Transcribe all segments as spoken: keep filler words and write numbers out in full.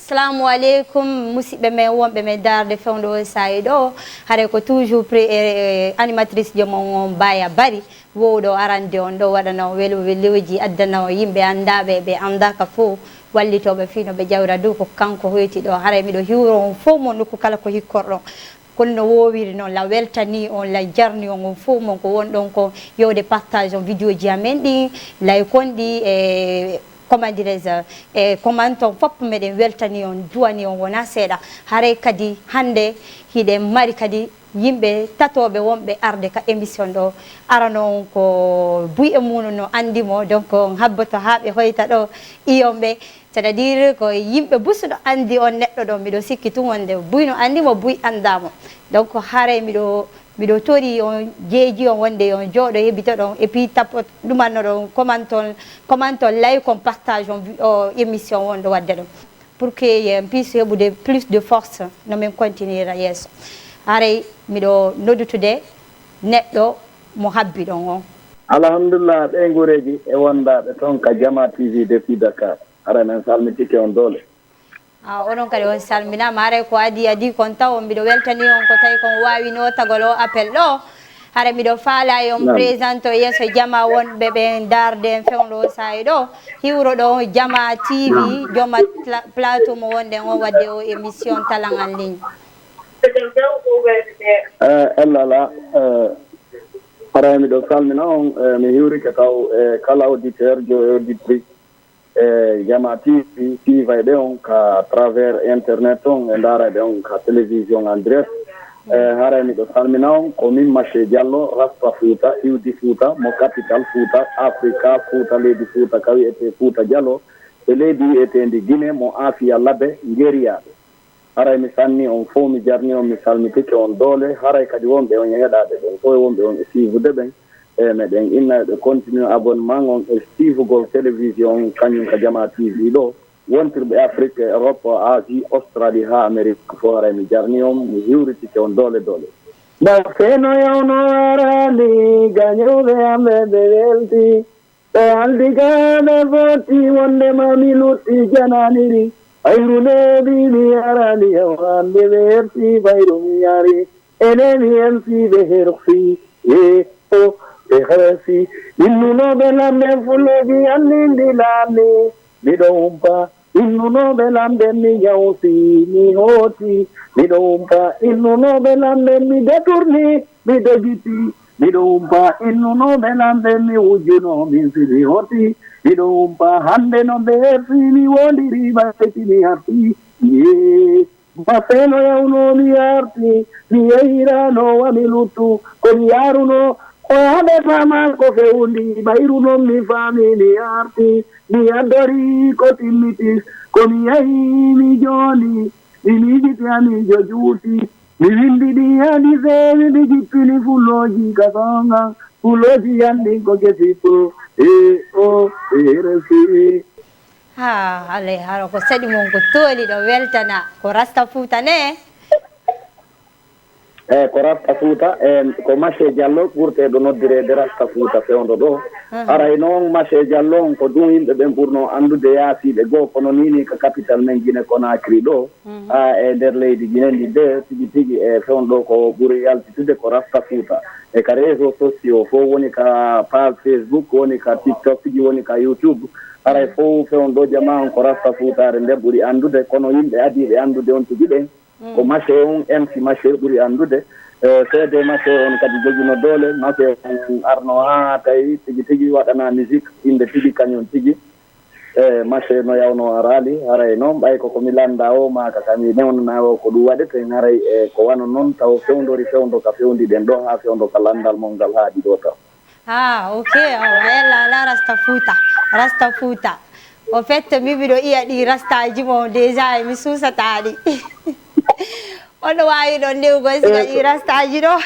Assalamu aleykum, musidɓe men wonɓe men daarde fewndo o saa'i ɗo. Haray ko toujours pri e animatrice joom on on Baya Bari, wowɗo arande on ɗo waɗana on welo welooji, addana on yimɓe anndaaɓe e ɓe anndaaka fof, wallitooɓe fii no ɓe ƴawra dow. Ko kanko hoyti ɗo. Haray miɗo hiwro on fof mo nokku kala ko hikkorɗon. Kono no woowiri noon, la weltanii on, la jarni on, on fof mon ko wonɗon ko yowde partage on vidéo ji amen ɗin, like on ɗi e comment dirais-je, e comment on fof meɗen weltanii on, duwanii on wonaa seeɗa. Haray kadi hannde hiɗen mari kadi yimɓe tatooɓe wonɓe arde ka émission ɗo. Arano on ko buy e muɗum no anndi mo, donc on habboto haa ɓe hoyta ɗo iyon ɓe. C'est-à-dire ko yimɓe busuɗo anndi on neɗɗo ɗo, miɗo sikki tun wonde buy no anndi mo, buy anndaa mo. Donc haray miɗo, miɗo tori on, jeeji on wonde on jooɗo heɓitoɗon, et puis tapo ɗumannoɗon, comment on, comment on, like on, partage on vi-, o émission on ɗo wadde ɗo. Pour que en puisse heɓude plus de force, no min continuera yeeso. Haray miɗo noddutude neɗɗo mo habbi ɗon on. Alhamdulillah, ɓeyguureeji e wondaaɓe toon ka Jama T V depuis Dakar. Haray men salmitike on doole. Ah, onon kadi on salminaama. Haray ko adii adii kon taw, mbiɗo weltanii on ko tawi kon waawi nootagol o appel ɗo. Haray miɗo faalaa yo on présente o yeeso jama wonɓe ɓen daarde en fewndo o saa'i ɗo. Hiwro ɗo Jama T V, jooma pla-, plateau mo wonɗen o wadde o émission Talan en ligne. Eh, ella la, eh, haray miɗo salmina on, eh, mi hiwrike taw, eh, kala auditeur, jo auditrice, eh, Jama T V, suivayɓe on ka travers internet on, e ndaarayɓe on ka télévision en direct. Eh, haray miɗo salmina on, ko min Maché Diallo, Rasta Fouta, iwdi Fouta, mo capital Fouta, Afrika, Fouta, leydi Fouta, ka wi'etee Fouta Djallon, e leydi wi'eteendi Guinée, mo Afiya Labe, Ngeriyaaɓe. Haray mi sanni on fow, mi jarni on, mi salmitike on doole. Haray kadi wonɓe on e heɗaade ɓen fow e wonɓe on e suivude ɓen, e meɗen inna ɓe continue abonnement on e suivugol télévision on, kañum ka Jama T V ɗo. Wontirɓe Afrique, Europe, Asie, Australie haa Amérique fow, haray mi jarni on, mi hiwritike on doole doole. Ba feno yawno arani, gañooɓe am ɓe, ɓe welti. Ɓe haaldi ka ɓe fotti wonde ma mi lutti jananiri. Ɓayru neeɓi mi yarani yaw hande ɓe hersi ɓayru mi yari. Ene mi M C ɓe hersi. E o ɓe hersi. Innunooɓe lamɓe fulooji anndindi laamni. Miɗo umpa. Innunooɓe lamɓe mi yawsi, mi hooti. Miɗo umpa. Innunooɓe lamɓe mi detourni. Mi dogiti, miɗo umpa innunooɓe lamɓe mi wujjuno min si mi hooti. Miɗo umpa hannde no mbeerti mi wondiri ɓayti mi arti. Yee, mafeno yawno mi arti, mi yehirano wa mi luttu, ko mi yaruno, ko haɓe fama ko fewndi, ɓayru non mi fami mi arti, mi addori ko timmitis, ko mi yahi mi jooni, mi miijiti ami jo juuti. Mi windi ɗi hadi feewi, mi jippini fulooji ka soŋa. Fulooji an ɗin ko kesi pul. E o e resi. Ha, alay hara ko saɗi mon ko tooli ɗo weltana. Ko Rasta Fuuta ne? E ko Rasta Fuuta, e ko Maché Diallo ɓurteeɗo noddireede Rasta Fuuta fewndo ɗo. Haray noon Maché Diallo on ko ɗum yimɓe ɓen ɓurno anndude yaasiiɓe goo, kono nii nii ka capital men Guinée Conakry ɗo. Haa e nder leydi Guinée ndi de, tigi tigi e fewndo ɗo ko ɓuri yaltitude ko Rasta Fuuta. E ka réseaux sociaux fow, woni ka page Facebook, woni ka TikTok ji, woni ka YouTube. Haray fow fewndo ɗo jamaa on ko Rasta Fuutaare nden ɓuri anndude, kono yimɓe adiiɓe anndude on tigi ɓen, ko Maché on, M C Maché ɓuri anndude. E, seede Maché on kadi jogino doole, Maché on arno haa tawi tigi tigi waɗana musique, innde tigi kañum tigi. E, Maché no yawno araali, haray noon ɓay ko ko mi lannda o, maa ka ka mi newnana o, ko ɗum waɗete, haray e ko wano noon, taw fewndori fewndo ka fewndi ɗen ɗo, haa fewndo ka lanndal mon ngal haaɗi ɗo taw. Ah, ok, awa, yalla ala Rasta Fuuta, Rasta Fuuta. Au fait, mi miɗo iya ɗi rastaaji mo déjà, e mi suusata ɗi. Ono waawi ɗon newgol siga ɗi rastaaji ɗo.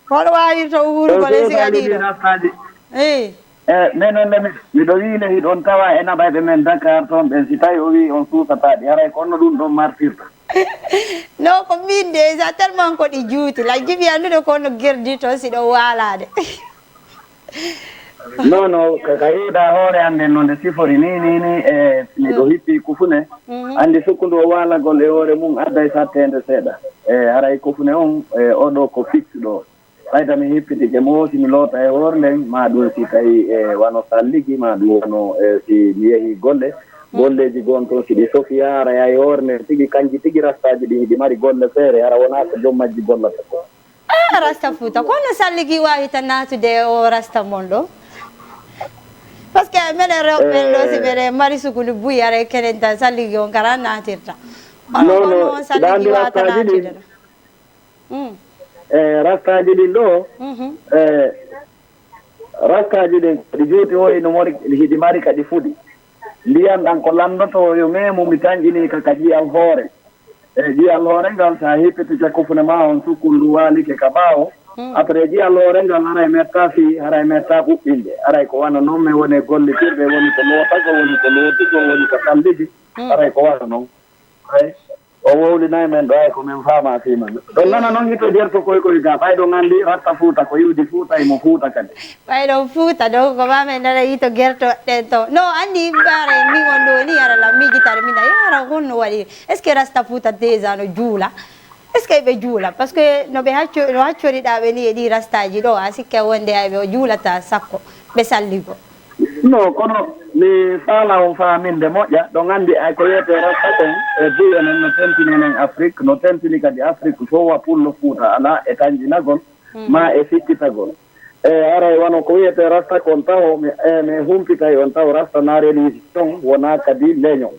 Hono waawirto wuurugol e siga ɗi ɗo? Rastaaji. Eh. E, min on nde mi-, miɗo wiile hiɗon tawa e naɓayɓe men Dakar toon ɓen, si tawi o wii on suusataa ɗi, haray ko honno ɗum ɗon martirta? Non, ko min déjà tellement ko ɗi juuti. La jibi anndude ko no gerdi toon si ɗo waalaade. Non, non, ka, ka yiiɗa hoore an nden no nde sifori ni, ni, ni, e miɗo hippi kufune. Anndi sukkundu o waalagol e hoore mum adday satteende seeɗa. E haray kufune on, e oɗo ko fixe ɗo. Ɓayta mi hippitike mo, si mi loota e hoore nden, ma ɗum si tawi e wano salligi, ma ɗum wano, e si mi yehi golle, golleeji gon ton si ɗi sofi, hara yahi hoore nden tigi, kanji tigi rastaaji ɗin hiɗi mari golle feere, hara wonaa ko jom majji gollata ko. Ah, rasta Fuuta, kono salligi waawi tan naatude o rasta mon ɗo? Parce que menen rewɓe ɓen ɗo, si menen mari sukkundu buy, ara kenen tan salligi on kara naatirta. Kono, non, kono non, salligi waata naatude ɗo. Mm. E rastaaji ɗin ɗo, e rastaaji ɗin, ɗi juuti o ino mori, hiɗi mari ka ɗi fuɗi. Ndiyan ɗan ko lanndotoo yo meemu mi tanƴini ka, ka ƴiyal hoore. E ƴiyal hoore ngal, so a hippiti cakkufune ma on sukkundu waalike ka ɓaawo. Après ƴiyal hoore ngal, haray metta fii, haray metta ɓuɓɓinde. Haray ko wano non men woni e gollitirde, woni ko lootagol, woni ko lootugol, woni ko salligi. Haray ko wano non. Hay. O wowlinay men ɗo, hay ko men faama fii man. Ɗon nana non hito jerto koy koy ga, ɓay ɗon anndi rasta Fuuta ko iwdi Fuuta, imo Fuuta kadi. Ɓay ɗon Fuuta ɗo, ko ma men nana hito gerto ɗen to. No anndi mbaare min on ɗo ni, ara la miijitare min, ayo, ara honno waɗi. Est-ce que rasta Fuuta déjà no juula? Est-ce que ɓe juula? Parce que no ɓe hacco-, no haccoriɗaa ɓe ni e ɗi rastaaji ɗo, a sikke wonde hay ɓe o juulata sakko ɓe salligo. No, kono mi faala on faaminde moƴƴa, ɗon anndi ay ko wiyetee rasta kon, e buy enen no tentini enen Afrik, no tentini kadi Afrik fof wa pullo Fuuta alaa e tanƴinagol, ma e sikkitagol. E haray wano ko wiyetee rasta kon taho, mi, e, mi humpitay on taw rasta na religion, wonaa kadi leñol.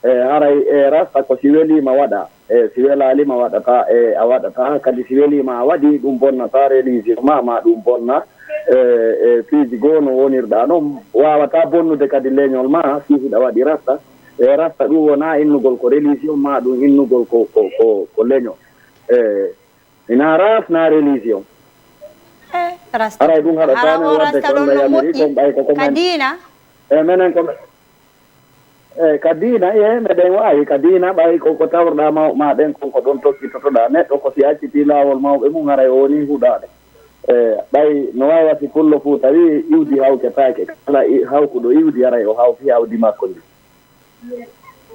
E haray, e, rasta ko si weliima waɗa, e, si welaaliima waɗata, e, a waɗata, kadi si weliima a waɗi, ɗum bonnata religion ma, ma ɗum bonna, e, e, piiji goo no wonirɗa noon, waawata bonnude kadi leñol ma, si hiɗa waɗi rasta. E rasta ɗum wonaa innugol ko religion ma, ɗum innugol ko, ko, ko, ko leñol. E, ina ras na religion. E, rasta. Haray ɗum haɗa Hara taani o waɗde rasta ko ɗon no Amérique moƴƴi. On ɓay ko ko Ka men. Diina? E menen ko men. E ka diina, e meɗen waawi ka diina, ɓay ko, ko tawruɗaa mawɓe ma ɓen kon ko ɗon tokkitotoɗaa. Neɗɗo ko si accitii laawol mawɓe mum, haray o wonii huɗaade. E ɓay no waawa si pullo Fuuta wii, iwdi hawketaake. Kala i-, hawkuɗo iwdi, haray o hawki awdi makko ndi.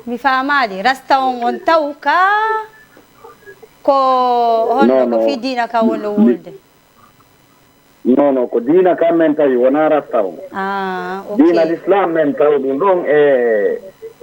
Mi faamaali. Rasta on, on taw ka ko honno Non, ko non. Fii diina ka wonno wolde? Non, non, ko diina kan men tawi, wonaa rasta on. Ah, ok. Diina l'islam men taw ɗum ɗon e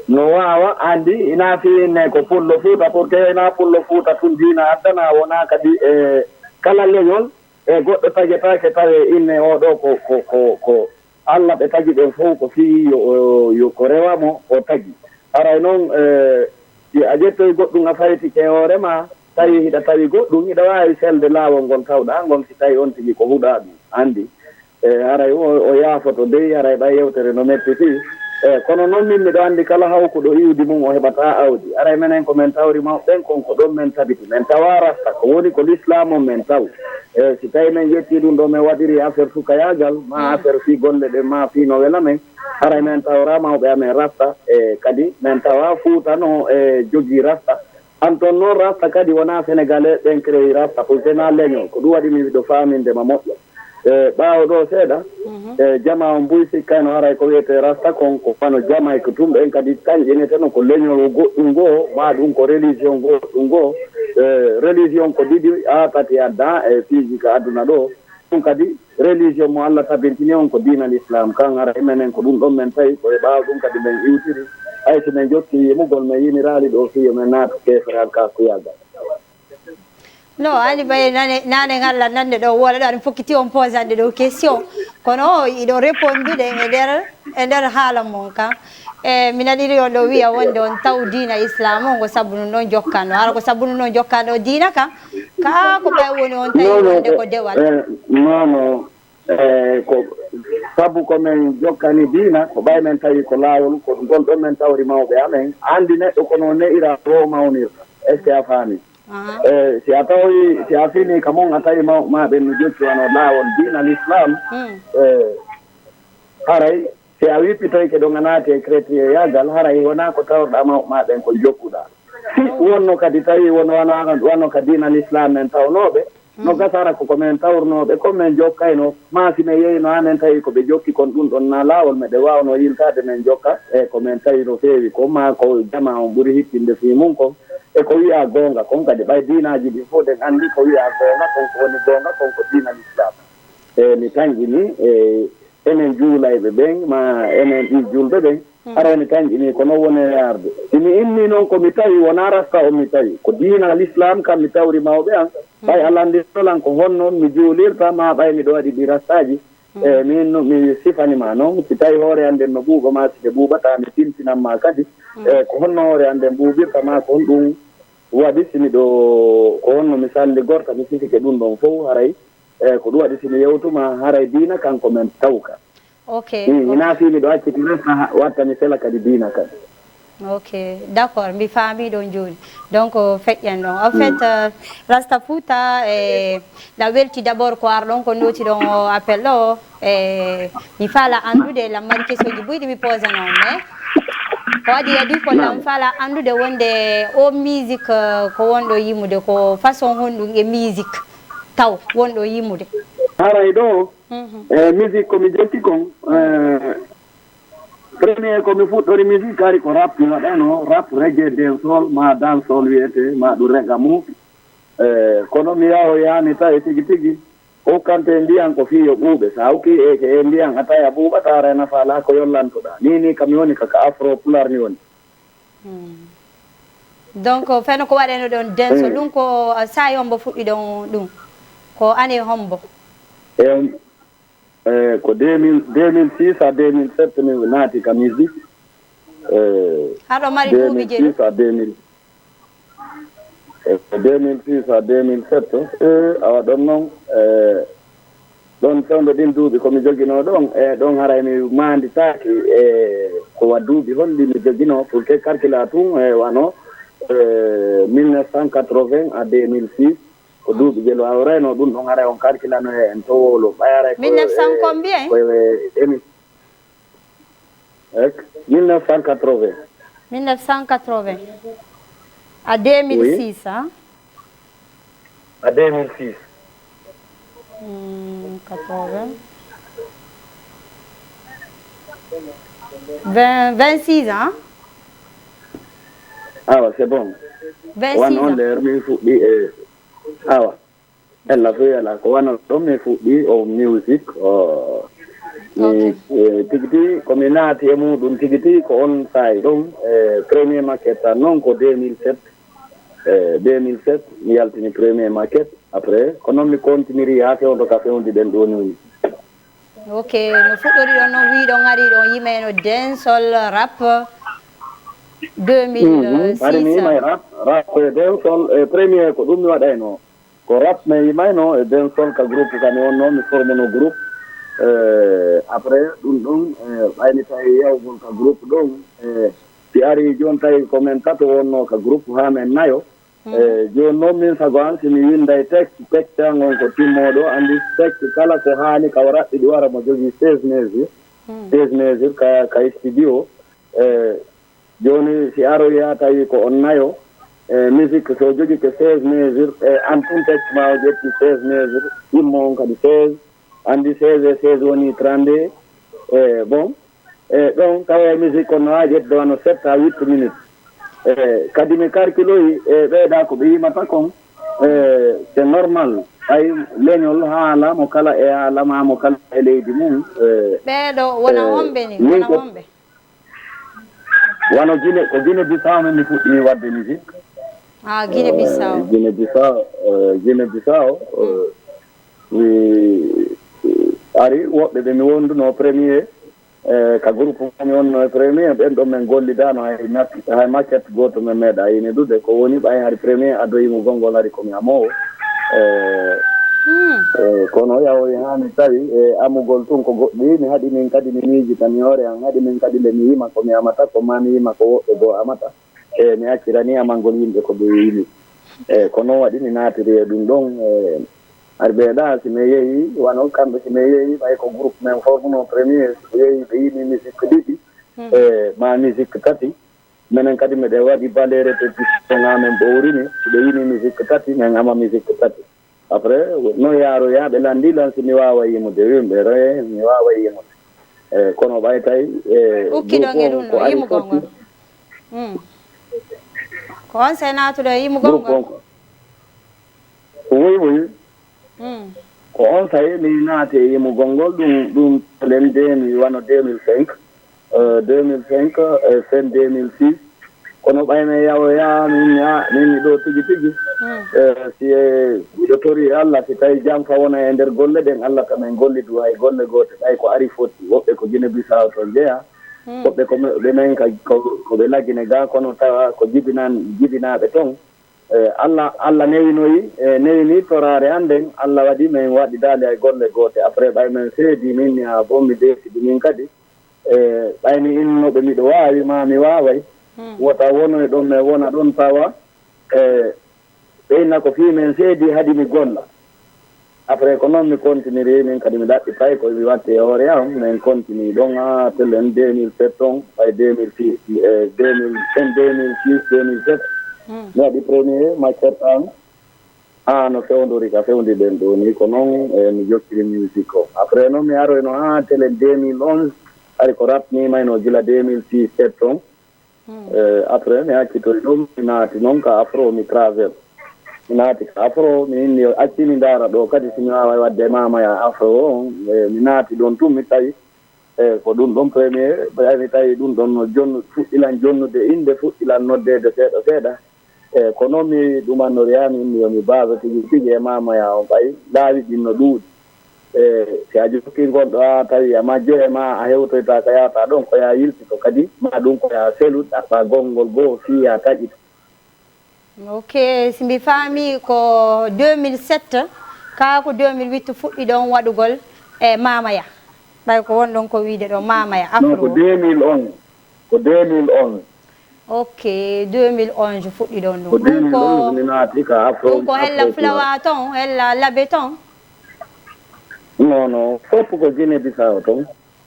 no waawa anndi ina fii inne ko pullo Fuuta, pour que ina pullo Fuuta tun diina addana, wonaa kadi e kala leñol e goɗɗo tagetaake tawe inne o ɗo ko, ko, ko, ko Allah ɓe tagi ɓen fof ko fii yo, yo ko rewa mo o tagi. Haray noon, e, si a ƴettoy goɗɗum a faytike hoore ma, tawi hiɗa tawi goɗɗum, hiɗa waawi selde laawol ngol tawɗaa ngol, si tawi on tigi ko huɗaa ɗum, anndi. E, haray o, o yaafoto dey, haray ɓay yewtere no mettitii. E, kono noon min miɗo anndi kala hawkuɗo iwdi mum o heɓataa awdi. Haray menen ko men tawri mawɓe ɓen kon ko ɗon men tabiti. Men tawaa rasta, ko woni ko lislaam on men taw. E, si tawi men ƴettii ɗum ɗo men waɗiri affaire sukayaagal, ma affaire fii golle ɗen, ma fii no wela men, haray men tawra mawɓe amen rasta, e kadi men tawa Fuuta no e jogii rasta. An ton noon rasta kadi wonaa Senegalais ɓen créé rasta, ko sena leñol. Ko ɗum waɗi mi miɗo faaminde ma moƴƴa. E ɓaawo ɗo seeɗa, e jama on buy sikkayno haray ko wiyetee rasta kon, ko wano Jamaïque tun ɓen kadi tanƴineteno ko leñol goɗɗum goo, ma ɗum ko religion goɗɗum goo. E religion ko ɗiɗi, haa tati adda e piiji ka aduna ɗo. Ɗum kadi religion mo Allah tabintini on ko diina l'islam kan, haray menen ko ɗum ɗon men tawi, ko e ɓaawo ɗum kadi men iwtiri. Hay si men jokki yimugol, men yiniraali ɗo fii yo men naatu keeferal ka kuyaagal. No, ani ɓay nane, nane ngalla nande ɗo woola ɗo, aɗa fokkiti on posande ɗo question. Kono iɗo répondude e nder, e nder haala mon kan. E, mi naɗiri on ɗo wiya wonde on taw diina islam on ko sabu ɗum ɗon jokkanno. Hara ko sabu ɗum ɗon jokkanno diina kan. Ka ko ɓay woni on tawi Non, non, wonde ko, ko dewal. E, non, non. E, ko sabu ko men jokkani diina, ko ɓay men tawi ko laawol, ko ngol ɗon men tawri mawɓe amen. Anndi neɗɗo ko no ne'ira ɗo mawnirta. Est-ce que a faami? Aha. E, si a tawi, si a fini ka mon, a tawi mawɓe ma ɓen no jokki wano laawol diina l'islam, Mm. e, haray si a wippitoyke ɗon a naati e chrétienyagal, haray wonaa ko tawruɗaa mawɓe ma ɓen ko jokkuɗaa. Si wonno kadi tawi won wano, wano ka diina l'islam men tawnooɓe, No gasara ko ko men tawrunooɓe, ko men jokkayno, maa si men yeyno haa men tawi ko ɓe jokki kon ɗum ɗon na laawol, meɗen waawnoo yiltaade men jokka, e ko men tawi no feewi ko, maa ko jamaa on ɓuri hittinde fii mum kon, e ko wiyaa goonga kon kadi, ɓay diinaaji ɗin fof ɗen anndi ko wiyaa goonga kon, ko woni goonga kon ko diina Lislaam. E mi tanƴini, e enen juulayɓe ɓen, maa enen ɓii julɓe ɓen, Hara ene tanƴinii, ko noon woni e arde. Si mi immii noon ko mi tawi, wonaa rasta o mi tawi. Ko diina Lislaam kam mi tawri mawɓe am. Ɓay a lanndinoo lan ko honno mi juulirta, maa ɓay miɗo waɗi ɗi rastaaji. E miin no mi sifani ma noon, si tawi hoore an nden no ɓuuɓa maa si nde ɓuuɓataa, mi tintinan ma kadi. E ko honno hoore an nden ɓuuɓirta maa ko honɗum waɗi si miɗo, ko honno mi salligorta, mi sifike ɗum ɗon fow haray. E ko ɗum waɗi si mi yewtu ma haray diina kan ko men tawka. Ok. Hinaa fii miɗo acciti rasta watta mi sela kadi diina kadi. Ok, d'accord, mi faamii ɗon jooni. Donc feƴƴen ɗon. En fait, euh, Rasta Fouta, e la welti d'abord ko arɗon ko nooti ɗon o appel ɗo. E mi faala anndude, lam mari kesooji buy ɗi mi posanoo, mais ko waɗi adi ko lam faala anndude wonde o musique, euh, ko wonɗo yimude, ko façon honɗum e musique taw wonɗo yimude? Haray ɗo, e musique ko mi jokki kon, e premier ko mi fuɗɗori musique ari ko rap mi waɗano, rap, reggae, dancehall, ma dancehall wiyete, ma ɗum rega mu. E kono mi yahoyani tawi tigi tigi, hokkante ndiyan ko fii yo ɓuuɓe. Sa hokki e, e ndiyan a tawi a ɓuuɓata, ara e nafa alaa ko yollantoɗaa. Ni, ni kam mi woni ka, ka afro pular mi woni. Donc feno ko waɗeno ɗon denso, ɗum ko, uh, saa'i hombo fuɗɗi ɗon ɗum? Ko année hombo? E, e ko deux mille, deux mille six à deux mille sept mi naati ka musique. E, haɗo mari duuɓi jeɗi? deux mille six à deux mille, e, deux mille six à deux mille sept, e, awa ɗon noon, e, ɗon fewndo ɗin duuɓi ko mi joginoo ɗon, e, ɗon haray mi maanditaaki, e, ko wa duuɓi honɗi mi joginoo, pour que calcula tun, e, wano, e, mille neuf cent quatre-vingts à deux mille six, ko duuɓi jelo hawrayno ɗum ɗon haray on calculano e en towolo ɓay haray ko, mille neuf cent e, combien? Ko e, emi, Ek, mille neuf cent quatre-vingts. Mille neuf cent quatre-vingts. À deux mille six, hein? À deux mille six. Hmm, quatre-vingts. Vingt, vingt-six ans? Awa, c'est bon. Vingt-six ans. Wan on leer min fuɗɗi e, awa. Ella fof ela ko wano ɗum mi fuɗɗi o musique, o, mi, e, tigi tigi ko mi naati e muɗum tigi tigi ko on saa'i ɗum, e, premier maquette tan noon ko deux mille sept, e, deux mille sept mi yaltini premier maquette, après ko noon mi continiri haa fewndo ka fewndi ɗen ɗo ni woni. Ok, no fuɗɗori ɗon noon, wiiɗon ari ɗon yimayno dancehall, rap, deux mille six. Ari mi yimay rap, rap e dancehall, e premier ko ɗum mi waɗayno. Ko rap mi yimayno e dancehall ka groupe ka mi wonno, mi formuno groupe. E, après ɗum ɗum, e, ɓayni tawi yawgol ka groupe ɗum, e, si ari jooni tawi ko men tato wonno ka groupe haa men nayo. E, jooni noon min sago an si mi winday texte, texte an on ko timmooɗo, anndi texte kala ko haani ka o raɓɓiɗi wara mo jogii seize mesures, seize mesures ka, ka studio. E, jooni si aroyi haa tawi ko on nayo, e, musique so jogike seize mesures, e, an tun texte ma o ƴetti seize mesures, ɗimmo on kadi seize, anndi seize e seize woni trente-deux, e, bon, e, ɗon tawa e musique kon no waawi ƴettude wano sept à huit minutes. E, kadi mi karkiloyi, e, ɓeyda ko ɓe yimata kon, e, c'est normal. Ay leñol haala mo kala e haala ma mo kala e leydi mum. E, ɓeeɗo wona e, homɓe ni, min wona ko homɓe? Wano Guinée, ko Guinée Bissau min mi fuɗɗi waɗde musique. Ah, Guinée Bissau. E, Guinée Bissau, e, Guinée Bissau, e, mi, e, ari woɓɓe ɓe mi wonduno premier, e, ka groupe mo mi wonno e premier, ɓen ɗon men gollidano hay mak-, hay maquette gooto men meeɗa yinidude. Ko woni ɓay hari premier adoyi mo gonngol hari ko mi amoowo. E, e, kono yahoyi haa mi tawi, e, amugol tun ko goɗɗi, mi haɗi min kadi mi miijita mi hoore an, haɗi min kadi le mi yima ko mi amata, ko ma mi yima ko woɓɓe goo amata. E, mi accirani amangol yimɓe ko ɓe yimi. E, ko noon waɗi mi naatiri e ɗum ɗon. E, hari ɓeeɗa, si mi yehi, wano kamɓe, si mi yehi, ɓay ko groupe men formuno premier, si ɓe yehi, ɓe yimi musique ɗiɗi, e, ma musique tati. Menen kadi, meɗen waɗi bale répétition, haa men ɓowrini, si ɓe yimi musique tati, men ama musique tati. Après, no yaaroya, ɓe lanndi lan si mi waawa yimude. Wimɓe re, mi waawa yimude. E, kono ɓay tawi, e, Ukkiɗon e ɗum ko ɗo, ari yimugol fotti. Ngol. Mm. Ko on sey naatuɗo e yimugol Groupe ngol? On ko. Oui, oui. Mm. Ko on tawi mi naati e yimugol ngol, ɗum, ɗum len deux mille, wano deux mille cinq, euh, deux mille cinq, e fin deux mille six. Kono ɓay mi yawoya, min, ya, min mi ɗo tigi tigi. Mm. Eh, si e, miɗo tori Allah, si tawi jam fa wona e nder golle ɗen, Allah tan en golli du hay golle goote, ɓay ko ari fotti. Woɓɓe ko Gine Bisaw to jeya, Mm. woɓɓe ko ɓe men ka, ko, ko ɓe lagine ga, kono tawa ko jibinan, jibinaaɓe ton. Eh, Allah, Allah newinoyi, e newini toraare an nden, Allah waɗi men waɗidaali hay golle goote. Après, ɓay men seedi, min ni ha bon mi deesidi min kadi. E ɓay mi innoɓe miɗo waawi, ma mi waaway. Mm. Wota wonoy ɗon, mi wona ɗon tawa. E ɓeyna ko fii men seedi hadi mi golla. Après, ko noon mi kontiniri, min kadi mi ɗaɓɓi pay ko mi watti e hoore am. Min kontinii ɗon haa telen deux mille sept on, fay deux mille six, e deux mille, fin deux mille six, deux mille sept. Mm. Mi waɗi premier master am. Ah, no fewndori ka fewndi ɗen ɗo ni, ko noon, e, mi jokkiri musique o. Après noon mi aroyno haa telen deux mille onze, hari ko rap mi mayno gila deux mille six, sept on. Mm. Eh, après mi accitoy ɗum, mi naati noon ka afro, mi travel. Mi naati ka afro, mi inni accimi ndaara ɗo kadi si mi waaway waɗde e Mama Ya afro o. Eh, mi naati ɗon tun, mi tawi, eh, ko ɗum ɗon premier, ɓay mi tawi ɗum ɗon no jonnu, fuɗɗilan jonnude innde, fuɗɗilan noddeede seeɗa seeɗa. Eh, ko noon mi ɗumannori haa mi inni yo mi baaso tigi tigi e Mama Ya on, ɓay laawi ɗin no ɗuuɗi. E si a jokki ngol ɗo, a tawi a majjo e ma, a hewtoyta ka yahata ɗon, ko ya yiltito kadi, ma ɗum ko ya selu, ɗaɓɓa gonngol goo fii ya taƴito. Ok, si mi faami ko deux mille sept, kaa ko deux mille huit fuɗɗi ɗon waɗugol e Mama Ya. Ɓay ko won ɗon ko wiide ɗo Mama Ya, Non, ko afro. deux mille onze, ko deux mille onze. Ok, deux mille onze fuɗɗi ɗon ɗum. Ko Ɗum ko, deux mille onze mi naati ka afro. ɗum ko hella Afro Fulawa ton, hella Labe ton? Non, non, fof ko Guinée Bissau ton.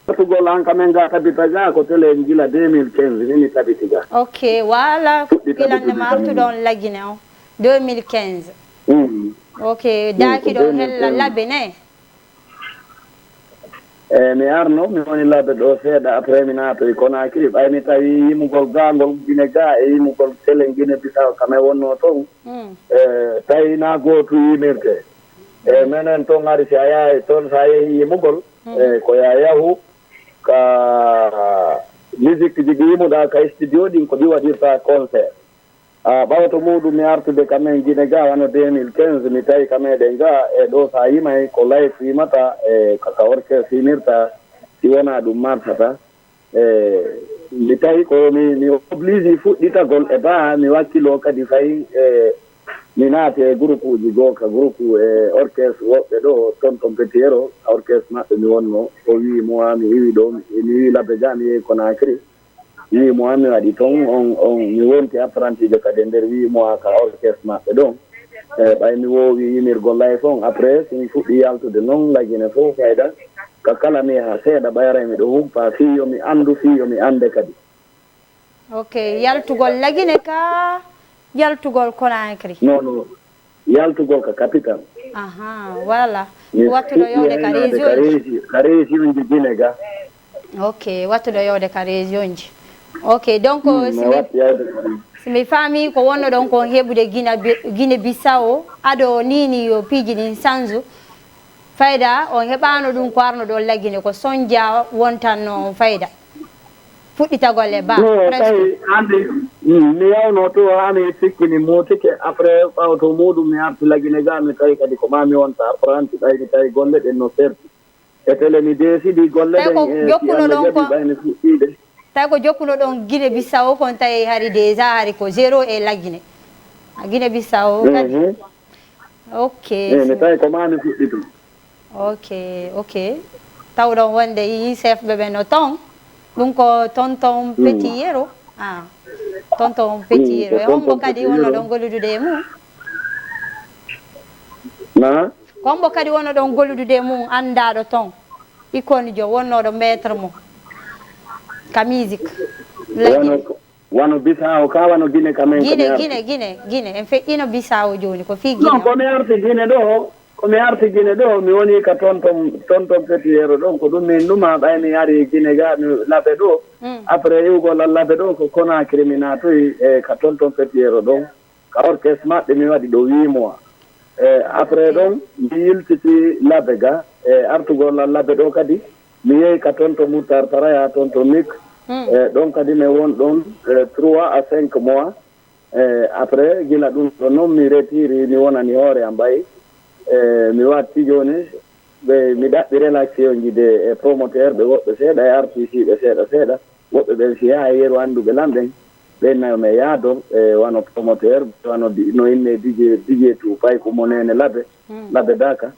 Artugol an ka men ga tabita ga ko tele gila deux mille quinze ni mi tabiti ga. Ok, wala Fuɗɗi ilande tabitude ma ka men. Artuɗon Lagine on, deux mille quinze. Mm. Ok, daaki ko ɗon deux mille hella quinze. Labe ne? E mi arno, mi woni Labe ɗo seeɗa, après mi naatoy Conakry. Ɓay mi tawi yimugol ga ngol Gine ga e yimugol tele Gine Bissau ka men wonno ton. Mm. E tawi na gootu yimirte. E menen ton ari si a yahay ton, sa yehi yimugol, e ko ya yahu ka musique ji ɗi yimuɗa ka studio ɗin, ko ɗi waɗirta concert. A ɓawto muɗum mi artude ka men Gine ga wano deux mille quinze, mi tawi ka meɗen ga e ɗo sa yimay ko live yimata, e ka, ka orchestre yimirta, si wona ɗum marsata. E mi tawi ko mi, mi oblige fuɗɗitagol e ba mi wakkilo kadi fay, e mi naati e groupe uji goo, ka groupe e orchestre woɓɓe ɗo ton ton Petit Hero, orchestre maɓɓe mi wonno, o wi mo ha mi iwi ɗo, mi wi Labe ga mi yehi Conakry. Wi mo an mi waɗi ton, on, on, mi wonti apprenti jo kadi e nder wi mo a ka orchestre maɓɓe ɗon. E ɓay mi wowi yimirgol live on, après si mi fuɗɗi yaltude non Lagine fof fayda. Ka kala mi yaha seeɗa ɓayray miɗo humpa fii yo mi anndu, fii yo mi annde kadi. Ok, yaltugol Lagine ka yaltugol Conakry? Non, non, yaltugol ka capital. Aha, voilà. Mi Ko wattuɗo fuɗɗi yowde ka haynaade région ka ji. régi-, ka région ji Gine ga. Ok, wattuɗo yowde ka région ji. Ok, donc Mm, si mi mi, watti yawde ka région. si mi faami ko wonno ɗon ko heɓude Gine Bi-, Gine Bissau, aɗo nini yo piiji ɗin sanju. Fayda, on heɓano ɗum ko arno ɗon Lagine, ko sonja wontanno on fayda. Fuɗɗitagol e ba, No, presque. tawi hande, mm, mi yawno to ha mi sikki mi mootike, après ɓawto muɗum mi arti Lagine ga, mi tawi kadi ko ma mi wonta apprenti, ɓay mi tawi golle ɗen no serti. E tele mi deesidi golle Tawi ko ɗen, e si jokkuno Allah ɗon jaɓi ko ɓay mi fuɗɗiide. Tawi ko jokkuno ɗon Gine Bissau kon tawi hari déjà hari ko zéro e Lagine. A Gine Bissau kadi. Mhm. Ok. Eh, mi tawi ko ma mi fuɗɗi ton. Ok, ok. Tawɗon wonde yi chef ɓe ɓe no ton. Ɗum ko tonton Petit Yero. Ah, tonton Petit Mm, Yero. ko E hombo tonton kadi Petit wonno Yero. Ɗon golludude e mum? Na? Ko hombo kadi wonno ɗon golludude e mum anndaɗo ton? Icône jo wonnoɗo maître mo. Ka musique. Wano Lagine. ko, Wano Bisaawo ka, wano Gine ka men ko mi Gine, arti. Gine, Gine, Gine. En feƴƴino Bisaawo jooni, ko fii Gine Non, on. Ko mi arti Gine ɗo, ko mi arti Gine ɗo, mi woni ka tonton, tonton Petiyero ɗon, ko ɗum min ɗum haa ɓay mi ari Gine ga, mi Labe ɗo. Mm. Après iwgol an Labe ɗo, ko Conakry mi naatoyi e ka tonton Petiyero ɗon. Ka orchestre maɓɓe mi waɗi ɗo huit mois. E, après ɗon, mi yiltiti Labe ga, e, artugol an Labe ɗo kadi, mi yehi ka tonton Muttar Taraya, tonton Nik. Mm. E, ɗon kadi mi won ɗon, e, trois à cinq mois. E, après, gila ɗum ɗo noon, mi retiri, mi wonani hoore am ɓay. E, mi watti jooni, ɓe, mi ɗaɓɓi relationji de e promoteur ɓe woɓɓe seeɗa, e artisiiɓe seeɗa seeɗa. Woɓɓe ɓen si yaa e yeru annduɓe lan ɓen, ɓen nayo mi yaado, e, wano promoteur, wano di-, no inne D J, D J Two, Payku mo Nene Labe, Mm. Labe Daka.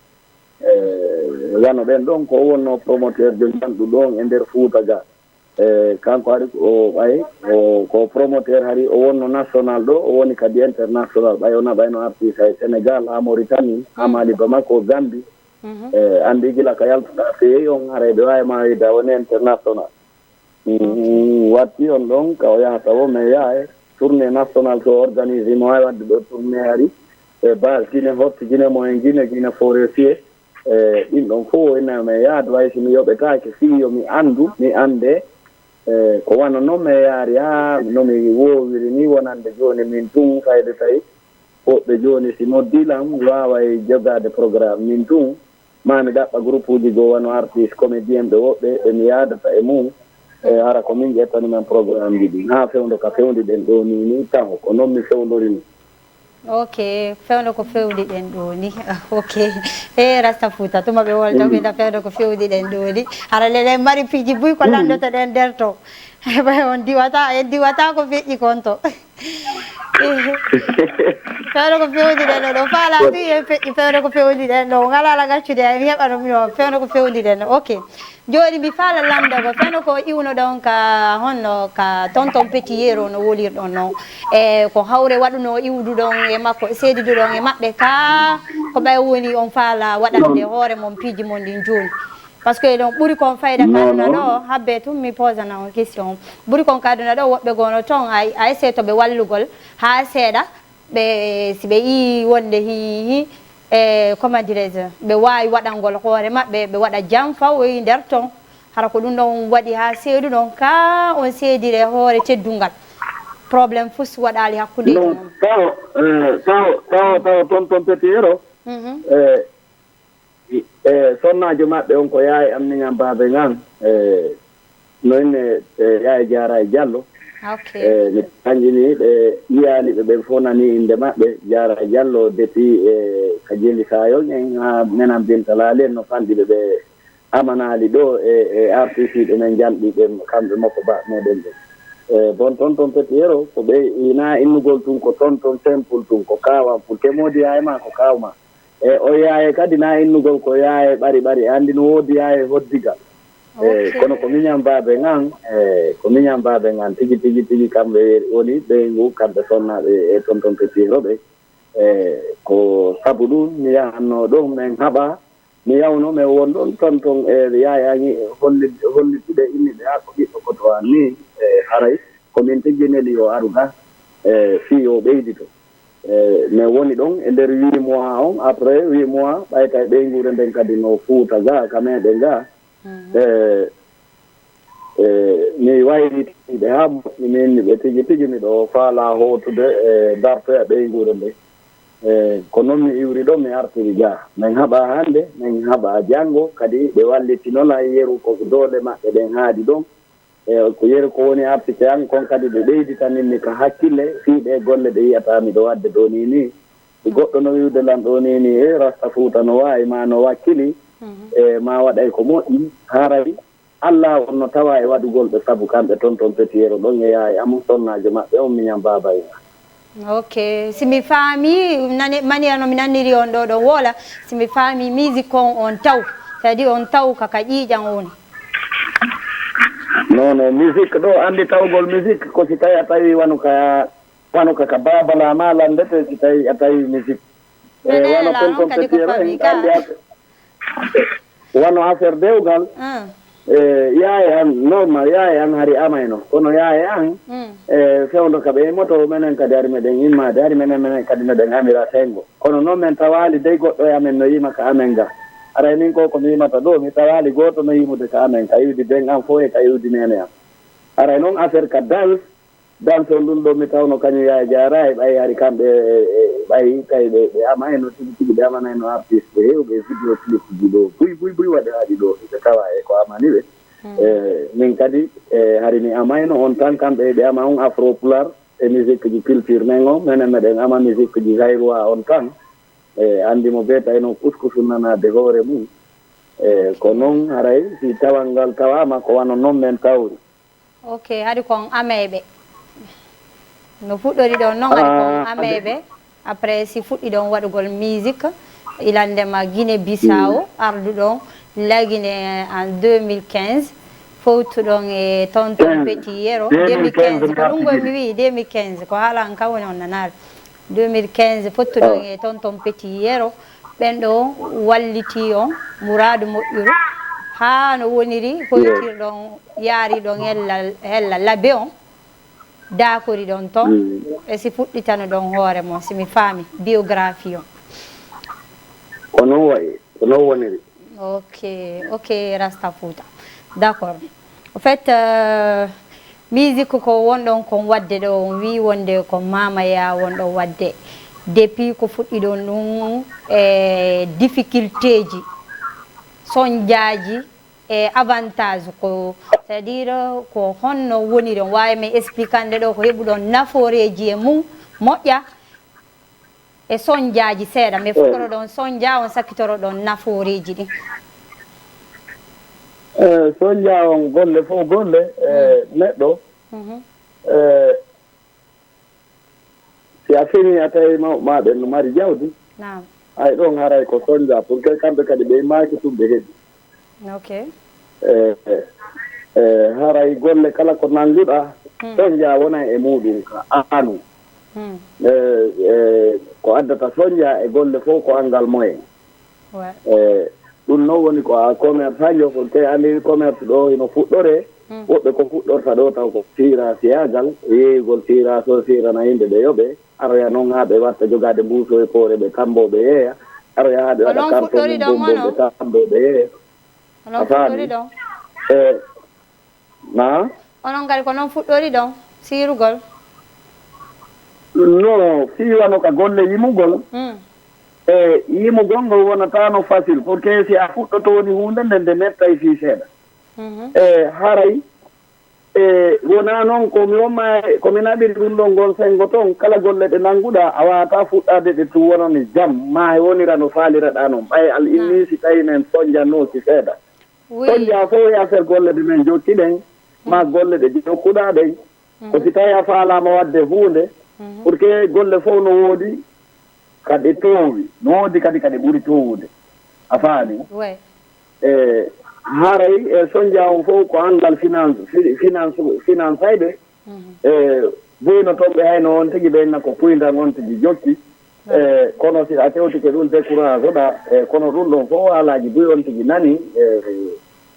E, wano ɓen ɗon ko wonno promoteur de njanɗu ɗon e nder Fuuta ga. E, kanko ari ko o ɓay, o, ko promoteur hari, o wonno national ɗo, o woni kadi international, ɓay o naɓayno artiste hay Sénégal, ha Mauritanie, ha Mm. Mali, Bamako, Gambie. Mhm. E, anndi gila ka yaltuɗa feewi on, haray ɓe waawi ma wiide a woni international. Mm, watti on ɗon, ka o yahata o, mais yaha e tournée national so organise, mo waawi waɗde ɗo tournée hari. E base Gine, hotti Gine, mo en Gine, Gine Forestier. E, ɗin ɗon fof o inna mi yaadu, hay si mi yoɓetaake, fii yo mi anndu, mi annde. E, ko wano non mi yaari, haa no mi woowiri ni wonande jooni min tun, fayde tawi woɓɓe jooni si noddi lan, mi waaway jogaade programme min tun. Ma mi ɗaɓɓa groupe uji goo wano artiste, comédien ɓe woɓɓe, ɓe mi yaadata e mum. E, hara ko min ƴettani men programme ji ɗin. Haa fewndo ka fewndi ɗen ɗoo ni, ni taho, ko non mi fewndori ni. Ok, fewndo ko fewndi ɗen ɗoo ni. Ok. E Rasta Fouta, tuma ɓe wolta, ɓe nda fewndo ko fewndi ɗen ɗoo ni. Hara lele mari piiji buy ko landoto ɗen nder to. Ɓay on diwata, en diwata ko feƴƴi kon to. Fewndo ko fewndi ɗen ɗoo, ɗo faala tu en feƴƴi fewndo ko fewndi ɗen ɗoo. Ngala ala gaccude, ay mi heɓa ɗum yo, fewndo ko fewndi ɗen ɗoo. Ok. Jooni mi faala lanndagol, fewndo ko iwno ɗon ka honno, ka tonton Petit Yero no wolirɗon non. E ko hawre waɗuno iwdu ɗon e makko, seedidu ɗon e maɓɓe ka, ko ɓay woni on faala waɗande hoore mon piiji mon ɗin jooni. Parce que ɗon ɓuri kon fayda ka aduna ɗo, habbe tun mi posana on question. Ɓuri kon ka aduna ɗo, woɓɓe gono ton, a, a essaie to ɓe wallugol, haa seeɗa, ɓe, si ɓe ii wonde hi, hi, e, comment dirais-je, ɓe waawi waɗangol hoore maɓɓe, ɓe waɗa jam fawoyi nder ton. Hara ko ɗum ɗon waɗi haa seedu ɗon ka on seedire hoore teddungal. Problème fus waɗaali hakkundeji Non, mon. Tawo, e, tawo, tawo, tawo, tonton Petit Yero. Mhm. E, e, sonnaajo maɓɓe on ko yaay am miñam baabe ngan. E, no inne, e, yaay Jaara e Jallo. Ok. E, mi kanji ni ɓe yiyaali ɓe, ɓen fof nani innde maɓɓe, Jaara e Jallo, depuis, e, ka Jeli Sayon en, haa Menan Binta Laali en no fanɗi ɓe, ɓe amanaali ɗo e, e artiste ɓe men njanɗi ɓe, kamɓe mokko ba meɗen ɓe. E, bon, tonton Petit Yero, ko ɓe ina innugol tun, ko tonton simple tun, ko kaawam, pour que modi yaay ma, ko kaawma. E, o yaaye kadi na innugol ko yaaye ɓari ɓari, anndi no woodi yaaye hoddigal. E, Ok. Kono ko miñam baabe ngan, e, ko miñam baabe ngan, tigi, tigi, tigi, kamɓe woni ɓeyngu, kamɓe sonnaaɓe e tonton Petit Yero ɓe. E, ko sabu ɗum mi yahanno ɗon, men haɓa, mi yawno, men won ɗon tonton, e, yaayaani holli-, hollitude inniɓe, haa ko ɓiɗɗo koto an ni, e, haray ko min tigi neli yo aru ga, e, fii yo ɓeydito. E, men woni ɗon e nder huit mois on, après huit mois, ɓay tawi ɓeynguure nden kadi no Fuuta ga, ka meɗen ga. Mhm. E, e, mi wayriti ɓe haa moƴƴi, min ni ɓe tigi tigi miɗo faalaa hootude e dartoya ɓeynguure nden. E, ko non mi iwri ɗo, mi artiri ga. Men haɓa hannde, men haɓa janngo, kadi ɓe wallitinola yeru ko doole maɓɓe ɗen haadi ɗon. E, ko yeru ko woni artike an kon kadi ɓe ɓeyditanin mi ka hakkille, fii ɗee golle ɗe yi'ataa miɗo waɗde ɗoo nii nii. Si goɗɗo no wi'ude lan ɗoo nii nii, e, Rasta Fuuta no waawi, maa no wakkili, e, maa waɗay ko moƴƴi, haray Alla on no tawa e waɗugol ɓe sabu kamɓe tonton Petit Yero ɗon e yaay am, sonnaajo maɓɓe on miñam baaba en. Ok, si mi faami, nani, manière no mi nanniri on ɗo ɗon woola, si mi faami musique on on taw, c'est-à-dire on taw ka, ka ƴiiƴan on. Non, non, musique ɗo, anndi tawgol musique ko si tawi a tawi wano ka, wano ka, ka babala ma lanndete si tawi a tawi musique. E, Nene wano la tonton on kadi ko Petit Yero faami en ka. Anndi a-, wano affaire dewgal. Ah. E yaaye an, normal, yaaye an hari amayno. Kono yaaye an, mm. E fewndo ka ɓe moto, menen kadi hari meɗen immaade, hari menen, menen kadi meɗen amira sengo. Kono noon men tawaali dey goɗɗo e amen no yima ka amen ga. Aray min ko, ko mi yimata ɗo, mi tawaali gooto no yimude ka amen, ka iwdi ben an fof e ka iwdi nene an. Aray noon affaire ka dance, dance on ɗum ɗo mi tawno kañum yaay jaara e ɓay hari kamɓe, e, e, ɓay tawi ɓe, ɓe amayno tigi tigi, ɓe amanayno artiste ɓe heewɓe e vidéo clip ji ɗo. Buy, buy, buy waɗe waɗi ɗo, ɓe tawa e ko amani ɓe. Mm. E, min kadi, e, hari mi amayno on tan, kamɓe ɓe ama on afro pular, e musique ji culture men o, menen meɗen ama musique ji zaïrois on tan. E, anndi mo be tawi noon kuskusu nanaade hoore mum. E, ko noon haray si tawal ngal tawaama ko wano noon men tawri. Ok, hari kon ameyɓe. No fuɗɗori ɗon noon hari kon Ah, ameyɓe. Après si fuɗɗi ɗon waɗugol musique, ilandema Guinée Bissau, Mm. ardu ɗon Lagine en deux mille quinze, fowtuɗon e tonton Quinze. Petit Yero, Deux mille quinze, deux mille quinze, ko ɗum mi gol mi artidi. Wi'i, deux mille quinze, ko haala an kan woni on nanaare. Deux mille quinze, fottuɗon Oh. E tonton Petit Yero, ɓen ɗo walliti on, muraadu moƴƴuru, haa no woniri, hoytirɗon, yaariɗon hella, hella labe on, daakoriɗon ton, Mm. E si fuɗɗitanoɗon hoore mon, si mi faami, biographie on. Ko noon wayi, ko noon woniri. Ok, ok, Rasta Fouta. D'accord. En fait, euh, musique ko wonɗon kon waɗde ɗo, on wii wonde ko Mama Ya wonɗon waɗde. Depuis ko fuɗɗiɗon ɗum e difficulté ji, sonjaaji e avantage ko, c'est-à-dire ko honno woniron, waawi men expliquande ɗo ko heɓuɗon nafooreeji e mum moƴƴa? E sonjaaji seeɗa, mais fuɗɗoroɗon sonja, on sakkitoroɗon nafooreeji ɗin. E sonja on golle fof golle, e neɗɗo, e si a fini a tawi mawɓe ma ɓen no mari jawdi, hay ɗon haray ko sonja, pour que kamɓe kadi ɓe maaki tun ɓe heɓi. Ok. E, e, e, haray golle kala ko nannguɗaa, hmm, sonja wona e muɗum ka aanu. Hmm. E, e, ko addata sonja e golle fof ko anngal moyen. Ouais. E, ɗum noon woni ko a commerçant jo, ko te anndi commerce ɗo hino fuɗɗoree. Hmm. Woɓɓe ko fuɗɗorta ɗo taw ko siira siyaagal, yeeyugol siira so siirana yimɓe ɓe yoɓe, aroya noon haa ɓe watta jogaade mbuuso e poore ɓe tambo ɓe yeeya, aroya haa ɓe waɗa karton mum bonbon ɓe tambo ɓe yeeya. A faami? E, na? Onon kadi ko noon fuɗɗori ɗon siirugol? No, fii wano ka golle yimugol. Hmm. E yimugol ngol wonataano facile, pour que si a fuɗɗotooni huunde nden, nde mettay fii seeɗa. Mhm. E haray, e wonaa noon ko mi wonma, ko mi naɓiri ɗum ɗon ngol senngo toon, kala golle ɗe nannguɗaa, a waawataa fuɗɗaade ɗe tun wonani jam, maa e wonira no faaliraɗaa noon. Ɓay al inni si tawi men sonjannooki seeɗa. Oui. Sonja fof e affaire golle ɗe men jokki ɗen, ma golle ɗe jokkuɗaa ɗen. Ko si tawi a faalaama waɗde huunde, pour que golle fof no woodi ka ɗe toowi, no woodi kadi ka ɗe ɓuri toowude. A faami? Ouais. E haray e sonja on fof ko anngal finance, fi-, finance, finance hayɓe. Mhm. E buyno toon ɓe hayno on tigi ɓe inna ko puyndan on tigi jokki. E kono si a tewtike ɗum décourage oɗa, e kono ɗum ɗon fof haalaaji buy on tigi nani, e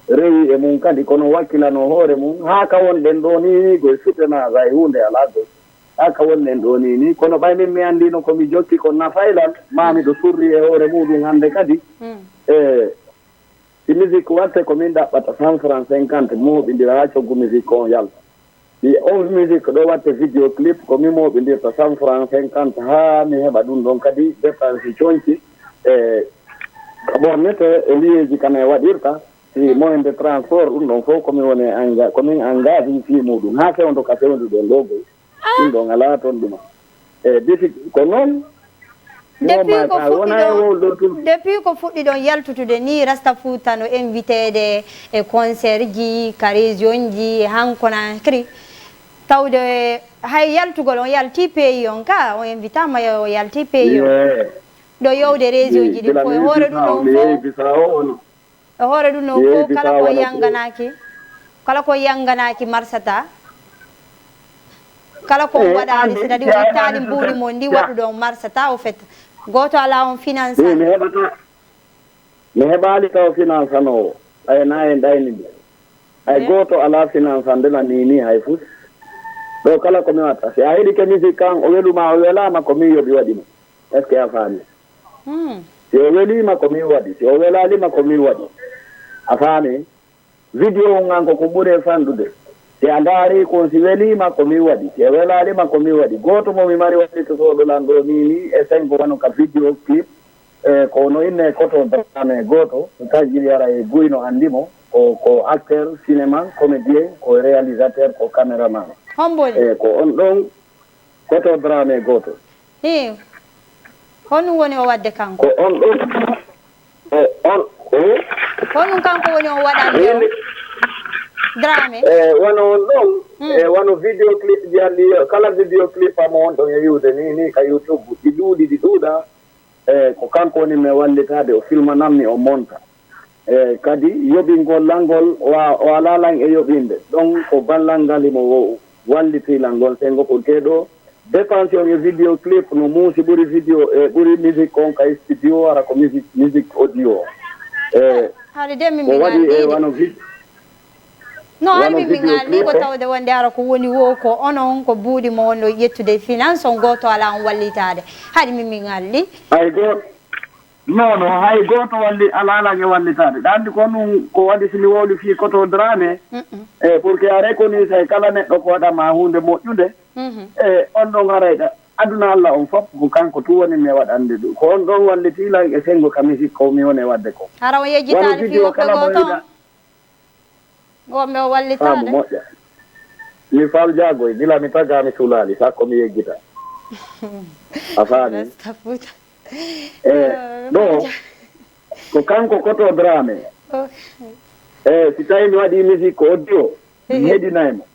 rewi e mum kadi, kono wakkilano hoore mum, haa ka wonɗen ɗo ni, koye soutenance hay huunde alaa koy. Haa ka wonɗen ɗo ni, ni, kono ɓay min mi anndino ko mi jokki ko nafay lan, maa miɗo surri e hoore muɗum hannde kadi. Mm. E si musique watte ko min ɗaɓɓata cent francs cinquante, mooɓindira haa coggu musique on yalta. Si on musique ɗo watte vidéo clip, ko mi mooɓindirta cent francs cinquante haa mi heɓa ɗum ɗon kadi dépense conci e ka ɓornete e liyeeji kan e waɗirta. Si moyen de transport, ɗum ɗon fof ko mi woni enga-, ko min engagé fii muɗum haa fewndo ka fewnduɗen ɗo goy. Ɗum ɗon alaa toon ɗuma. E bisi ko noon. Depuis ko fuɗɗiɗon, depuis ko fuɗɗiɗon yaltutude ni, Rasta Fouta no inviteede e concert ji, ka région ji, e han Conakry. Tawde hay yaltugol on yalti pays on ka, on invitama yo yalti pays on. Ɗo yowde région ji ɗin fof, e hoore ɗum ɗon fof. E hoore ɗum ɗon fof, kala ko yanganaaki, kala ko yanganaaki marsata. Kala ko on waɗaali, c'est-à-dire on ittaali mbuuɗi mon ndi waɗuɗon marsata, au fait. Gooto alaa on finance. Mi heɓata, mi heɓaali taw finance anoowo, ɓay na en ɗayni nde. Hay gooto alaa finance hannde la nii nii hay fus. Ɗo kala ko mi watta, si a heɗike musique kan, o weluma, o welaama, ko min yoɓi waɗi mo. Est-ce que a faami? Hmm. Si o weliima, ko min waɗi. Si o welaalima, ko min waɗi. A faami? Vidéo ngan ko ko ɓuri e fanɗude. Si a ndaari ko, si weliima, ko min waɗi. Si a welaalima, ko min waɗi. Gooto mo mi mari wallitotooɗo lan ɗo nii nii e sengo wano ka vidéo clip, e ko no inne Koto Dramé gooto, ko Kajil Yara e Guy no anndi mo. Ko, ko acteur, cinéma, comédien, ko réalisateur, ko caméraman. Hombo woni? E ko on ɗon Koto Dramé gooto. Hii. Honum woni o waɗde kanko? Ko on ɗon. E on. E? Honum kanko woni o waɗande on? Dramé? E wano on ɗon. Hmm. E wano vidéo clip ji halli, kala vidéo clip amo on ɗon e wi'ude ni, ni ka YouTube. Ɗi ɗuuɗi, ɗi ɗuuɗa. E ko kanko woni mi wallitaade, o filmanammi, o monta. E kadi yoɓingol lan ngol, o wa-, o alaa lan e yoɓinde. Ɗon ko ballal ngal himo wo-, walliti lan ngol, senngo ko keɗo dépense on e vidéo clip no muusi ɓuri vidéo, e ɓuri musique on ka studio, hara ko musique, musique audio. E Haade de min ko mi waɗi e ngalliide. Wano vid-, No, hari wano min mi vidéo ngalli ko clip on. Tawde wonde hara ko woni wo ko onon ko buuɗi mo wonno ƴettude finance on gooto alaa on wallitaade. Hari min mi ngalli. Hay gooto. Non, non, hay gooto walli-, alaa lan e wallitaade. Ɗa anndi ko ɗum ko waɗi si mi wowli fii Koto Dramé. Mm-mm. E pour que a reconnaisse kala neɗɗo ko waɗa ma huunde moƴƴunde. Mhm. E on ɗon haray ɗa. Aduna Alla on fof ko kanko tun woni mi waɗande ɗum. Ko on ɗon wallitii lan e senngo ka musique ko mi woni e waɗde ko. Hara o yejjitaali fii vidéo woɓɓe kala mo gooto yiɗa on? Wonɓe o wallitaade. Faamu moƴƴa. Mi Fal Jaagoy, gila mi tagaa mi sulaali, sakko mi yejjita. A faami? Rasta Fuuta. E, Eh, ɗo, ko kanko Koto Dramé. Oh. E, si tawi mi waɗi musique ko audio, mi Ehe. Heɗinay mo.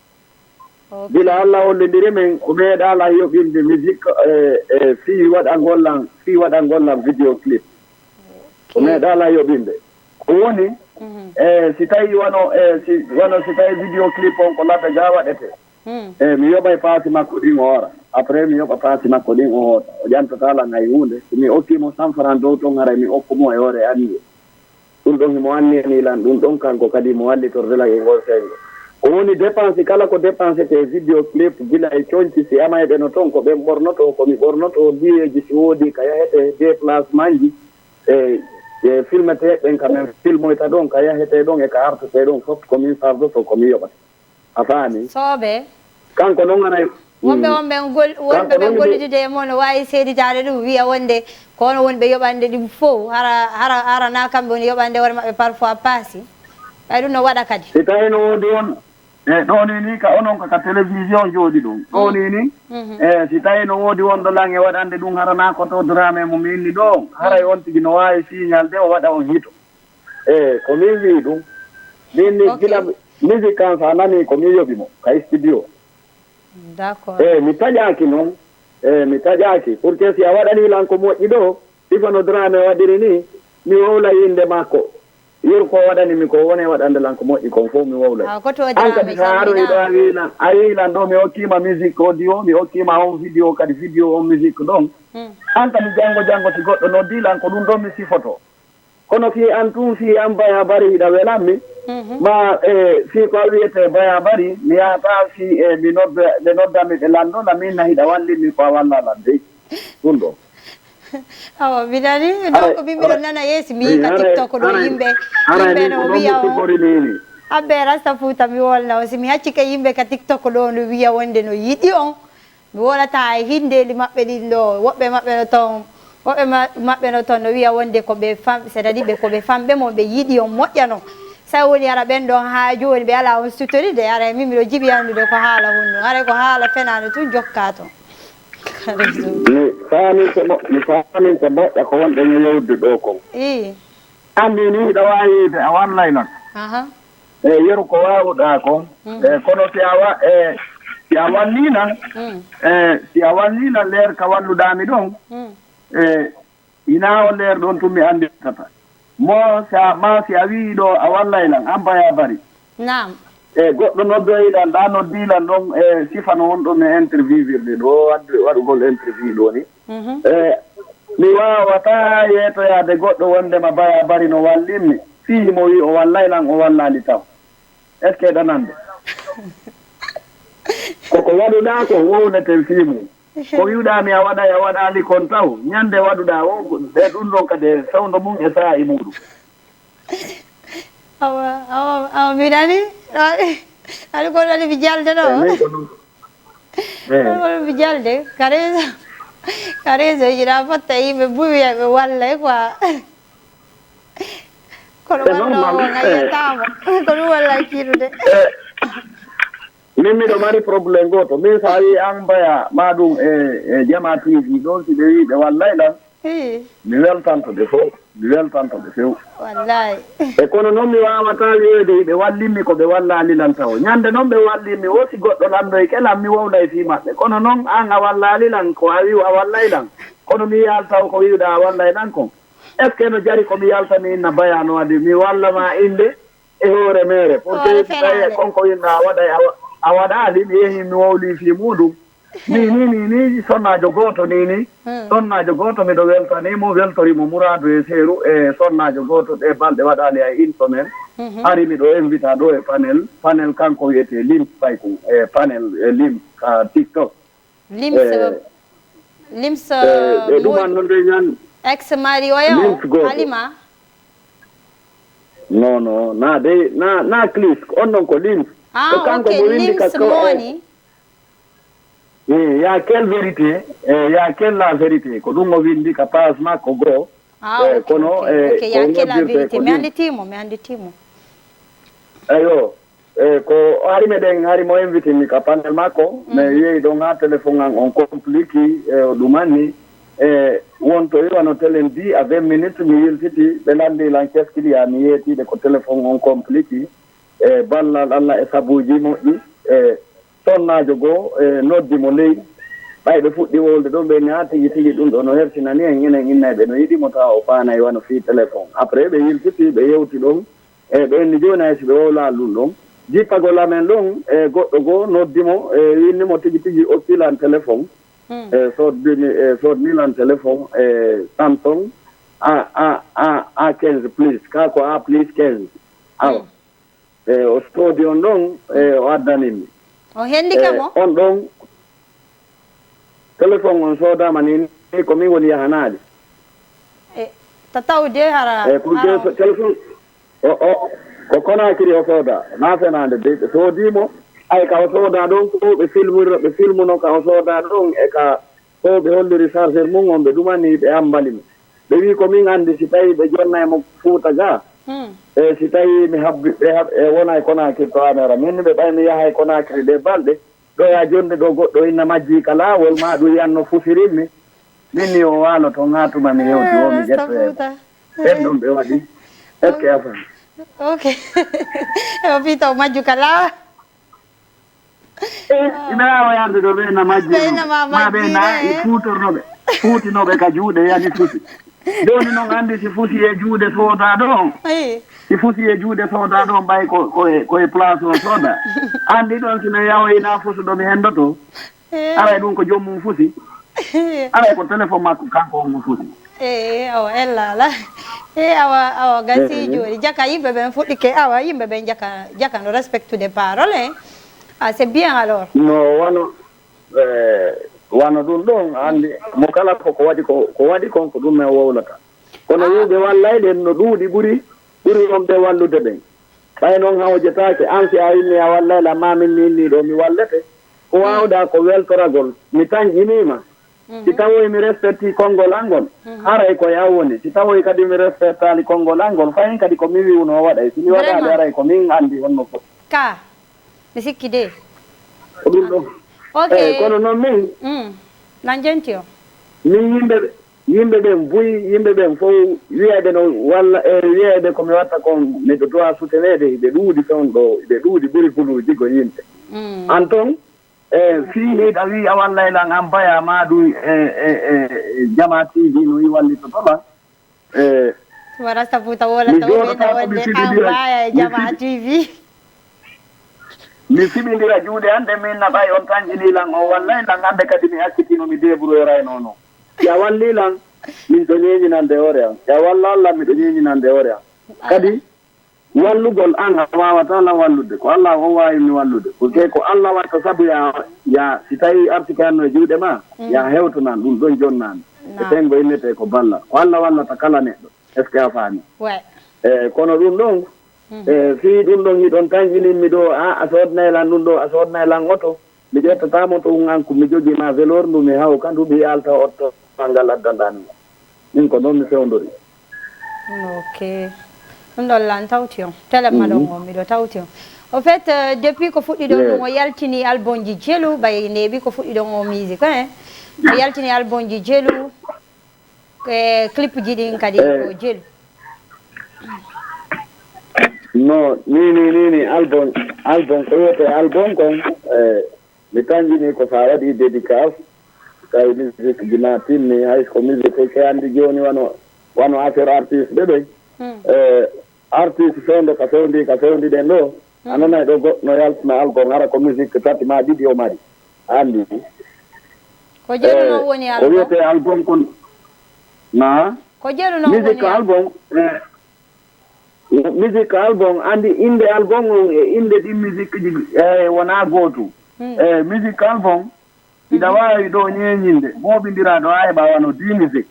Ok. Gila Alla hollindiri min, o meeɗaa lan yoɓinde musique, e, e, fii waɗangol lan, fii waɗangol lan vidéo clip. O Ok. Meeɗaa lan yoɓinde. Ko woni, Mhm. e, si tawi wano, e, si, wano si tawi vidéo clip on ko labbe ga waɗete. Hmm. E, mi yoɓay paasi makko ɗin o hoora. Après, mi yoɓa paasi makko ɗin o hoota. O ƴantataa lan hay huunde. Si mi okki mo cent francs dow ton, haray mi okku mo e hoore anniye. Ɗum ɗon himo anniyanii lan, ɗum ɗon kanko kadi mo wallitorde lan e ngol senngo. Ko woni dépense kala ko dépensete e vidéo clip, gila e coñci, si amayɓe no ton, ko ɓen ɓornotoo, ko mi ɓornotoo, biyeeji si woodii ka yahetee, déplacementji, e, e filmeteeɓe ɓen ka men filmoyta ɗon, ka yahetee ɗon e ka artetee ɗon, fof ko min sardotoo, ko mi yoɓata. A faami? Soobe. Kanko noon haray, wonɓe, mm, wonɓe gol-, wonɓe kanko ɓe noon gollidude e mon no waawi seeditaade ɗum, wiya wonde ko onon woni ɓe yoɓande ɗum fof, hara, hara, hara na kamɓe woni yoɓande hoore maɓɓe parfois paasi. Ɓay ɗum no waɗa kadi. Si tawi no woodi on, e ɗo ni ni ka onon ka, ka télévision jooɗi ɗum. Ɗo ni ni, mhm, e si tawi no woodi wonɗo lan e waɗande ɗum, hara na ko to Dramé mo mi inni ɗo, haray on tigi no waawi signal de o waɗa on hito. E ko min wi'i ɗum. Min ni, ok, gila mi-, musique kan sa nani ko min yoɓi mo ka studio. D'accord. E mi taƴaaki noon. E mi taƴaaki. Pour que si a waɗanii lan ko moƴƴi ɗo, sifa no Dramé waɗiri ni, mi wowla innde makko. Yeru ko waɗani mi ko wone waɗande lan ko moƴƴi kon fof mi wowlay. Ah, ko to an kadi Dramé sa aroyi ɗo a calminaa. Wi'i lan, a wi'i lan ɗo mi okkiima musique audio, mi okkiima on vidéo kadi vidéo on musique ɗon. Hmm. An kadi janngo janngo si goɗɗo noddii lan ko ɗum ɗon mi sifoto. Kono fii an tun, fii an Baya Bari hiɗa welammi, mhm, ma, e, fii ko a wiyetee Baya Bari, mi yahataa fii, e, mi nodda, ɓe noddammi ɓe lanndona, min na hiɗa wallimmi ko a wallaa lan dey. Ɗum ɗo. Awa, mi nani, aray, donc, min miɗo aray, nana yeesi, mi yii ka, aray, TikTok ɗo, aray, yimɓe, aray, yimɓe min no ko ɗon wiya mi o, sifori ni. Abbe Rasta Fuuta, mi wolna o, si mi haccike yimɓe ka TikTok ɗo no wiya wonde no yiɗi on. Mi wolataa e hinndeeli maɓɓe ɗin ɗo. Woɓɓe maɓɓe no ton, woɓɓe ma-, maɓɓe no ton no wiya wonde ko ɓe fam-, c'est-à-dire ɓe, ko ɓe famɓe mo ɓe yiɗi on moƴƴa non. Sa woni ara ɓen ɗon haa jooni ɓe alaa on sutoride, ara e min miɗo jiɓi anndude ko haala honno. Haray ko haala fenaande tun jokkaa ton. Mi faaminte mo-, mi faaminte moƴƴa ko wonɗen e yewtude ɗo kon. Ii. Anndi ni hiɗa waawi wiide a wallay lan. Aha. E yeru ko waawuɗaa kon. Mm. E kono si a wa-, e si a wallii lan, mm, e si a wallii lan leer ka walluɗaa mi ɗon, mm, e hinaa on leer ɗon tun mi annditata. Mo si a, ma si a wi'i ɗo a wallay lan, an Baya Bari. Naam. E goɗɗo noddoyi lan, ɗa noddii lan ɗon, e sifa no wonɗo mi interviewirde ɗo, waɗ-, waɗugol interview ɗo ni. Mhm. E, mi waawataa yeetoyaade goɗɗo wonndema Baya Bari no wallimmi. Fii himo wi'i o wallay lan, o wallaali taw. Est-ce que ɗanande? Koko waɗuɗaa ko wowneten fii mum. Ko wi'uɗaa mi a waɗay, a waɗaali kon taw. Ñande waɗuɗaa o, ɓe ɗum ɗon kadi e fewndo mum e saa'i muuɗum. Awa, awa, awa, mi nani. Aɗa ko ɗaɗi mi jalde ɗo. Eyi, min ko ɗum. Eyi. Awa, mi jalde. Kareeso, kareeso, jiɗa fotta yimɓe buwi ɓe wallay quoi. Kono walla o ngayyataama. Ko ɗum walla e kiiɗude. Min miɗo mari problème gooto. Min so a wii an mbaya ma ɗum e e Jama T V ɗon, si ɓe wii ɓe wallay lan, mi weltanto ɓe fow. Mi weltanto ɓe few. Wallay. E kono noon mi waawataa wiyeede hiɓe wallimmi ko ɓe wallaali lan tawo. Ñande noon ɓe wallimmi woo si goɗɗo lanndoyke lan mi wowlay fii maɓɓe. Kono noon an a wallaali lan ko a wi'u a wallay lan. Kono mi yaal taw ko wi'uɗaa a wallay lan kon. Est-ce que no jari ko mi yalta mi inna Baya no waɗi mi walla ma innde e hoore meere pour que si tawi e kon ko inna a waɗay a waɗaali mi yehi mi wowlii fii muuɗum. Nii nii nii nii sonnaajo gooto nii nii sonnaajo gooto miɗo weltanii mo weltori mo muraadu e seeru e sonnaajo gooto ɗee balɗe waɗaali hay une semaine. Ari miɗo invita ɗoo e panel, panel kanko wiyetee Lims Paykum e panel e Lims ka TikTok. Lims Lims ɓe ɗuman no nde ñan ex mari oyo Halima. Non non na de na na Clis on ɗon ko Lims. Ah ok Lims mo woni. Eh, ya quelle vérité? Eh, ya quelle la vérité? Ko ɗum o windi ka page makko goo. Ah ok ok ya quelle la vérité? Mi annditiimo mi annditiimo. Eyo. E ko hari meɗen hari mo invitini ka panel makko mi yehi ɗon ha téléphone an on complique e o ɗumanni e wonto iwano telen dix à vingt minutes mi yiltiti ɓe landi lan keskiliya mi yeetiɓe ko téléphone on complique e ballal Allah e sabuji moƴƴi e sonnajo goo e noddi mo ley ɓay ɓe fuɗɗi wolde ɗon ɓe ni ha tigi tigi ɗum ɗo no hersinani en enen innayɓe no yiɗi mo tawa o faanay wano fii téléphone après ɓe yiltiti ɓe yewti ɗon. Eyi ɓe inni jooni hay si ɓe wowlaali ɗum ɗon jippagol amen ɗon e goɗɗo goo noddi mo e winni mo tigi tigi okki lan téléphone e sodni e sodni lan téléphone e Samsung a a a a quinze plus ka ko a plus quinze awa e o soodi on ɗon e o addanin mi o hendi kam o on ɗon téléphone on soodaama ni ni ko min woni yahanaali e tataw de hara e ko téléphone O o ko Conakry o soodaa, maa fenaande de, ɓe soodii mo, hay ka o soodaa ɗoon ko ɓe filmira, ɓe filmuno ka o soodaa ɗoon e ka ko ɓe holliri chargeur mum on, ɓe ɗumanii ɓe ammbali mo. Ɓe wii ko min anndi si tawii ɓe jonnay mo Fuuta gaa, e si tawii mi habbi, ɓe hab, e wonay Conakry to Amera, min ɓe ɓay mi yahay Conakry ɗee balɗe, Ɗoya jonnde ɗo goɗɗo inna majjii ka laawol, maa ɗum yiyan no fusirimmi. Min ni o waalo toon haa tuma mi hewti woo mi ƴettoya mo. Ɓen ɗon ɓe waɗi. Est-ce que a fami? Ok. O fii taw majju ka laawol. E ina waawa yarde ɗo ɓe na majji ɗum. Maa ɓe na e fuutornoɓe. Fuutinooɓe ka juuɗe yani fusi. Jooni noon anndi si fusi e juuɗe soodaaɗo on. Si fusi e juuɗe soodaaɗo on ɓay ko ko e ko e place o sooda. Anndi ɗon si mi yawoyinaa fusuɗo mi henndoto. Aray ɗum ko joom mum fusi. Aray ko téléphone makko kanko on mo fusi. Eey awa ella ala. Eey awa awa gasi jooni jaka yimɓe ɓen fuɗɗike awa yimɓe ɓen jaka jaka no respectude parole en. Ah c'est bien alors. No wano wano ɗum ɗon anndi mo kala ko ko waɗi ko ko waɗi kon ko ɗum men wowlata. Kono wi'uɓe wallay ɗen no ɗuuɗi ɓuri ɓuri wonɓe wallude ɓen. Ɓay non hawjetaake, an si a inni a wallay lan maa min mi inni ɗoo mi wallete. Ko waawɗaa ko weltoragol, mi tanƴinii ma. Si tawoy mi respectii konngol an ngol, haray ko e an woni. Si tawoy kadi mi respectaali konngol an ngol, fahin kadi ko mi wi'unoo waɗay. Si mi waɗaali haray ko min anndi honno foti. Ka, mi sikki de. Ko ɗum ɗon. Ok. Eey, kono non min. Nan jenti o. Min yimɓe ɓe. Yimɓe ɓen buy, yimɓe ɓen fow wiyayɓe no walla e wiyayɓe ko mi watta kon miɗo duwaa suteneede, hiɓe ɗuuɗi ton ɗo, hiɓe ɗuuɗi ɓuri guluuji go yimɓe. An ton, e fii hiɗa wii a wallay lan an baya maa ɗum e e e Jama T V no wii wallitoto lan. E Wara sabu taw wala taw wena wonde an baya e Jama T V. Mi fiɓindira juuɗe an ɗe min naɓay on tan inii lan on wallay lan hannde kadi mi accitino mi débrouilleraynoo non. Si a wallii lan, miɗo ñeeñinande hoore am. Si a wallaali lan, miɗo ñeeñinande hoore am. Kadi, Wallugol an a waawata lan wallude, ko Allah o waawi mi wallude. Ko ke ko Allah watta sabu ya, ya si tawi artike an no e juuɗe ma, ya hewtanan ɗum ɗon jonnaami. E senngo innetee ko balla. Ko Allah wallata kala neɗɗo. Est-ce que a faami? Ouais. E kono ɗum ɗon, e fii ɗum ɗon hiɗon tanƴinimmi ɗo, a, a soodnay lan ɗum ɗo, a soodnay lan oto. Mi ƴettataamo to un an ko mi jogii ma valeur ndu mi hawka ndu mi yalta otto ma ngal addanɗaa mi. Min ko noon mi fewndori. Ok. Ɗum ɗon lan tawti on. Tele ma ɗon on miɗo tawti on. Au fait, euh, depuis ko fuɗɗiɗon ɗum o yaltini albumji jelu, ɓay neeɓi ko fuɗɗiɗon o musique, hein? O yaltini albumji jelu, e clip ji ɗin kadi ko jelu. No, ni, ni, ni, ni, album, album, ko wiyetee album kon, e, mi tanƴini ko sa waɗi dédicace, tawi musique ji ma timmi, hay ko musique ke anndi jooni wano, wano affaire artiste ɓe ɓen. E, artiste fewndo ka fewndi, ka fewndi ɗen ɗo, a nanay ɗo goɗɗo no yaltina album, hara ko musique tati ma ɗiɗi o mari. Anndi. Ko jelu no woni album? Ko wiyetee album kon, na? Ko jelu no woni musique album, e, musique album, anndi innde album on e innde ɗin musique ji, e, wonaa gootum. E, musique album, hiɗa waawi ɗo ñeeñinde, mooɓindiraa ɗo a heɓa wano dix musique.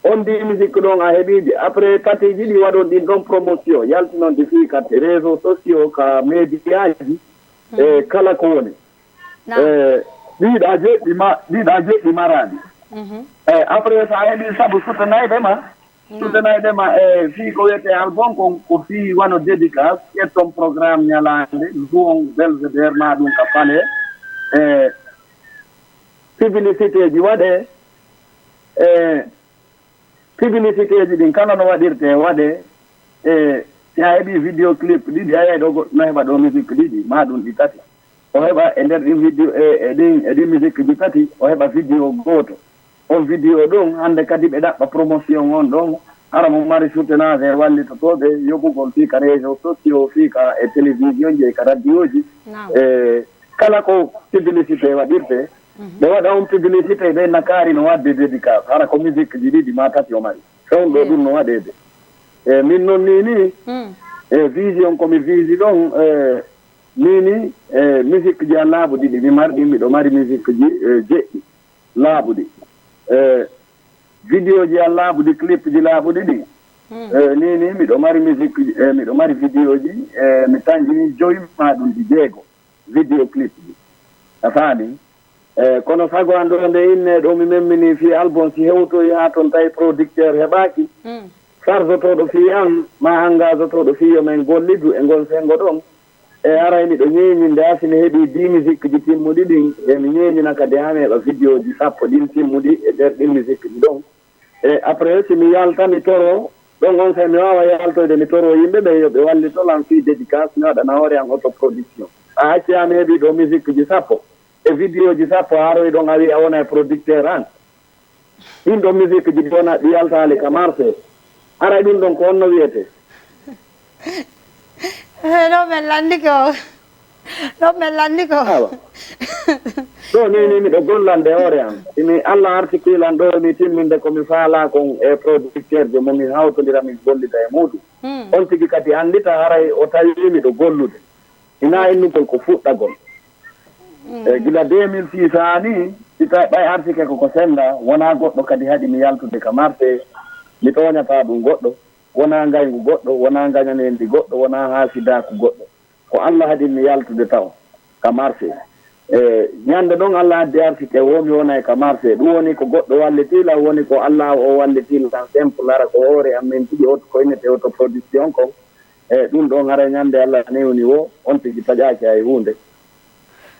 On dix musique ɗon a heɓii ɗi. Après tati ji ɗi waɗon ɗin ɗon promotion, yaltinon ɗi fii ka réseaux sociaux, ka média ji, e kala ko woni. E ɗiɗa jeɗɗi ma, ɗiɗa jeɗɗi maraaɗi. E après sa heɓii sabu sutanayɓe ma, sutanayɓe ma e fii ko wiyetee album kon, ko fii wano dédicace, ƴetton programme ñalaande, duwon Belvédère ma ɗum ka fale. E publicité ji waɗee, e publicité ji ɗin kala no waɗirtee waɗee, e si a heɓii vidéo clip ɗiɗi, a yiyay ɗo goɗɗo no heɓa ɗo musique ɗiɗi, ma ɗum ɗi tati. O heɓa e nder ɗin vidéo, e, e ɗin, e ɗin musique ji tati, o heɓa vidéo gooto. On vidéo ɗon, hannde kadi ɓe ɗaɓɓa promotion on ɗon, hara mo mari soutenance e wallitotooɓe, yoɓugol fii ka réseaux sociaux, fii ka e télévision ji, e ka radio ji. E kala ko publicité waɗirtee, ɓe waɗa on publicité, ɓe nakaari no waɗde dédicace, hara ko musique ji ɗiɗi ma tati o mari. Fewndo ɗum no waɗeede. E min noon ni ni, e vision ko mi visi ɗon, e, ni ni, e, musique ji a laaɓuɗi ɗi mi marɗi, miɗo mari musique ji, e, jeɗɗi laaɓuɗi. E, vidéo ji a laaɓuɗi, clip ji laaɓuɗi ɗi. E, ni ni, miɗo mari musique ji, e, miɗo mari vidéo ji, e, mi tanƴini joyi ma ɗum ɗi jeego. Vidéo clip ji. A faami? E, kono sago an ɗo nde innee ɗo mi memmini fii album si hewtoyi haa ton tawi producteur heɓaaki. Sarjotooɗo fii an, maa engagotooɗo fii yo men gollidu e ngon senngo ɗon. E aray miɗo ñeeñinde haa si mi heɓii dix musique ji timmuɗi ɗin, e mi ñeeñina kadi haa mi heɓa vidéo ji sappo ɗin timmuɗi e nder ɗin musique ji ɗon. E après si mi yalta mi toro, ɗon on sey mi waawa yaltoyde mi toro yimɓe ɓen yo ɓe wallito lan fii dédicace, mi waɗana hoore an autoproduction. A acci haa mi heɓii ɗo musique ji sappo e vidéo ji sappo, a aroyi ɗon a wi'i a wona e producteur an. Ɗin ɗon musique ji ɗi wona ɗi yaltaali ka marché. Aray ɗum ɗon ko honno wiyetee? Ɗo men lanndike o. Ɗon men lanndi ko. Awa. Ɗo ni ni miɗo gollande hoore am. Imi Allah artikii lan ɗo mi timminde ko mi faalaa kon e producteur jo mo mi hawtondira min gollida e muuɗum. On tigi kadi anndita haray o tawi miɗo gollude. Hinaa innugol ko fuɗɗagol. E gila deux mille six haa ni, si tawi ɓay artike ko ko sennda, wonaa goɗɗo kadi haɗi mi yaltude ka marché, mi tooñataa ɗum goɗɗo, wonaa ngayngu goɗɗo, wonaa ngañaneendi goɗɗo, wonaa haasidaaku goɗɗo. Ko Allah haɗi mi yaltude taw ka marché. E ñande ɗon Allah addi artike woo mi wonay ka marché. Ɗum woni ko goɗɗo wallitii lan, woni ko Allah o wallitii lan simple, hara ko hoore am min tigi oto ko innete autoproduction kon. E ɗum ɗon hara ñande Allah newni woo, on tigi taƴaaki hay huunde.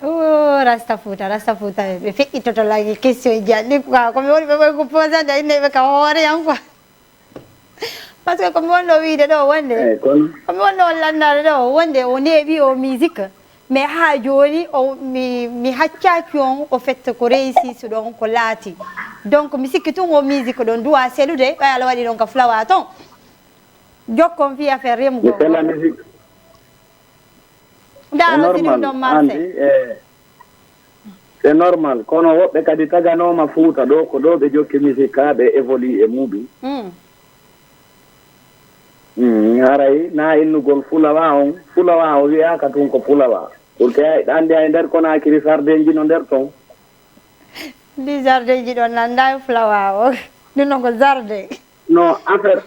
Oh, Rasta Fouta, Rasta Fouta, ɓe feƴƴitoto lan e question ji an ɗin quoi. Ko mi woni ɓe ɓoy ko posande, a innay ɓe ka hoore am quoi. Parce que ko mi wonno wiide ɗo wonde, ko mi wonno on lannaade ɗo wonde o neeɓi o musique, mais haa jooni o mi mi haccaaki on au fait ko réussir ɗon ko laati. Donc mi sikki tun o musique ɗon duwa selude ɓay ala waɗi ɗon ka fulawa ton. Jokkon fii affaire remugol. Ndaa no si ɗum ɗon marché. C'est normal, kono woɓɓe kadi taganooma Fuuta ɗo, ko ɗo ɓe jokki musique haa ɓe évolue e muuɗum. Mm, Haray na innugol fulawa on, fulawa o wi'aaka tun ko fulawa. Pour que a anndi hay nder Conakry sardeeji no nder ton. Ndi sardeeji ɗon lanndaay fulawa o. Ɗum ɗon ko sarde. No affaire,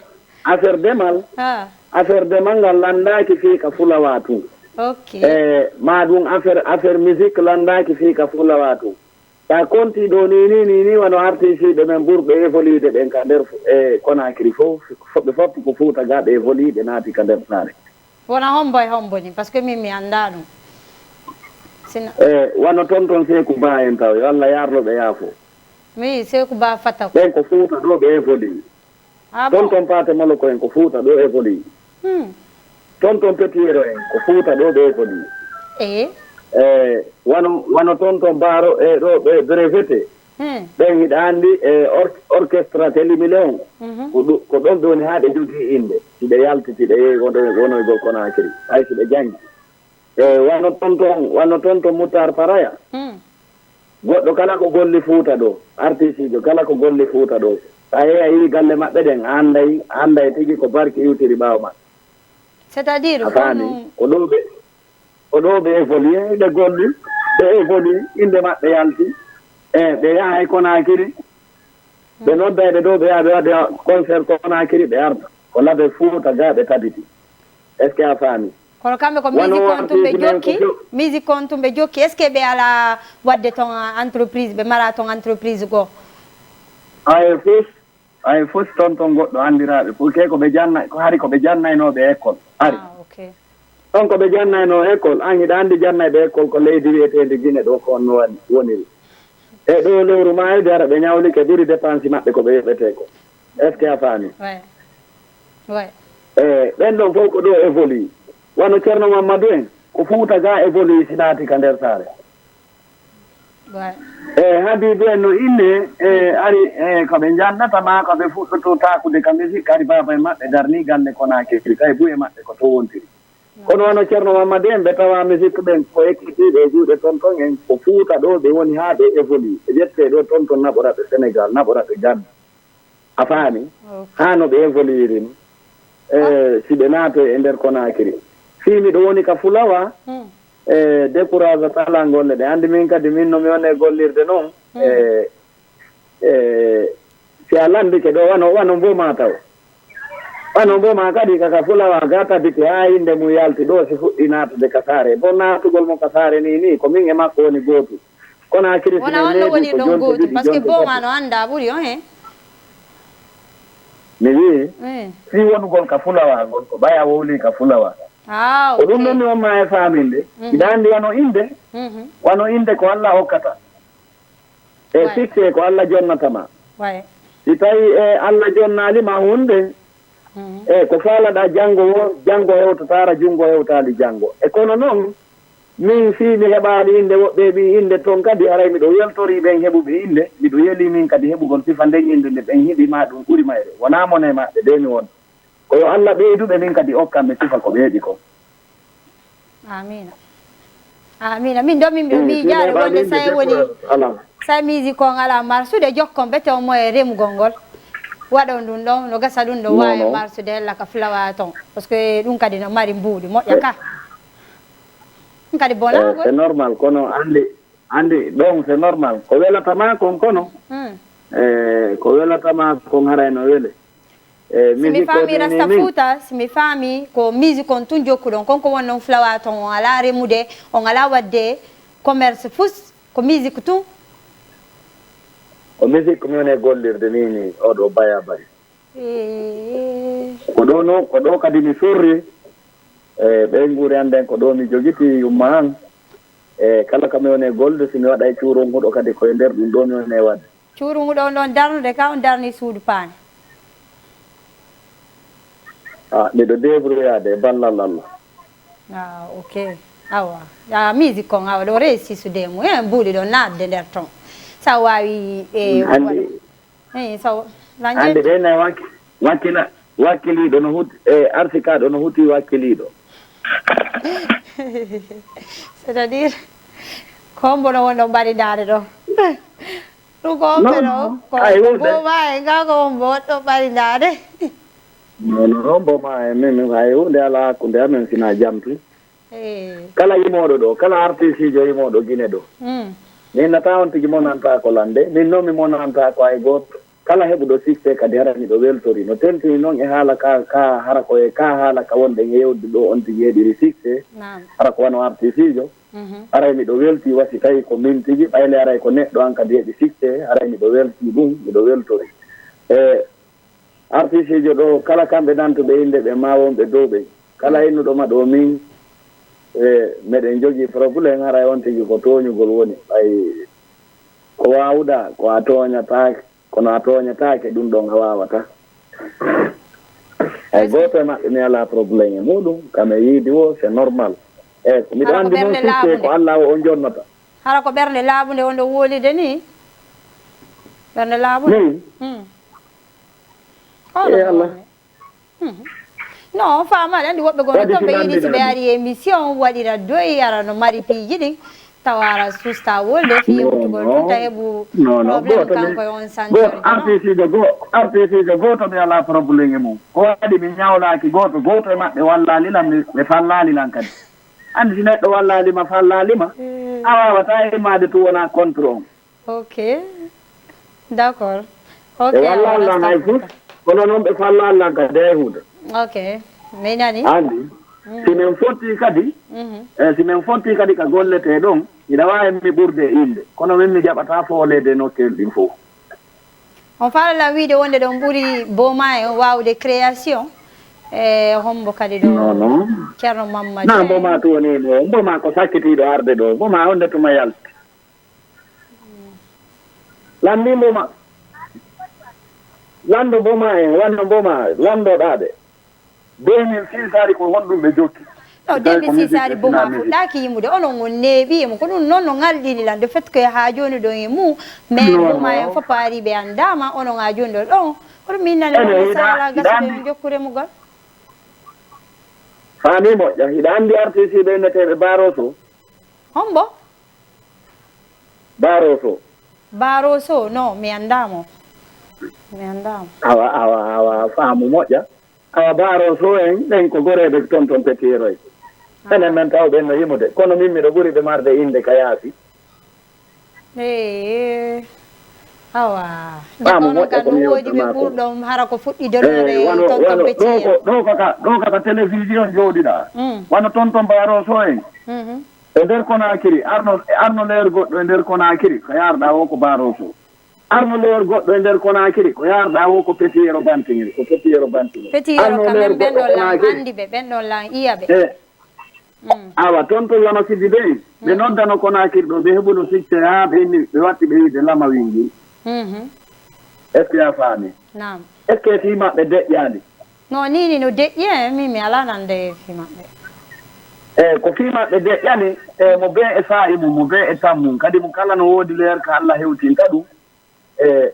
affaire demal, Ah, affaire demal ngal lanndaaki fii ka fulawa tun. ok. E ma ɗum affaire, affaire musique lanndaaki fii ka fulawa tun. Sa konti ɗo ni, ni, ni, ni wano artiste ɓe men ɓurɓe évolude ɓen ka nder fu-, e Conakry fof, fof ɓe fof ko Fuuta ga ɓe évolue ɓe naati ka nder saare. Wona hombo e hombo ni, parce que min mi anndaa ɗum. Sina, E wano tonton Seeku Ba en taw, yo Allah yarlo ɓe yaafo. Mi Seeku Ba Fata ko. Ɓen ko Fuuta ɗo ɓe évolue. Ah bon? Tonton Paate Moloko en ko Fuuta ɗo évolue. Hmm. Tonton Petiero en ko Fuuta ɗo ɓe évolue. Eh, E wano, wano tonton Baaro e ɗo ɓe Brevete. hmm. Ɓen hiɗa anndi e or-, orchestre Telimi Leon. Mhm. Ko ɗu-, ko ɗon ɓe woni haa ɓe jogii innde. Si ɓe yaltiti ɓe yehi wono-, wonoygol Conakry. Hay si ɓe janngi. E wano tonton, wano tonton Muttar Paraya. Hmm. Goɗɗo kala ko golli Fuuta ɗo, artistiijo kala ko golli Fuuta ɗo. Sa yehi a yii galle maɓɓe ɗen, a annday, a annday tigi ko barki iwtiri ɓaawo maɓɓe. C'est-à-dire, A faami? kono- Ko ɗo ɓe, ko ɗo ɓe évolué, ɓe golli, ɓe évolué, innde maɓɓe yalti. E ɓe yaha e Conakry, ɓe nodda ɓe ɗo, ɓe yaha ɓe waɗa concert Conakry, ɓe arta. Ko labe Fuuta ga ɓe tabiti. Est-ce que a faami? Kono kamɓe ko Wano musique on tun ɓe artiste men ko jokki, jo- musique on tun ɓe jokki, est-ce que ɓe ala waɗde ton entreprise, ɓe mara ton entreprise goo? Hay fof, hay fof tonton goɗɗo anndiraaɓe, pour que ko ɓe janna, ko hari ko ɓe jannaynooɓe école. Hari. Ah, ok. Ɗon ko ɓe jannaynoo école, an hiɗa anndi jannayɓe école ko leydi wiyeteendi Gine ɗo ko on woni, woniri. E ɗo lewru maayde ara ɓe ñawlike ɓuri dépense maɓɓe ko ɓe yoɓetee ko. Est-ce que a faami? Ouais. Ouais. E ɓen ɗon fof ko ɗo évolue. Wano Ceerno Mammadu en, ko Fuuta ga évolue si naati ka nder saare. Ouais. E Habibu en no inne, e ari, e ko ɓe njannata ma ko ɓe fuɗɗoto taakude ka musique, ari baaba e maɓɓe darni galle Conakry, kay buye maɓɓe ko to wontiri. Kono wano Ceerno Mammadu en, ɓe tawa musique ɓen ko ekkitiiɓe e juuɗe tonton en, ko Fuuta ɗo ɓe woni haa ɓe évolue. Ɓe ƴettee ɗo tonton naɓora ɓe Sénégal, naɓora ɓe Gambie. A faami? Ok. Haa no ɓe évoluiri ni. E, si ɓe naatee e nder Conakry. Fii miɗo woni ka fulawa, Hmm. e, décourage tala golle ɗe. Anndi min kadi min no mi woni e gollirde noon. Hmm. E, e, si a lanndike ɗo, wano, wano mboma taw. Wano mboma kadi kaka fulawa ga tabiti haa innde mum yalti ɗo si fuɗɗi naatude ka saare. Bon naatugol mo ka saare ni, ni, ko min e makko woni gootu. Kono a Christ Wona en on no neeɓi woni ko ɗon jonte gootum, ɗiɗi, parce que jonte boma tati. No annda ɓuri on he. Mi wii, Eh. fii wonugol ka fulawa ngol, ko ɓaya wowli ka fulawa. Ah, Ko ɗum ok. Noon mi wonma e faaminde. Mhm. Hiɗa anndi wano innde? Mhm. Wano innde ko Alla hokkata. E Ouais. Sikke ko Alla jonnatama. Ouais. Si tawi e Alla jonnaali ma huunde, Mhm. e ko faalaɗa janngo wo, janngo hewtataara, junngo hewtaali janngo. E kono noon, min fii mi heɓaali innde woɓɓe heɓi innde toon kadi, haray miɗo weltori ɓen heɓuɓe innde, miɗo yeli min kadi heɓugol sifa nden innde nde ɓen heɓi ma ɗum ɓuri mayre. Wonaa mone maɓɓe de mi won. Ko yo Alla ɓeydu ɓe min kadi okkan ɓe sifa ko ɓe heɓi kon. Amina. Amina. Min ɗo min mbiɗo Mm, mbiyi si jaare neeɓaali wonde innde say debbo woni alaa. Say musique on alaa marsude jokkon ɓe te on moye remugol ngol. Waɗon ɗum ɗon no gasa ɗum ɗo Non, waawi non. Marsude hella ka fulawa ton. Parce que ɗum kadi no mari mbuuɗi moƴƴa ka. Ɗum kadi Eh, bonaagol. C'est normal, kono anndi, anndi ɗon c'est normal. Ko welata ma kon kono. Hmm. Eh, ko welata ma kon haray no wele. Eh, Si mi musique o faami nene Rasta min. Fuuta, si mi faami ko musique on tun jokkuɗon, kon ko wonnon fulawa ton on alaa remude, on alaa waɗde commerce fus, ko musique tun. Ko musique mi woni e gollirde ni, ni, oɗo baya bari. Eh, Ko ɗo no, ko ɗo kadi mi surri. E ɓeynguure an nden ko ɗo mi jogiti yumma an. E kala ka mi woni e golde, si mi waɗa e cuurunguɗo kadi ko e nder ɗum ɗo mi woni e waɗde. Cuurunguɗo on ɗon darnude ka on darni suudu paane. Ah, miɗo débrouillade e ballal Allah. Ah, ok. Awa. Ah, musique kon awa ɗo reesi sude mum. Eh, mbuuɗi ɗon naatde nder ton. Sa waawi e Anndi, Eh, so anndi ɓe nay wakki-, wakkila, wakkiliiɗo no huti, e arsikaɗo no huti wakkiliiɗo. C'est-à-dire, ko hombo no wonɗo mbaɗi ndaade ɗo? Ɗum ko Non, hombo non. Ko Ay, ko wonde. Boma e nga ko hombo waɗɗo mbaɗi ndaade? Non, non, mbo ma e min, hay huunde alaa hakkunde amen, sinaa jam tun. Kala yimooɗo ɗo, kala artiisiijo yimooɗo Gine ɗo, mi innata on tigi monantaako lan de. Min non mi monantaako hay gooto. Kala heɓuɗo succès kadi hara miɗo weltori. No tentini non e haala ka, ka hara ko e ka haala ka wonɗen e yewtude ɗo, on tigi heɓiri succès. Hara ko wano artiisiijo. Haray miɗo welti, wa si tawi ko min tigi, ɓayle haray ko neɗɗo an kadi heɓi succès, haray miɗo welti ɗum, miɗo weltori. E artiisiijo ɗo, kala kamɓe nantuɓe innde ɓe, ma wonɓe dow ɓe, kala innuɗo ma ɗo min, e meɗen jogii problème, haray on tigi ko tooñugol woni. Ɓay ko waawuɗaa, ko a tooñataake, kono a tooñataake, ɗum ɗon a waawataa. Hay gooto e maɓɓe mi alaa problème e muuɗum, kam e yiidi wo, c'est normal. E miɗo anndi noon succès ko Allah o, o jonnata. Hara ko ɓernde laaɓunde wonde wowlude ni? Ɓernde laaɓunde? Hmm. Ko oɗon Allah. Hmm. Non, faama, aɗa anndi woɓɓe goo no toon ɓe yiɗi si ɓe ari émission, waɗira doyi, ara no mari piiji ɗin, tawa ara susta wolde, fii yewtugol tun, ta heɓu problème kanko e on sanjori. Artiisiijo goo, artiisiijo gooto mi alaa problème e mum. Ko waɗi mi ñawlaaki gooto, gooto e maɓɓe wallaali lan, mi, ɓe fallaali lan kadi. Anndi si neɗɗo wallaali ma, fallaali ma, a waawataa immaade tun wonaa contre on. Ok. D'accord. Ok, e walla Allah hay fof. Kono noon ɓe falla Allah kadi hay huunde. Ok. Mi nani. Anndi. Si min fotti kadi, e si min fotti kadi ka golletee ɗon, hiɗa waawi mi ɓurde innde. Kono min mi jaɓataa fooleede nokkeeli ɗin fof. On faala lan wiide wonde ɗon ɓuri Boma en waawude création. E hombo kadi ɗo? Non, non. Ceerno Mamma na Dieng. Boma tun woni mo, Boma ko sakkitiiɗo arde ɗo. Boma honde tuma yalti. Lanndii mbo ma, lanndo mbo ma en, wanno mbo ma, lanndooɗaa ɓe. Deux mille six ari ko honɗum ɓe jokki? No, deux mille six ari mbo ma fuɗɗaaki yimude, onon on neeɓii e mum. Ko ɗum noon no ŋalɗini lan, de fait que haa jooni ɗon e mum, mais mbo ma en fof ari ɓe anndaama, onon haa jooni ɗo ɗon. Hoɗum innani on sala gasa ɗo en jokku remugol? Faamii moƴƴa, hiɗa anndi artisiiɓe inneteeɓe Baroso? Hombo? Baroso. Baroso, no, mi anndaa mo. Mi anndaa mo. Awa, awa, awa, faamu moƴƴa. Awa, Baroso en, ɓen ko goreeɓe ton ton Petiero en. Enen men tawɓe no yimude. Kono min miɗo ɓuri ɓe marde innde ka yaasi. Ee, awa. Faamu moƴƴa ko mi yewtata maa ko. Ɓurɗo hara ko fuɗɗi donaade ton ton Petiero. Ɗo ko, ɗo ko ka, ɗo ka, ka télévision jooɗiɗaa. Wano ton ton Baroso en. E nder Konaakiri, arno, arno leer goɗɗo e nder Konaakiri, ko yaarɗaa o ko Baroso. Arno leer goɗɗo e nder Konaakiri, ko yaarɗaa o ko Petiero Bantingel, ko Petiero Bantingel. Petiero, arno leer goɗɗo Konaakiri. Ɓen ɗon lan anndi ɓe, ɓen ɗon lan iya ɓe. E, awa, ton to Lama Siddi ɓe, ɓe noddano Konaakiri ɗo, ɓe heɓuno succès haa ɓe inni, ɓe watti ɓe wiide Lama Wingil. Est-ce que a faami? Naam. Est-ce que fii maɓɓe deƴƴaali? No, nii ni no deƴƴi, e, min mi alaa nande e fii maɓɓe. E, ko fii maɓɓe deƴƴani, e, mo bee e saa'i mum, mo bee e tan mum. Kadi mo kala no woodi leer ka Allah hewtinta ɗum. E,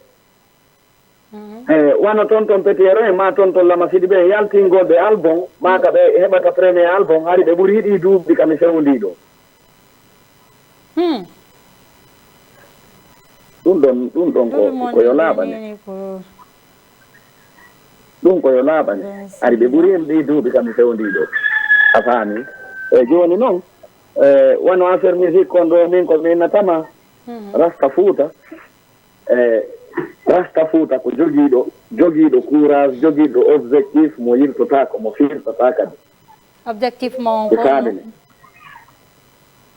e, wano ton ton Petiero en, maa ton ton Lama Sidibé en, yaltingol ɓe album, maa ka ɓe heɓata premier album, hari ɓe ɓuri yiɗi duuɓi ka mi fewndii ɗo. Hmm. Ɗum ɗon, ɗum ɗon ko, ko yo laaɓane. Ɗum ko yo laaɓane. Ari ɓe ɓuri en ɗii duuɓi kam mi fewndii ɗo. A faami? E jooni noon, e, wano affaire musique kon ɗo, min ko mi innatama, Rasta Fuuta. E, Rasta Fuuta ko jogiiɗo, jogiiɗo courage, jogiiɗo objectif, mo yiltotaako, mo fiirtataa kadi. Objectif mo on ko honno?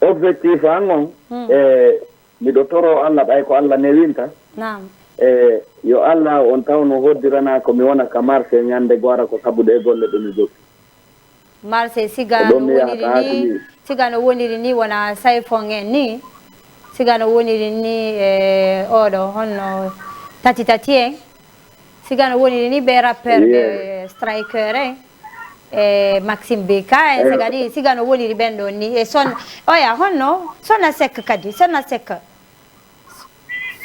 Objectif an on, e, miɗo toro Allah, ɓay ko Allah newinta. Naam. E, yo Allah on taw no hoddirana ko mi wona ka marché ñande goo, hara ko sabu ɗee golle ɗe mi jokki. Marché, siga no woniri ni, siga no woniri ni wona Sayfon en ni, siga no woniri ni, e, oɗo honno Tati Tati en, siga no woniri ni ɓe rappeur, ɓe striker en, e Maxime B K en, siga ni, siga no woniri ɓen ɗon ni, e son, oya honno, Sona Seck kadi, Sona Seck.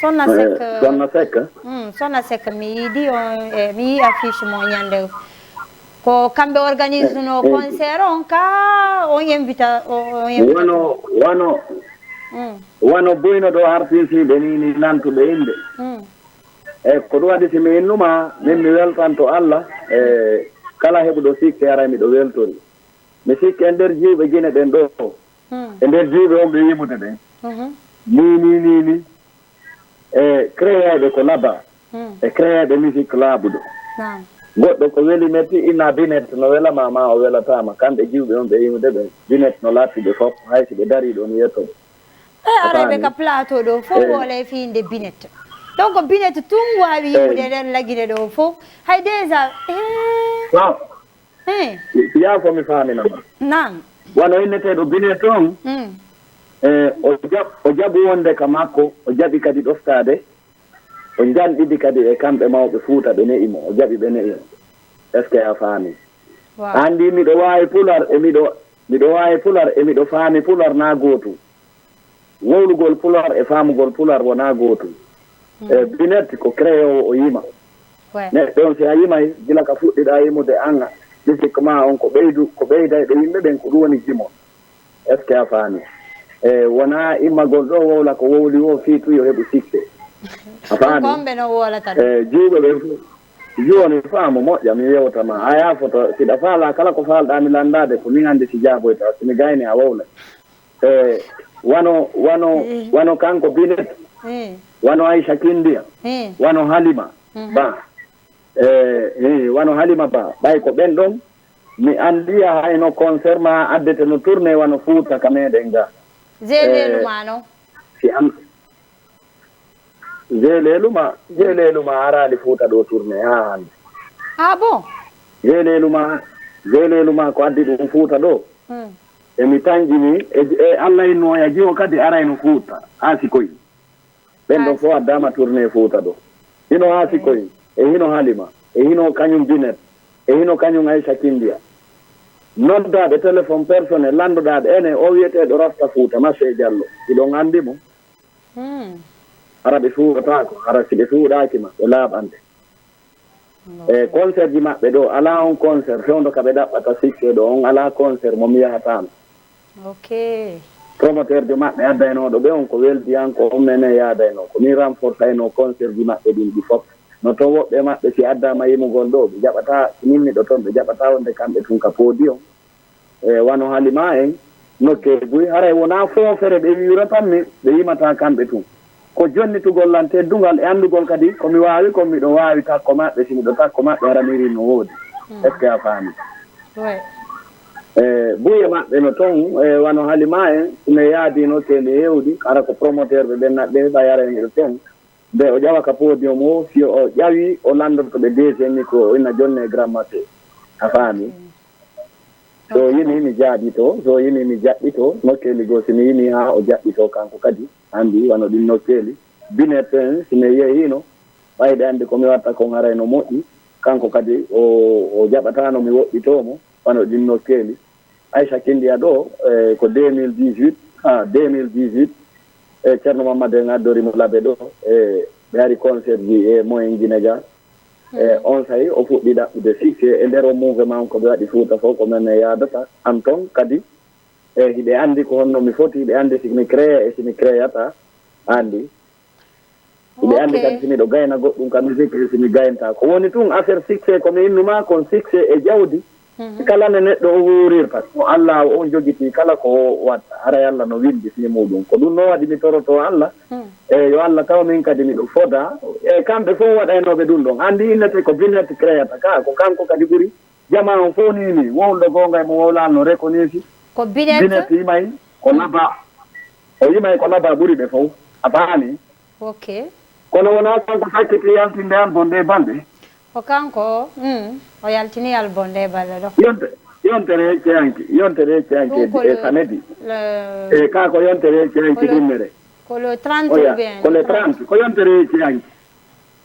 Sona Seck. Sona Seck. Hmm, Sona Seck, mi yiidi on, e, mi yii affiche mo ñande. Ko kamɓe organise no concert on ka, on invita, on invita. Wano, wano, wano buyno ɗo artisiiɓe ni, ni nantuɓe innde. Hmm. E ko ɗum waɗi si mi innuma, min mi weltanto Allah, e, Kala heɓuɗo sikke aray miɗo weltori. Mi sikke e nder jiwɓe Gine ɓen ɗoo, e nder jiwɓe on ɓe yimude ɓen. Ni, ni, ni, ni. E créayɓe ko laba, e créayɓe musique laaɓuɗo. Goɗɗo ko weli metti, inna Binet no welama ma o welataama. Kamɓe jiwɓe on ɓe yimude ɓen, Binet no laatti ɓe fof, hay si ɓe darii ɗoo mi yetto ɓe. E arayɓe ka plateau ɗoo fof wole fiinde Binet. Donc Binet tun waawi yimude nder lagine ɗoo fof. Hay déjà, eh. Waaw. Eh. Yaafo mi faaminama. Naam. Wano inneteeɗo Binet on, eh, o jaɓ-, o jaɓi wonde ka makko, o jaɓi kadi ɗoftaade, o njanɗidi kadi e kamɓe mawɓe Fuuta ɓe ne'i mo, o jaɓi ɓe ne'i mo. Est-ce que a faami? Waaw. Anndi miɗo waawi Pular e miɗo, miɗo waawi Pular e miɗo faami Pular na gootum. Wowlugol Pular e faamugol Pular wonaa gootum. E Binet ko créowo o yima. Neɗɗo on si a yimay, gila ka fuɗɗiɗaa yimude an, musique ma on ko ɓeydu, ko ɓeyday ɓe yimɓe ɓen, ko ɗum woni jimol. Est-ce que a faami? E wonaa immagol ɗoo wowla ko wowli woo fii tun yo heɓu sikke. A faami? E jiwɓe ɓen fof. Jooni faamu moƴƴa, mi yewta ma. A yaafoto, siɗa faalaa kala ko faalɗaa mi lanndaade, ko min anndi si jaaboyta, si mi gayni a wowlay. E wano, wano, wano kanko Binet, wano Aisha Kindiya, wano Halima Ba. E, e, wano Halima Ba, ɓay ko ɓen ɗon, mi anndiya hayno concert ma addete no tournée wano Fuuta ka meɗen ga. Zelelu ma non. Si an-, Zelelu ma, Zelelu ma araali Fuuta ɗoo tournée haa hannde. Ah bon? Zelelu ma, Zelelu ma ko addi ɗum Fuuta ɗoo. E mi tanƴini, e, e Alla inno oya jiwo kadi arayno Fuuta, Aasikoy. Ɓen ɗon fof addaama tournée Fuuta ɗoo. Hino Aasikoy, e hino Halima, e hino kañum Binet, e hino kañum Aisha Kindiya. Noddaaɓe téléphone personnel, lanndoɗaaɓe enen, o wiyeteeɗo Rasta Fuuta, Marché Jallo. Hiɗon anndi mo? Hara ɓe suuɗataako, hara si ɓe suuɗaaki ma, ɓe laaɓante. E concert ji maɓɓe ɗoo, alaa on concert fewndo ka ɓe ɗaɓɓata sikke ɗoo, on alaa concert mo mi yahataano. Ok. Promoteur jo maɓɓe addaynooɗo ɓe on ko weldiyanko on, menen yaadaynoo. Ko min renforcayno concert ji maɓɓe ɗin ɗi fof. No to woɓɓe maɓɓe si addaama yimugol ɗoo, ɓe jaɓataa, si min miɗo ton, ɓe jaɓataa wonde kamɓe tun ka podium. E wano Halima en, nokkeeli buy, haray wonaa foofere ɓe wi'ura tan mi, ɓe yimata kamɓe tun. Ko jonnitugol lan teddungal e anndugol kadi ko mi waawi kon, miɗo waawi takko maɓɓe, si miɗo takko maɓɓe hara mi iri no woodi. Est-ce que a faami? E buye maɓɓe no ton, e wano Halima en, si mi yaadi nokkeeli heewɗi, hara ko promoteur ɓe ɓen naɓɓe, ɓay hara e miɗo ton. Nde o ƴawa ka podium o, si o ƴawi, o lanndoto ɓe deuxième micro, o inna jonne e Grand Maté. A faami? So o yimi, mi jaaɓito. So o yimi, mi jaɓɓito. Nokkeeli goo, si mi yimi haa o jaɓɓito kanko kadi, anndi wano ɗin nokkeeli. Binet en, si mi yehiino, ɓay ɓe anndi ko mi watta kon haray no moƴƴi, kanko kadi o, o jaɓataano mi woɗɗitoo mo. Wano ɗin nokkeeli. Aisha Kindiya ɗoo, e, ko deux mille dix-huit, ha deux mille dix-huit, e, Ceerno Mammadu en addori mo Labe ɗoo, e, ɓe ari concert ji e moyen Gine ga. E, on saa'i o fuɗɗi ɗaɓɓude sikke e nder o mouvement ko ɓe waɗi Fuuta fof, ko men e yaadata. An ton kadi, e, hiɓe anndi ko honno mi foti, hiɓe anndi si mi créé e si mi créata, anndi. Miɗo anndi kadi si miɗo gayna goɗɗum ka musique, si mi gaynta. Ko woni tun affaire succès, ko mi innu ma kon succès e jawdi. Kala ne neɗɗo o wuurirta, ko Alla o on jogitii kala ko o watta. Haray Alla no winndi fii muuɗum. Ko ɗum no waɗi mi toroto Alla. E yo Alla taw min kadi miɗo foda. E kamɓe fof waɗaynooɓe ɗum ɗon. Anndi innete ko Binet créata ka, ko kanko kadi ɓuri. Jamaa on fof ni, ni wowluɗo goonga e mo wowlaano reconnaître. Ko Binet? Binet yimay ko Laba. O yimay ko Laba ɓuri ɓe fof. A faami? Ok. Kono wonaa kanko sakkiti yaltinde album ɗe balɗe? Ko kanko, mm, o yaltini album ɗe balɗe ɗo. Yonte, yontere yecceyanke, yontere yecceyanke e samedi. E ka ko yontere yecceyanke ɗimmere. Ko le trente ou bien? Ko le trente, ko yontere yecceyanke.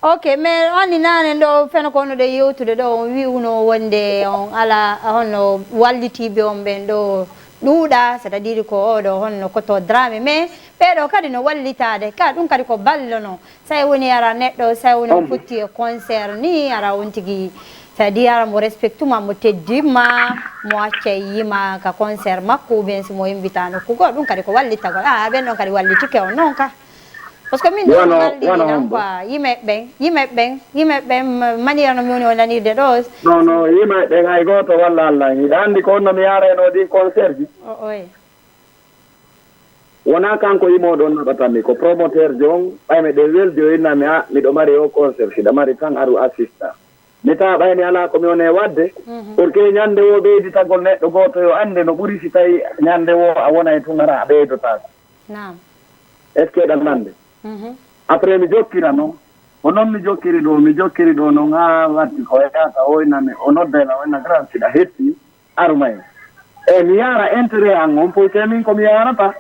Ok, mais anndi naane ɗo feno ko no ɗe yewtude ɗo, on wi'uno wonde on ala honno wallitiiɓe on ɓen ɗo ɗuuɗa, c'est-à-dire ko oɗo honno ko to Dramé, mais ɓeɗo kadi no wallitaade, ka ɗum kadi ko ballono. Sa e woni ara neɗɗo, sa e woni on fotti e concert ni, ara on tigi, c'est-à-dire ara mo respectuma, mo teddima, mo acca e yima ka concert makko, ou bien si mo invita nokku goo, ɗum kadi ko wallitagol. Ah, ɓen ɗon kadi wallitike on non ka. Parce que min ɗo wano wano hombo? Quoi, yimɓe ɓen, yimɓe ɓen, yimɓe ɓen, manière no mi woni o nanirde ɗo. Non, non, yimɓe ɓen hay gooto walla Allah. Hiɗa anndi ko honno mi yaarayno ɗin concert ji? Oy. Wonaa kanko yimooɗo on naɓatanmi, ko promoteur jo on. Ɓay mi ɗen weldi, o innami, "A, miɗo mari o concert, hiɗa mari tan, aru assista." Mi tawa ɓay mi alaa ko mi woni e waɗde, pour que ñannde woo ɓeyditagol neɗɗo gooto yo annde no ɓuri si tawi ñannde woo a wonay tun, hara a ɓeydotaako. Naam. Est-ce que eɗa nannde? Après mi jokkira non. Ko non mi jokkiri ɗo, mi jokkiri ɗo non haa watti ko yahata o innami, o nodda ila o inna grand siɗa hetti. Arumay. E mi yaara intérêt an on, pour que min ko mi yaarata,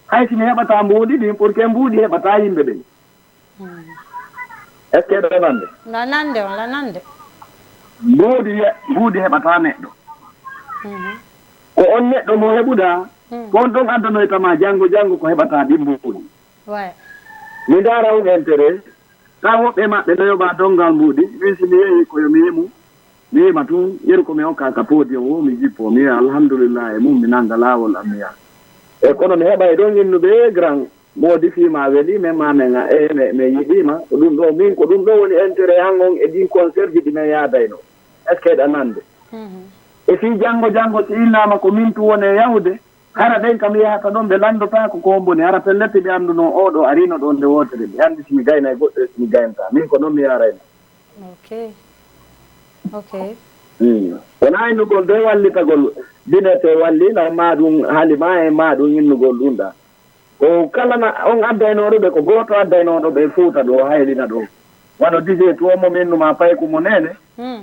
hay si mi heɓata mbuuɗi ɗin, pour que mbuuɗi heɓata yimɓe ɓen. Est-ce que ɗo nande? La nande on, la nande. Mbuuɗi he-, mbuuɗi heɓata neɗɗo. Ko on neɗɗo mo heɓuɗa, ko on ɗon addanoyta ma janngo, janngo ko heɓata ɗin mbuuɗi. Ouais. Mi ndaara on intérêt, Taa woɓɓe maɓɓe no yoɓa donngal mbuuɗi, min si mi yehi ko yo mi yimu, mi yima tun, yeru ko mi hokka ka podium woo, mi jippo, mi wi'a alhamdulillah e mum, mi nannga laawol am mi yaha. E kono mi heɓay ɗon innuɓe grand, moodi fii ma weli, men ma men a, e, men, men yiɗii ma, ko ɗum ɗoo, min ko ɗum ɗoo woni intérêt an on e ɗin concert ji ɗi men yaadaynoo. Est-ce que eɗa nande? E fii janngo janngo si innaama ko min tun woni e yahude, Hara ɓen kam yahata ɗon, ɓe lanndotaako ko hombo ni. Hara pellet ɓe anndunoo oo ɗoo ariino ɗoo nde wootere. Ɓe anndi si mi gaynay goɗɗo e si mi gayntaa. Min ko non mi yaarayno. Ok. Ok. Hmm. Wonaa innugol doy wallitagol. Binete walli na maa ɗum Halima e maa ɗum innugol ɗum ɗaa. Ko kala na on addaynooɗo ɓe, ko gooto addaynooɗo ɓe Fuuta ɗoo, Haylina ɗoo. Wano disee to mo min numa payku mo neene.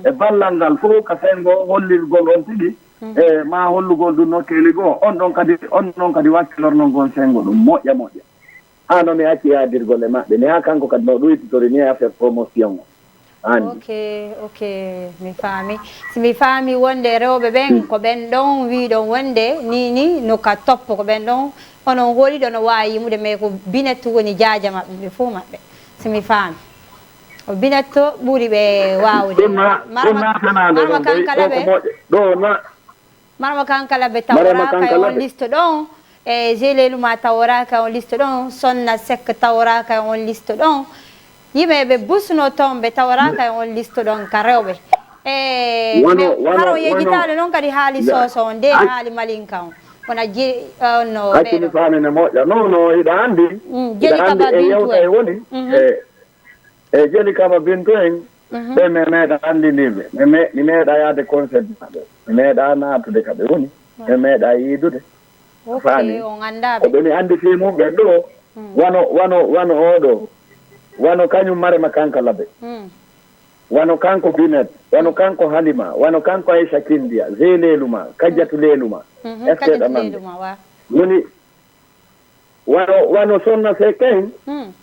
E ballal ngal fof ka senngo hollirgol on tigi, e maa hollugol ɗum nokkeeli goo, on ɗon kadi, on ɗon kadi wakkilorno ngon senngo ɗum moƴƴa moƴƴa. Haa no mi acci yaadirgol e maɓɓe ni, haa kanko kadi no ɗuytitori ni e affaire promotion o. An. Ok, ok, mi faami. Si mi faami wonde rewɓe ɓen, ko ɓen ɗon wiiɗon wonde ni, ni, no ka toppo, ko ɓen ɗon, onon hooliɗo no waawi yimude, mais ko Binet woni jaaja maɓɓe, ɓe fof maɓɓe. Si mi faami. O Binetto ɓuri ɓe waawude. Ɗum na, ɗum na fenaande Marama ɗum, Kankala ɓe. Ɗo na. Marama Kankala ɓe taworaaka e on liste ɗon. E Jelelu ma taworaaka e on liste ɗon. Sonna Seck taworaaka e on liste ɗon. Yimɓe ɓe busno toon ɓe taworaaka e on liste ɗon ka rewɓe. E haro yejitaade noon kadi haali soso on, nde haali malinka on. Wona je, on no ɓeɗo. Accini faamine moƴƴa. Non, non, hiɗa anndi. Jeli kaba bintu e woni. E Jeli Kaba Bintu en, ɓe mi meeɗa anndindirɓe. Mi me-, mi meeɗa yaade concert maɓɓe. Mi meeɗa naatude ka ɓe woni. Mi meeɗa yiidude. Ok, on anndaa ɓe. Ko ɓe mi anndi fii mum ɓen ɗo, wano, wano, wano oo ɗo. Wano kañum Marema Kankalabe. Wano kanko Binet, wano kanko Halima, wano kanko Aisha Kindiya, Zee Leeluma, Kajjatu Leeluma. Est-ce que ɗo nande? Woni Wano, wano Sonna Seck en,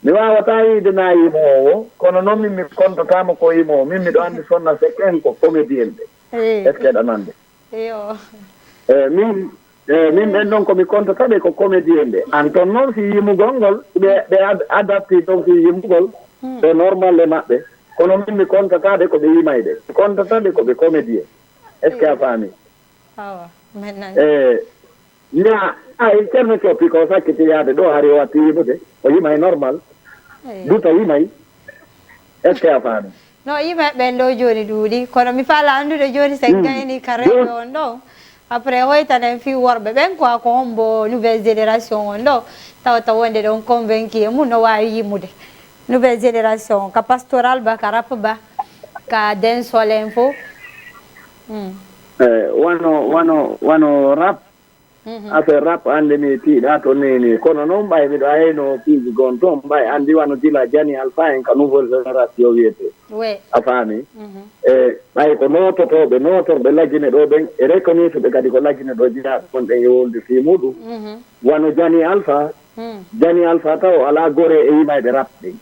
mi waawataa wiide na yimoowo, kono noon min mi kontataa mo ko yimoowo. Min miɗo anndi Sonna Seck en ko comédien ɓe. Est-ce que eɗa nande? Eyo. E min, e min ɓen noon ko mi kontata ɓe ko comédien ɓe. An toon noon si yimugol ngol, ɓe, ɓe ad-, adapti toon si yimugol, ɓe normal e maɓɓe. Kono min mi kontataa ɓe ko ɓe yimayɓe. Mi kontata ɓe ko ɓe comédien. Est-ce que a faami? Awa, mi nani. E, Nya, ay, Ceerno Coppi ko sakkiti yaade ɗo, hari o watti yimude. O yimay normal. Duta yimay. Est-ce que a faami? No yimay ɓen ɗo jooni ɗuuɗi, kono mi faala anndude jooni sen gayni ka rewɓe on ɗo. Après, hoytanen fii worɓe ɓen, quoi, ko hombo nouvelle génération on ɗo. Tawata wonde ɗon convaincu e mum no waawi yimude. Nouvelle génération, ka pastoral ba, ka rap ba, ka dancehall en fof. Hmm. Eh, wano, wano, wano rap. Affaire rap, annde mi tiiɗa to nini. Kono noon, ɓay miɗo ayno piiji gon toon, ɓay anndi wano gila Jani Alpha en ka nouvelle génération wiyete. Oui. A faami? E ɓay ko noototooɓe, nootorɓe Lagine ɗo ɓen, e reconnaître ɓe kadi ko Lagine ɗo jeyaaɓe gonɗen e wolde fii muɗum. Wano Jani Alpha, Jani Alpha taw alaa gore e yimayɓe rap ɗin.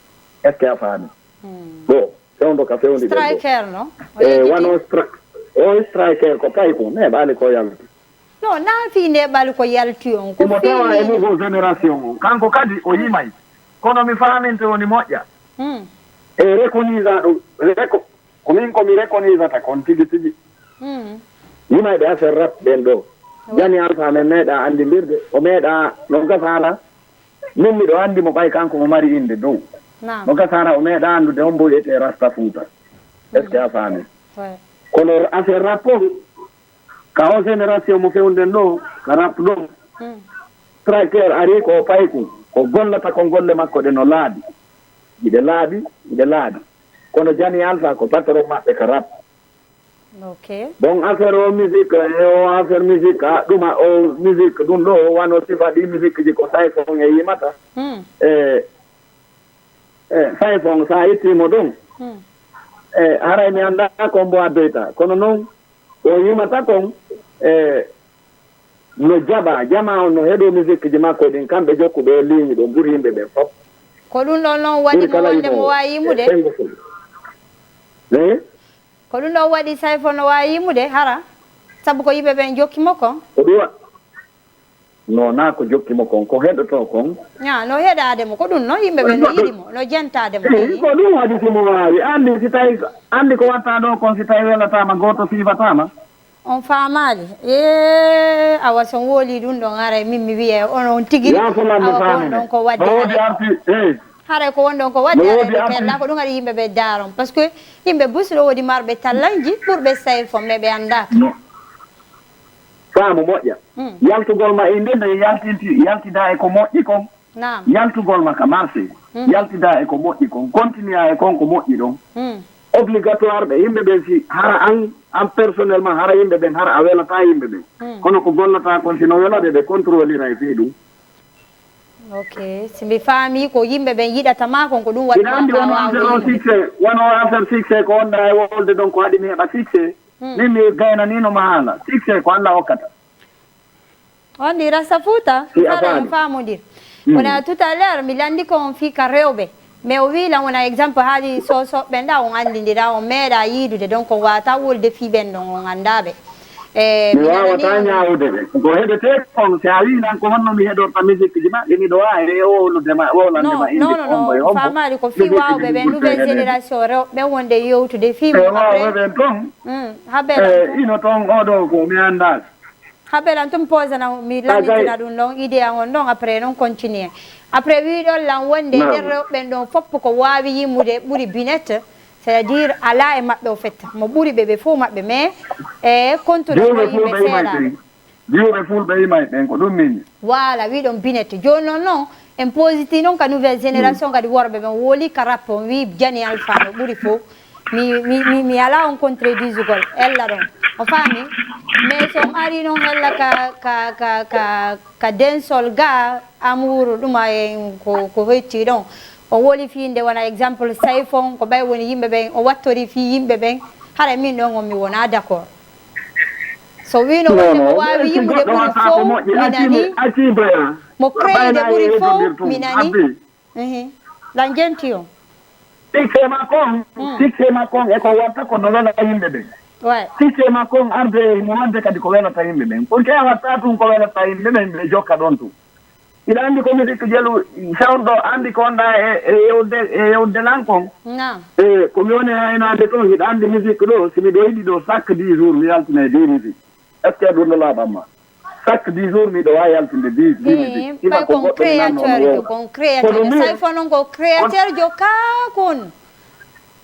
Est-ce que a faami? Ɗo, fewndo ka fewndi ɗen ɗo. Striker no? E wano stri-, o striker ko payko, neeɓaali ko yaltu. Non, naa fii neeɓaali ko yalti on, ko imo fii tawa e nouveau génération on. Kanko kadi o yimay. Kono mi faaminte woni moƴƴa. Hmm. E reconnaître ɗum, reco-, ko min ko mi reconnaître kon tigi tigi. Hmm. Yimayɓe affaire rap ɓen ɗo. Jani Alpha men meeɗa anndindirde, o meeɗa non gafaala. Min miɗo anndi mo ɓay kanko mo mari innde dow. Naam. Mo gasara o meeɗa anndude on mbo wiyetee Rasta Fuuta. Est-ce que a faami? Ouais. Kono affaire rap on, ka o génération mo fewnden ɗo, ka rap ɗon, Hmm. Striker ari ko o payku, ko gollata kon golle makko ɗe no laaɓi. Hiɗe laaɓi, hiɗe laaɓi. Kono Jani Alpha ko patron maɓɓe ka rap. Ok. Bon, affaire o musique, e o affaire musique, a, ɗum a, o musique, ɗum ɗo, wano sifa ɗi musique ji ko Sayfon e yimata. Hmm. E, e, Sayfon, sa itti mo ɗum. Hmm. E, haray mi annda ko mbo addoyta. Kono noon, ko yimata kon, e, no jaɓa, jama on no heɗo musique ji makko ɗin, kamɓe jokkuɓe e ligne ɗon ɓuri yimɓe ɓen fof. Ko ɗum ɗon noon waɗi Ɓuri mo kala wonde imo mo waawi yimude? e ɓen gosol. Eh? Ko ɗum ɗon waɗi Sayfo no waawi yimude, hara? Sabu ko yimɓe ɓen jokki mo kon? Ko ɗum wa-, no, naa ko jokki mo kon, ko heɗotoo kon. Ɲaa, no heɗaade mo, ko ɗum no yimɓe ɓen no yiɗi mo, no jentaade mo, Eh, eyi. ko ɗum waɗi si mo waawi. Anndi si tawi, anndi ko watta ɗo kon, si tawi welataama, gooto siifataama. On faamaali? Ee, awa so on woolii ɗum ɗon, haray min mi wiyay on, on tigi, Yaa fulaan mi awa ko on faamini. ɗon ko waɗde No woodi haray. arti-, eh. Haray ko won ɗon ko waɗde No haray woodi ɓe arti- pella, ko ɗum haɗi yimɓe ɓe daaron. Parce que yimɓe bus ɗo woodi marɓe tallanji ɓurɓe Sayfo, mais ɓe anndaaka. No. Faamu moƴƴa. Mm. Yaltugol ma e nde nde yaltinti, yaltidaa e ko moƴƴi kon. Naam. Yaltugol ma ka marché. Mm. Yaltidaa e ko moƴƴi kon. Continue e kon ko moƴƴi ɗon. Mm. Obligatoire ɓe yimɓe ɓen si hara an, an personnellement hara yimɓe ɓen hara a welataa yimɓe ɓen. Mm. Kono ko gollataa kon si no wela ɓe, ɓe contrôlira e fii ɗum. Ok, si mi faami ko yimɓe ɓen yiɗata ma kon ko ɗum waɗi Ina anndi ma wano waawa affaire o yiɗude. Succès, wano affaire succès ko wonda e wolde ɗon ko haɗi mi heɓa succès. Hmm. Min mi gaynaniino ma haala. Succès ko Allah hokkata. On ɗi Rasta Fuuta, Si a fara en faami. faamondir. Hmm. Wona tout à l'heure, mi lanndi ko on fii ka rewɓe. Mais o wii lan wona exemple haali Soosooɓe ɓen ɗa on anndindira, on meeɗa yiidude, donc on waata wolde fii ɓen ɗon, on anndaa ɓe. Eh, Mi mi waawataa nanii on. ñaawude ɓe. Ko heɓetee kon, si a wii lan ko honno mi heɗorta musique ji maɓɓe, miɗo waawi e wowlude ma, wowlande Non, ma innde non, ko non, hombo e non, hombo. faamaali ko fii Musique waawɓe ji ɓe, ɓurɓe nouvelle heɗeede. génération rewɓe wonde yewtude fii E mum, après, waawɓe ɓen ton. Hmm, habere Eh, lan ton. ino ton oɗo ko mi anndaa. Habere lan ton, mi posana, mi Ka landitina gay. ɗum ɗon, idée an on ɗon, après non continuer. Après wiɗon lan wonde Naam. nder rewɓe ɓen ɗon fof ko waawi yimude ɓuri Binet, c'est-à-dire alaa e maɓɓe o fetta. Mo ɓuri ɓe, ɓe fof maɓɓe, mais e kontuɗo Juuɓe ko yimɓe fulɓe imay seeɗa. ɓen. Juuɓe fulɓe imay ɓen, ko ɗum min. Voilà, wiɗon Binet. Jooni non, non, en positi non ka nouvelle génération kadi worɓe ɓen woli ka rap on, wi Jani Alpha no ɓuri fof. Mi, mi, mi, mi alaa on contredisugol, ella ɗon. O faami? Mais so on ari non hella ka, ka, ka, ka, ka densol ga, amour ɗum a en ko, ko hetti ɗon. O woli fii nde wona exemple Sayfon, ko ɓay woni yimɓe ɓen, o wattori fii yimɓe ɓen. Hara min ɗon on mi wona d'accord. So wino Non, wonde mo non, waawi mais si yimude goɗɗo ɓuri watta ko fof, moƴƴi, mi acci mi, nani. acci baya. Mo créé de Bayna ɓuri e fof, yewtondir tun, mi nani. Abbi. Ehe. Lan jenti o. Succès makko on, Mm. succès makko on e ko watta ko no wela yimɓe ɓen. Ouais. Succès makko on arde e mo wadde kadi ko welata yimɓe ɓen. Pour que a watta tun ko welata yimɓe ɓen, ɓe jokka ɗon tun. Hiɗa anndi ko musique jelu, sewndo anndi ko wonɗa e, e yewde, e yewde lan kon. Naam. E, ko mi woni haynaade toon, hiɗa anndi musique ɗo, si miɗo yiɗi ɗo chaque dix jours, mi yaltina e deux musique. Est-ce que ɗum no laaɓan ma? Chaque dix jours, miɗo waawi yaltinde dix, dix Eh, musique. Sifa ɓay ko kon goɗɗo mi nanno no créateur jo, wowla. kon créateur Kono jo. min Sayfo non ko créateur jo kaa kon.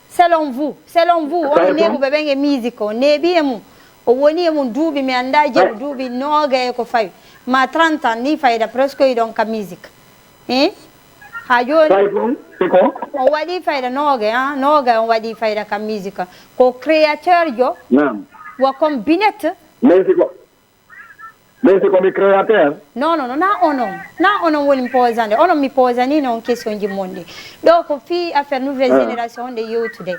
Selon vous, selon vous, on Sayfo? neeɓuɓe ɓen e musique, o neeɓi e mum. O woni e mum duuɓi, mi anndaa jelu, Ay. duuɓi noogay e ko fawi. Ma trente ans ni fayda, presque hiɗon ka musique. Hein? Haa jooni, Sayfo, c'est quoi? on waɗi fayda noogay, ah, noogay on waɗi fayda ka musique. Ko créateur jo, Naam. wa comme Binet. Mais c'est quoi? Mais c'est comme créateur. Non, non, non, na onon. Na onon woni mi posande. Onon mi posani non question ji mon ɗi. Ɗo ko fii affaire nouvelle Ah. génération nde yewtude.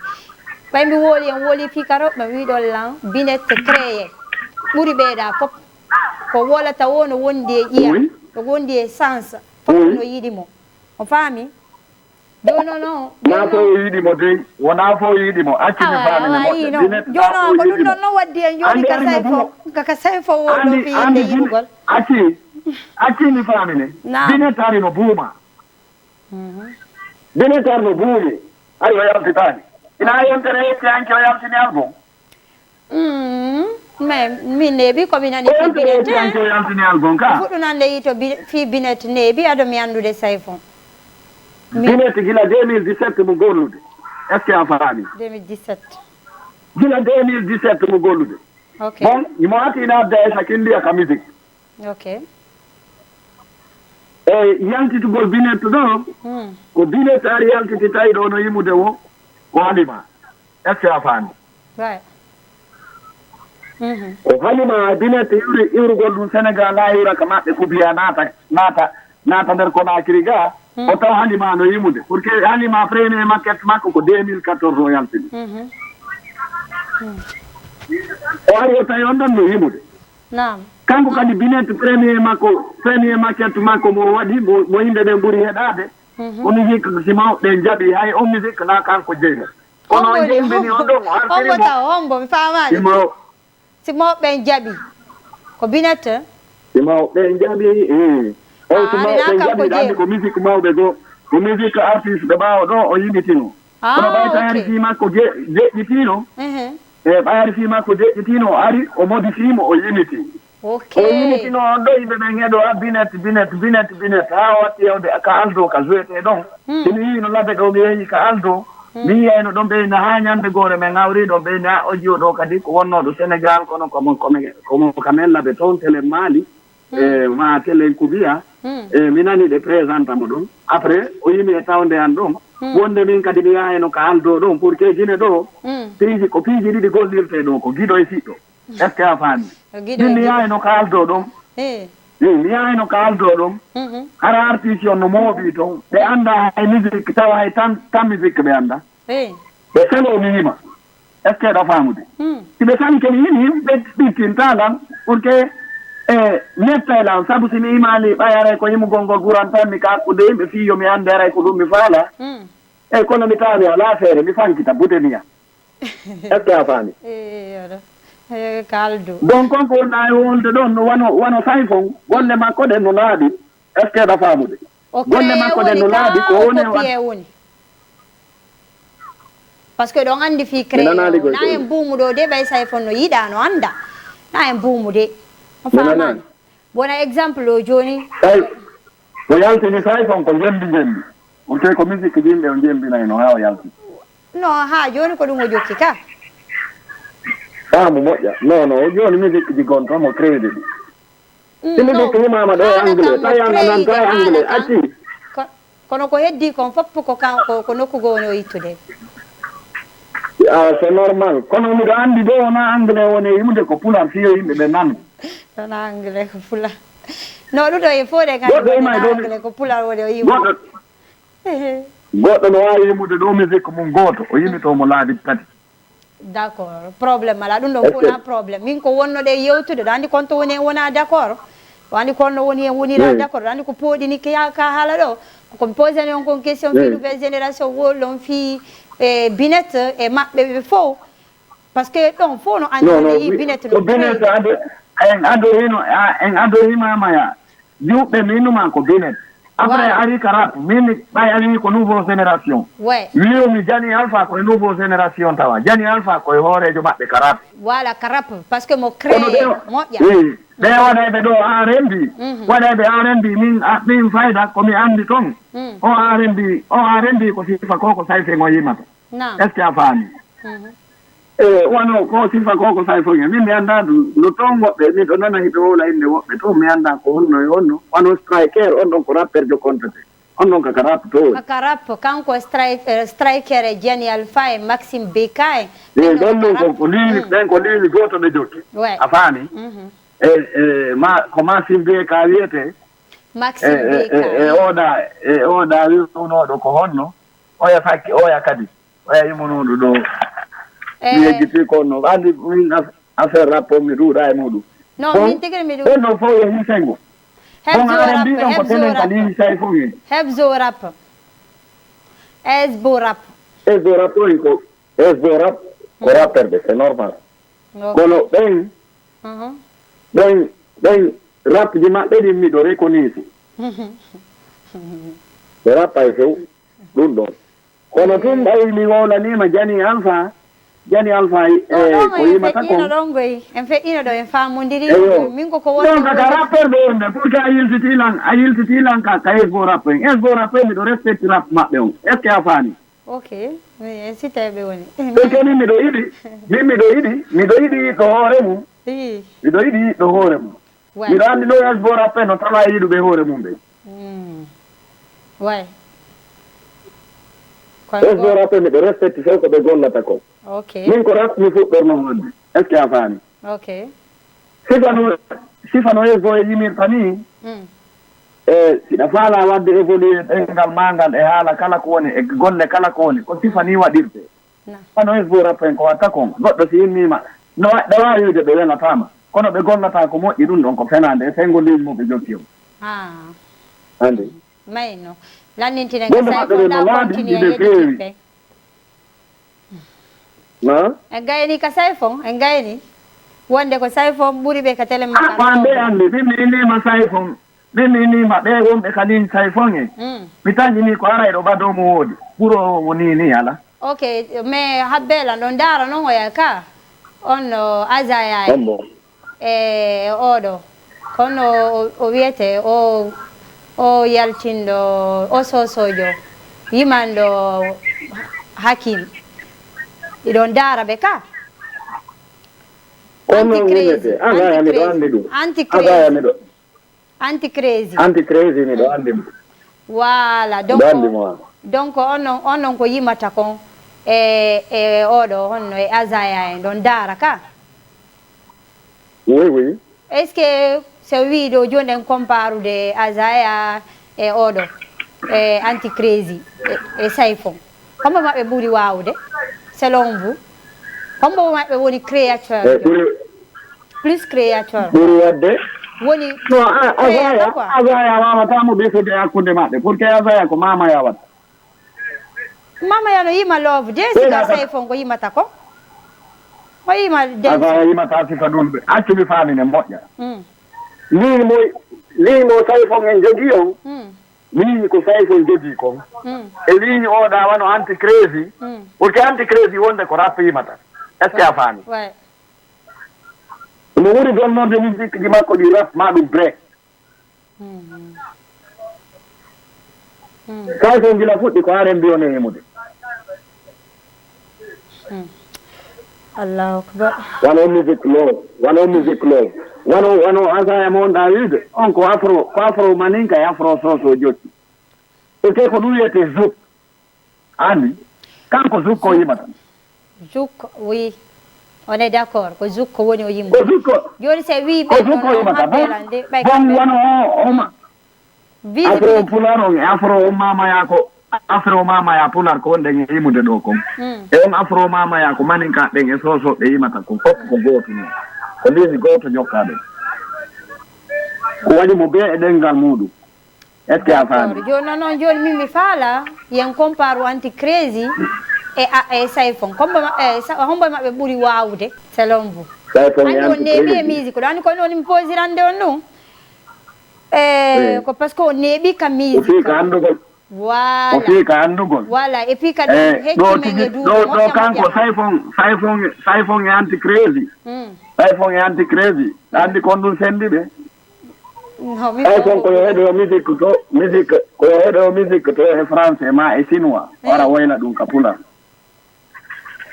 Ɓay mi woli en woli fii karo, ɓe wiɗon lan Binet créé. Ɓuri ɓeeɗa fof. Ko wolata o no wondi e ƴiya, Oui. no wondi e sens. Fof Oui. no yiɗi mo. On faami? Jooni non, non, Naa jooni fof non. o yiɗi mo dey, wonaa fof o yiɗi mo, accu mi Awa, faami awa, mo moƴƴa. ii, non. Binet Jooni naa fof non, o ko ɗum yiɗi mo. ɗon non waddi en jooni Anndi ka ari mo Sayfo, bumo. ka, ka Sayfo wo Anndi, ɗo fii anndi yimɓe Binet, yiɗugol. acci, acci mi faami ne. Naam. Binet ari no buuma. Mhm. Binet ari no buumi. Ari o yaltitaani. Ina yontere yetti hanki o yaltini album. Mm. Mais min neeɓi ko mi nani Ko fii yaltini Binet. Bianco yaltini algon ka. Fuɗɗunande yito bi- fii Binet neeɓi, aɗo mi anndude Sayfo. Mi- Binet gila deux mille dix-sept mo gollude. Est-ce que a faami? deux mille dix-sept. Gila deux mille dix-sept mo gollude. Ok. Bon, imo ati ina adda e sakindi aka musique. Ok. E yaltitugol Binet ɗo, Hmm. ko Binet ari yaltiti tawi ɗo no yimude wo, ko Halima. Est-ce que a faami? Ouais. Mhm. Ko Halima Binet iwri iwrugol ɗum Sénégal ha iwra ka maɓɓe Kubiya naata naata naata nder Conakry ga. O taw Halima no yimude. Pour que Halima premier maquette makko ko deux mille quatorze o yaltini. Mhm. O ari o tawi on ɗon no yimude. Naam. Kanko kadi Binet premier makko premier maquette makko mo waɗi mo mo yimɓe ɓen ɓuri heɗaade. Mhm. Ko musique si mawɓe njaɓi hay on musique na kanko jeyi. Kono Hombo on ni, yimɓe ni on hombo, ɗon o hombo artiri mo. Taw, hombo, mi faamaali. Si maw Si mawɓe njaɓi. Ko Binet? Si mawɓe njaɓi. Mm. O si Ah, mawɓe na kanko njaɓi ɗaɗi jeyi. Ko musique mawɓe goo. Ko musique artiste ɓe ɓaawo ɗo o yimitino. Ah, Kono ɓay ok. tawari fii makko je- jeƴƴitino. Mhm. E ɓayari fii makko jeƴƴitino o ari o modifii mo o yimiti. Ok. O yimitino on ɗo yimɓe ɓen heɗo a Binet Binet Binet Binet ha o watti yewde ka Aldo ka jouete ɗon. Hmm. Simi yii no labe ɗo mi yehi ka Aldo. Mi yiyayno ɗon ɓeyna ha ñande goore men hawri ɗon ɓeyna o jiyo ɗo kadi ko wonnooɗo Sénégal kono komo komo kamen labe toon telen Mali. E ma telen Kubiya. Hmm. E mi nani ɗe présenta mo ɗon après o yimi e tawnde an ɗon. Wonde min kadi mi yahayno ka Aldo ɗon pour que Gine ɗo. Hmm. Piiji ko piiji ɗiɗi gollirte ɗo ko giɗo e siɗɗo. Est-ce que a faami? O giɗo Min mi e giɗo. Yahayno ka Aldo ɗon. Eh. Min mi yahayno ka Aldo ɗon. Mhm. Hara artiste on no mooɓi ton ɓe annda hay musique tawa hay tan tan musique ɓe annda. Eh. Ɓe salo mi yima. Est-ce que ɗa faamude? Hmm. Si ɓe sali kadi yini yimɓe ɓittinta lan pour que e nettay lan sabu si mi imaali ɓay aray ko yimugol ngol ɓuran tan mi ka hakkude yimɓe fii yo mi annde aray ko ɗum mi faala. Hmm. Eyi kono mi tawi alaa feere mi fankita budeniya. Est-ce que a faami? Eh, yoɗo. Eh, kaldu. Donc on ko wonɗa e wolde ɗon no wano wano Sayfon golle makko ɗen no laaɓi. Est-ce que ɗa faamude? O Golle créé makko ɗen woni no ka laaɓi ko o woni e copié woni. Parce que ɗon anndi fii Mi créé nanaali o koy na ɗum. En buumuɗo de ɓay Sayfon no yiɗa no annda. Na en buumude. O Mi faamaani. nanaali. Bona exemple o jooni. Say ko yaltini Sayfon ko njembi njembi. On tawi ko musique ji yimɓe o njembinayno haa o yalti. No haa jooni ko ɗum o jokki ka. Faamu moƴƴa. Non non o jooni musique ji gonta mo créé ɗi. Mm, Simi non. Ɗi tuumaama ɗo e Haala anglais. kam Tawi o an anan créé tawi haala anglais kam. Acci. Ko- Kono ko heddii kon fof ko kan ko ko nokku goo woni o ittude. Ah, c'est normal. Kono miɗo anndi ɗo wona anglais woni e yimude ko pular fiyo yimɓe ɓe nan. Wona anglais ko pular. No ɗum ɗo e fof ɗe ngandi Goɗɗo ima e wona ɗo anglais ko pular woni o yimude. Goɗɗo goɗɗo no waawi yimude ɗo musique mum gooto o yimito mo laabi tati. D'accord, problème alaa ɗum ɗon Est-ce fof que- wona problème. Min ko wonnoɗe yewtude ɗo anndi kon to woni en wona d'accord. Ɗo anndi kon no woni en wonira Oui. D'accord ɗo anndi ko pooɗini ka ka haala ɗo. Ko mi posani on kon question fii Oui. Nouvelle Génération wol ɗon fii e Binet e maɓɓe ɓe fof. Parce que ɗon fof no anndi Non wonde non yii mi- Binet ko no Binet créé. ado en adorino a- en adorima maya. Juɓɓe minuma ko Binet. Après Waaw. Ari ka rap min ɓay ari ko nouveau génération. Ouais. Wiyomi Jani Alpha koye nouveau génération tawa Jani Alpha koye hoorejo maɓɓe ka rap. Voilà ka rap parce que mo Kono créé ɓe moƴƴa. oui, ɓe waɗayɓe ɗo R and B. Mhm. Waɗayɓe R and B min a- min fayda komi anndi toon. Mm. O R and B o R and B ko sifa ko ko Sayfon o yimata. Naam. Est-ce que a faami? Mhm. E wano ko sifa ko ko Sayfon en min mi annda ɗum no toon woɓɓe miɗo nana hiɓe wowla innde woɓɓe toon mi annda ko honno e honno wano Striker on ɗon ko rappeur jo kontate on ɗon kaka rap to woni. Kaka rap kanko strike, eh, Striker e Jani Alpha e Maxime B K en. E ɗon ɗon ko ko liili ɓen ko liili gooto ɓe jokki. Ouais. A faami? Mhm. E e ma ko Maxime B K wiyete. Maxime E e B K. e e oɗa e oɗa wiwnooɗo ko honno oya fakki oya kadi oya yimonooɗo ɗo. Eh. Mi yejjiti ko honno anndi min af- affaire rap on mi ɗuuɗa e muɗum. Non Bon, min tigi mi ɗum. Ɗon ɗon fof yo hin sengo. Bon Hebzo aɗa rap, mbi ɗon ko Hebzo tenen ka rap. Lili Sayfo en. Hebzo rap. Esbo rap. Esbo rap en ko Esbo rap ko rappeur ɓe c'est normal. Ok. Kono ɓen Mhm. ɓen ɓen rap ji maɓɓe ɗin miɗo reconnaître. Ɓe rappay few ɗum ɗon. Kono tun ɓay mi wowlaniima Jani Alpha Jani Alfa e ɗon ko en yimata feƴƴino kon. Ɗon goy, en feƴƴino ɗo, en faamondiri. Eyo. Min koko Ɗon woni kaka rappeur ɓe wonde, pour que a yiltiti lan, a yiltiti lan ka, ka Esbo rappeur. Esbo rappeur miɗo respecti rap maɓɓe on. Est-ce que a faami? Ok, mi en sitaɓe woni. Pour que min miɗo yiɗi, min miɗo yiɗi, miɗo yiɗi yiɗɗo hoore mum. Ii. Miɗo yiɗi yiɗɗo hoore mum. Way. Miɗo anndi ɗo Esbo rappeur no tawa yiɗuɓe hoore mum ɓe. Mm. Way. Ko Esbo rappeur miɗo respecti fof ko ɓe gollata ko. Ok. Min ko rap mi fuɗɗorno wonde. Est-ce que a faami? Ok. Sifano, sifano Esbo e yimirta ni. Mm. E siɗa faala wadde évoluer ɗengal ma ngal e haala kala ko woni e golle kala ko woni ko sifa ni waɗirte. Na. Kono Esbo rappeur en ko watta kon goɗɗo si immima no wa- ɗa waawi wiide ɓe welataama kono ɓe gollata ko moƴƴi ɗum ɗon ko fenaande e senngo leydi mo ɓe jokki on. Ah. Anndi. Mayno. Lannintinen Golle ka maɓɓe Sayfo ɗe nda no laaɓi continue ɗiɗe e feewi. yettiɓɓe. Na? En gayni ka Sayfo, en gayni. Wonde ko Sayfo ɓuri ɓe ka télé Ah, ko an ɓe makko. anndi min mi innima Sayfo. Min mi innima ɓe wonɓe ka ligne Sayfo en. Mm. Mi taƴini ko arayɗo ɓado mo woodi. Ɓuro woni ni ala. Ok, mais habbela ɗon ndaara noon oya ka. On no Azaya en. Hombo. E oɗo. Kono o, o wiyete o, o yaltinɗo, o sosojo. Yimanɗo Hakim. Iɗon ndaara ɓe ka. Kono Anti-crazy. wiyete. Azaya miɗo anndi ɗum. Anti-crazy. Azaya miɗo. Anti-crazy. Anti-crazy miɗo anndi ɗum. Voilà, donc, Miɗo anndi mo. Donc on non, on non ko yimata kon e, e oɗo honno e Azaya en ɗon ndaara ka. Oui, oui. Est-ce que so wii ɗo jooni en comparude Azaya e oɗo e Anti-Crazy e, e Sayfo, hombo maɓɓe ɓuri waawude selon vous? Hombo maɓɓe woni créateur? E ɓuri Plus créateur. Ɓuri wadde. Woni No a- créateur Azaya quoi. Azaya wawata mo ɓeydude hakkunde maɓɓe pour que Azaya ko mama yawata. Mama ya no yima love de Ɓeyda sika ka- Sayfo ko yimata ko. O yima dance. Azaya yimata sifa ɗum ɓe accu mi faamine moƴƴa. Mm. Ligne mo ligne mo Sayfo en jogii on. Mm. Ligne ko Sayfo jogii kon. Mm. E ligne o ɗa wano Anti-Crazy. Mm. Pour que Anti-Crazy wonde ko rap yimata. Est-ce que a faami? Ouais. Mo woni gonnorde musique ji makko ɗi rap ma ɗum break. Mm. Mm. Kay so gila fuɗɗi ko R and B o ne yimude. Mm. Allahu akbar. Wano musique lo, wano musique lo. Wano wano Azaya mo wonɗa wiide on ko afro ko afro maninka e afro soso jokki. E te ko ɗum wiyete zouk. Andi kanko zouk ko yimata. Zouk, oui. On est d'accord ko zouk ko woni o yimɓe. Ko zouk ko Joni se wi ko ɓe zouk ko ɗon yimata. habbela nde ɓay Bon kamɓe wano o oma. Afro visibilité. Pulaar on e afro on mamaya ko afro mamaya Pulaar ko wonɗen e yimude ɗo kon. Mm. E on afro mamaya ko maninkaɓe ɓen e sosoɓe yimata ko fof ko gooto ni. Ko leydi gooto jokkaɗo. Ko waɗi mo bee e ɗengal muɗum. Est-ce que a faami? Joni noon joni min mi faala yen compare Anti-Crazy e a- e Sayfo. Hombo maɓɓe sa- hombo maɓɓe ɓuri wawude selon vous? Sayfo e Andi on neeɓi e Anti-Crazy. Musique ɗo andi kono on mi posirande on ɗum. E Eh. Ko parce que on neeɓi ka O musique. fii ka anndugol. Voilà. O fii ka anndugol. Voilà et puis kadi Eh, hecci ɗo men tigi e duuɓi ɗo ɗo moƴƴa kanko moƴƴa. Sayfo Sayfo Sayfo e Anti-Crazy. Mm. Sayfo e Anti-Crazy. Andi kon ɗum sendi ɓe. No mi Sayfo ko yo heɗo musique to musique ko yo heɗo musique to e français ma e chinois. Wara woyna ɗum ka Pulaar.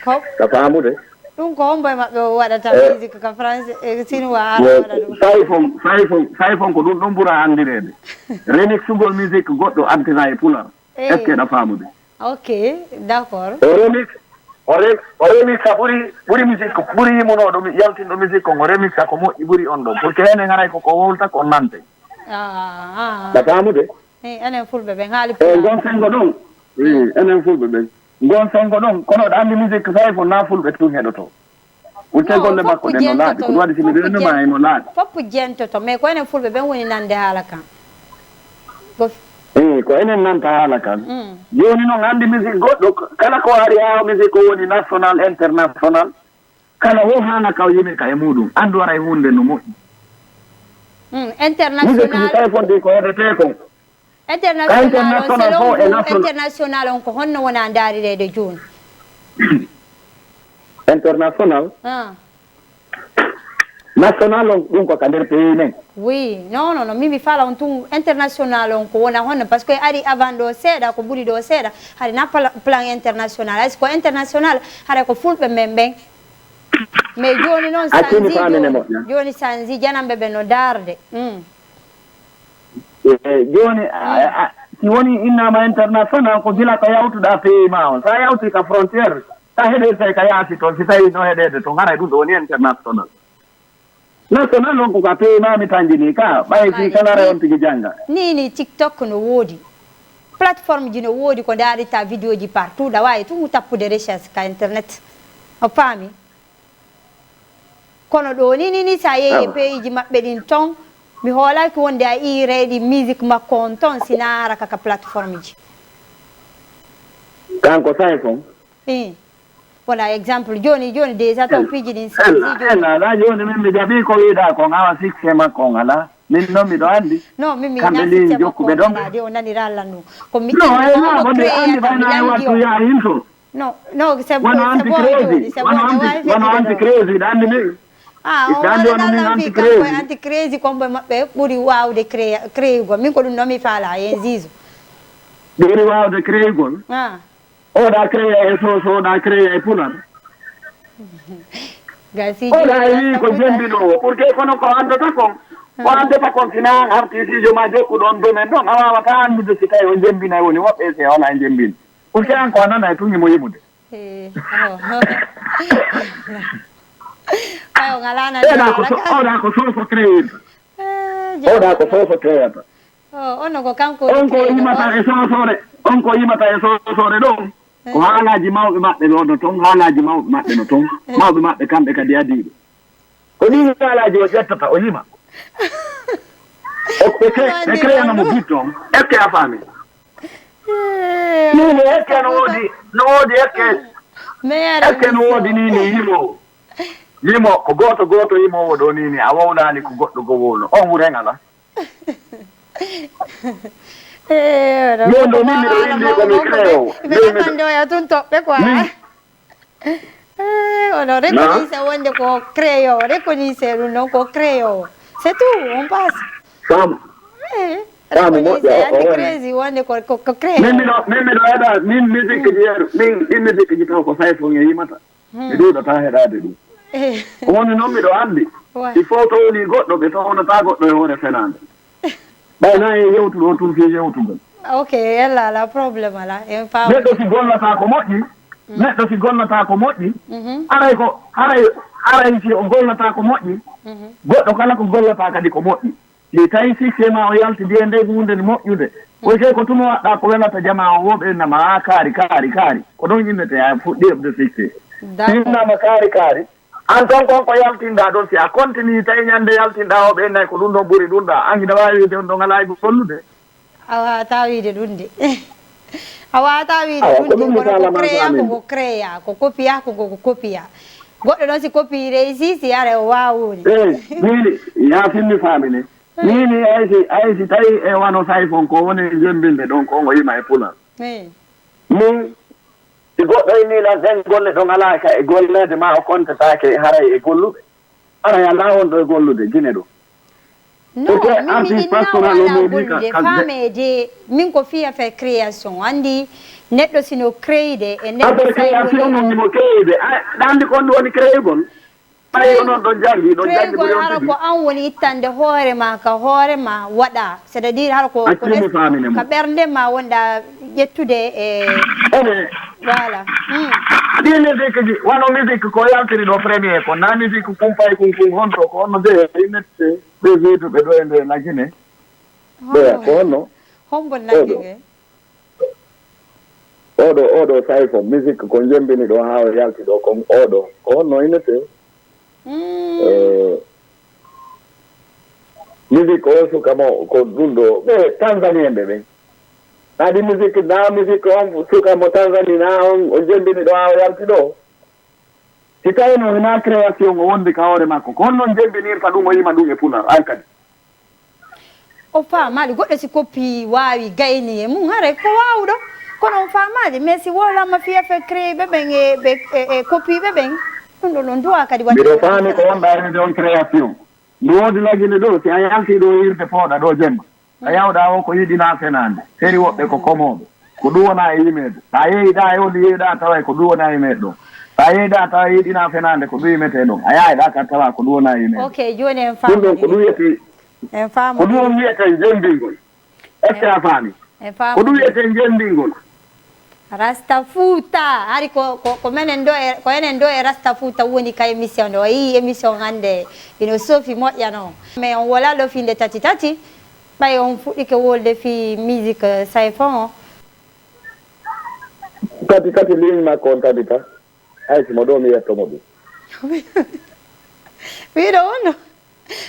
Ko Ka faamude. Ɗum ko hombo e maɓɓe o waɗata Eh. Musique ka français e chinois ara waɗa ɗum. Sayfo Sayfo Sayfo ko ɗum ɗum ɓura anndireede. Remixugol musique goɗɗo artira e Pulaar. Eh. Est-ce que ɗa faamude? Ok, d'accord. O remix o rem o remix a ɓuri ɓuri musique ɓuri yimunooɗo mi yaltinɗo musique kon o remix a ko moƴƴi ɓuri on ɗon pour que enen haray koko wowlta ko nante. Ah, ah. Ɗa faamude? Eh, enen fulɓe ɓen haali E pulaar. ngon sengo ɗon. Eh, enen fulɓe ɓen ngon sengo ɗon kono ɗa anndi musique Sayfo na fulɓe tun heɗoto. Utte No, golle fof makko ɗe no laaɓi ko ɗum waɗi si mi fof rennuma e no laaɓi. Fof jentoto mais ko enen fulɓe ɓen woni nande haala kan. Ko Eyi ko enen nanta haala kan. Mm. Jooni noon anndi musique goɗɗo kala ko ari haa musique ko woni national international kala wo haala ka o yimi ka e muɗum anndu ara e huunde no moƴƴi. Mm, Musique international mi tawi fondii ko heɗetee kon. International on International selon fof e vous, national. International on ko honno wona ndaarireede jooni? International. Ah. National on, ɗum ko ka nder pays men. Oui, non, non, non, min mi fala on tun international on ko wona honno, parce que ari avant ɗo seeɗa, ko ɓuri ɗo seeɗa, hari na pla- plan international, hay ko international, hara ko fulɓe men ɓen. Mais joni noon Accumi sanji famine joni, moƴƴa. Joni sanji janamɓe ɓe no darde. Mm. E, jooni a- a- si woni innama international ko gila ko yawtuɗa pays ma on, sa yawti ka frontière, sa heɗoytay ka yaasi toon, si tawi no heɗede toon, haray ɗum ɗo woni international. National on ko ka pays ma mi tanjini ka ɓay si kanara on tigi jannga. Ni ni TikTok no woodi, plateforme ji no woodi ko ndaarita vidéo ji partout, ɗa waawi tun tappude recherche ka internet, o faami. Kono ɗo ni ni ni sa yehi e pays ji maɓɓe ɗin ton, mi hoolaki wonde a ii reyɗi musique makko on ton si naara ka ka plateforme ji. Kanko Saifon. Eh. Wona exemple joni joni déjà taw piiji ɗin sanji Ella, joni. Ella, ala joni min mi jaɓi ko wiɗa kon, awa succès makko on ala. Min noon miɗo anndi. Non, min mi Kamɓe na ndin succès jokkuɓe makko ɗon. Ala de o nanira Allah non. Ko mi No, andi ay ko na omo wonde créer anndi kam mi ɓayna e andi wattu o. Ya Hinso. Non, non, c'est Wano c'est anti bon crazy. joni, c'est bon Wano ne anti wawi wano anti fittude ɗo. Crazy ɗa anndi min. Ah, Ɗa on anndi wano waɗanaa min lan anti fii kanko e Crazy. anti crazy, kombo e maɓɓe ɓuri wawde créer créer gol. Min ko ɗum noon mi faala en zizo. Ɓuri wawde créer gol. Ah. Oɗa créer e soso, oɗa créer e pular. Gasi Oɗa e wi ko jembinowo pour que kono ko andata kon. Ko andata kon sina artiste jo ma jokkuɗo on domaine ɗon a wawata andude si tawi o jembinay woni woɓɓe si wala jembin. Pour que an ko a nana e tun himo yimude. Eh, oh. Ay o ngalana Oɗa ko so- oɗa ko soso créer. Oɗa ko soso créer. Oh, ono ko kanko On ko yimata e sosore, on ko yimata e sosore ɗo. Ko haalaji mawɓe maɓɓe no ɗo ton, haalaji mawɓe maɓɓe no ton. Mawɓe maɓɓe kamɓe kadi adiiɓe. Ko ɗin haalaji o ƴettata o yima. O ɓe créana mo bit on. Est-ce que a faami? Min est-ce que no woodi, no woodi est-ce que est-ce que no woodi ni ni yimo? Yimo ko gooto gooto yimowo ɗo ni ni a wowlani ko goɗɗo go wowlo. On wuren ala. Min ɗo min miɗo windi ko mi créowo. Ɓe ɗaɓɓandoya tun toɓɓe quoi. Ono reconise wonde ko créowo, reconise ɗum noon ko créowo. C'est tout, on passe. Faamu. Reconise anti crazy wonde ko créowo. Min miɗo min miɗo heɗa min musique ji yeru min ɗin musique ji taw ko Saifon e yimata. Mi ɗuuɗata heɗade ɗum. Ko woni noon miɗo anndi. Il faut to woni goɗɗo ɓe townata goɗɗo e hoore fenaande. Ɓay na en yewtuɗo tun fii yewtugol. Ok, ella ala problème ala. En faama. Neɗɗo si gollata ko moƴƴi, neɗɗo si gollata ko moƴƴi, haray ko haray haray si o gollata ko moƴƴi, goɗɗo kala ko gollata kadi ko moƴƴi. Si tawi succès ma o yaltidi e ndey huunde moƴƴude, koyke ko tuma waɗɗa ko welata jama o woɓe innama a kaari kaari kaari ko ɗon innete a fuɗɗi heɓde succès. Si innama kaari kaari, an ton kon ko yaltinɗa ɗon si a continue tawi ñande yaltinɗa o ɓe innay ko ɗum ɗon ɓuri ɗum ɗa, an hiɗa wawi wiide on ɗon alaa e gollude. A wawata wiide ɗum de. A wawata wiide ɗum de kono ko créa ko ko créa ko copiya ko ko copiya. Goɗɗo noon si copiyi réussi si ara o wawuni. Eyi, mini yafinmi famine. Mini aysi aysi tawi e wano Saifon ko woni jembinde ɗon ko ngo yima e pular. Min si goɗɗo inni lan ɗen golle ɗon alaa ka e golleede ma o kontetaake haray e golluɓe. Haray alaa wonɗo e gollude Gine ɗo. Non, min mi inna wala gollude fameede min ko fiya fe création andi neɗɗo sino créide e neɗɗo affaire création non nimo créide ɗa andi ko on woni créugol ɓay onon ɗon jangi ɗon jangi ɓuri on hara ko an woni ittande hoore ma ka hoore ma waɗa c'est à dire hara ko ka ɓernde ma wonɗa ƴettude e voilà ɗi musique ji wano musique ko yaltiri ɗo premier ko na musique kumpay kunkun honto ko honno de innette ɓe wiyduɓe ɗo e nde nagine ɓeya ko honno hombo nagine oɗo oɗo Saifon musique ko jembini ɗo ha o yalti ɗo kon oɗo ko honno innete musique o suka mo ko ɗum ɗo ɓe tanzanienɓe ɓen kadi musique na musique on suka mo tanzanie na on o jembini ɗo ha o yalti ɗo si tawino hina création o wondi ka hoore makko ko honno jembinirta ɗum o yima ɗum e pular an kadi o faamaali goɗɗo si koppi waawi gayni e mum haray ko waawɗo kono o faamaali mais si wowlamma fiya fe créé ɓe ɓen e ɓe e koppi ɓe ɓen Ɗum ɗo noon duwa kadi waɗde. Mbiɗo faami ko wonɗa e on création. Ndu woodi lagine ɗo, si a yalti ɗo irde pooɗa ɗo jemma. A yawɗa o ko yiɗina fenaande. Seri woɓɓe ko komooɓe. Ko ɗum wona e yimeede. So a yeeyɗa e on yeeyɗa tawa ko ɗum wona e yimeede ɗon. So a yeeyɗa tawa yiɗina fenaande ko ɗum yimetee ɗon. A yaayɗa ka tawa ko ɗum wona e yimeede. Ok, jooni en faami. Ɗum ɗon ko ɗum wiyetee. En faami. Ko ɗum wiyetee jembingol. Est-ce que a faami? En faami. Ko ɗum wiyetee njenndingol. Rasta Fuuta, hari ko ko ko menen ɗo e ko enen ɗo e Rasta Fuuta woni ka émission ɗo. A yii émission hannde ino sofi moƴƴa noon. Mais on wala ɗo fii nde tati tati, ɓay on fuɗɗike wolde fii musique Sayfon o. Tati tati ligne makko on tabita. Hay si mo ɗo mi yetto mo ɗum. Wiɗo on ɗo.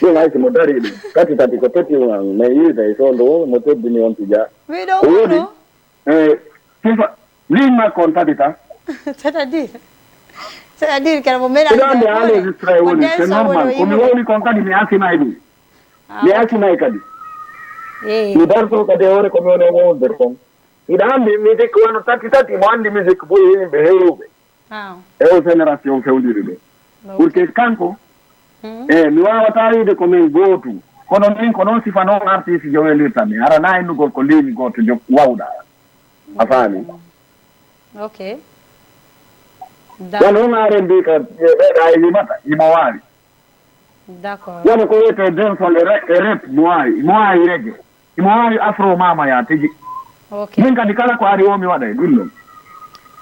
Ɗum hay si mo dari ɗum. Tati tati ko tati on an. Mais yiida e sondo o mo teddini on tija. Wiɗo on ɗo. Eh, sifa. Ligne makko on tabita. C'est-à-dire. C'est-à-dire kala mo meɗa. Hiɗo andi a enregistré woni. C'est normal. Ko mi woni kon kadi mi asinay ɗum. Mi asinay kadi. Mi darto kadi e hoore ko mi woni o wowlde kon. Hiɗa anndi musique wano tati tati mo anndi musique ɓuri yimɓe heewɓe e o génération fewndiri ɗo. Pour que kanko, e mi waawataa wiide ko min gootu, kono min ko noon sifa noon artiste jo welirta mi, hara na innugol ko ligne gooto jo wawɗa. A faami? Ok. Wano on R&B ka ɓeɗa e yimata, imo waawi. D'accord. Wano ko wiyetee dancehall e rap, e rap mo waawi, mo waawi reggae, imo waawi afro mama ya tigi. Ok. Min kadi kala ko ari o mi waɗa e ɗum ɗon.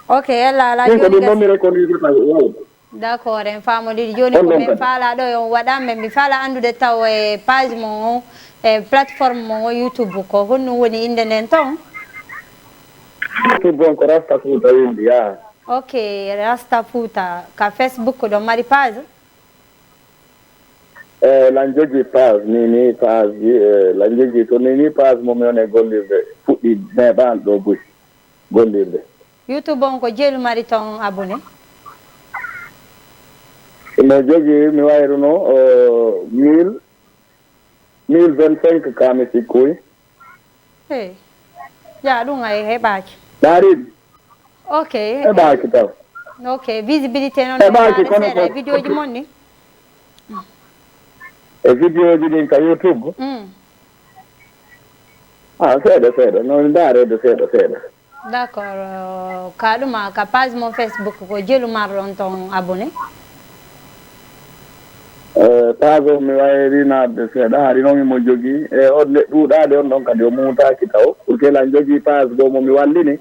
Ok, yalla ala. Min ko ɗum ɗon mi reconnaissata wawde. D'accord, en faamodiri jooni ko min faala ɗo e on waɗa, mais mi faala anndude taw e page mon on, e plateforme mon on YouTube ko honɗum woni innde nden ton? YouTube on ko Rasta Fouta windi ya. Ok, Rasta Fouta ka Facebook ɗon mari page? Eyi, lan jogii paas nii nii paas, lan jogii ko nii nii paas mo mi woni e gollirde, fuɗɗii neeɓaani ɗoo buy gollirde. YouTube on ko jelu mari ton abonné? Mi jogii, mi wayruno mille, mille vingt cinq ka mi sikkuy. Hey. Ya ɗum ay heɓaaki. Daarin. Ok. Heɓaaki taw. Ok, visibilité noon heɓaaki kono ko e vidéo ji mon ni. E vidéo ji ɗin ka YouTube. Mm. Ah, seeɗa seeɗa, no ndaareede seeɗa seeɗa. D'accord, ka ɗuma ka page mon Facebook ko jelu marɗon ton abonné? Page o mi wayri naatde seeɗa, hari noon imo jogii e on ne ɗuuɗaade on ɗon kadi o muutaaki taw, pour que lan jogii page goo mo mi wallini.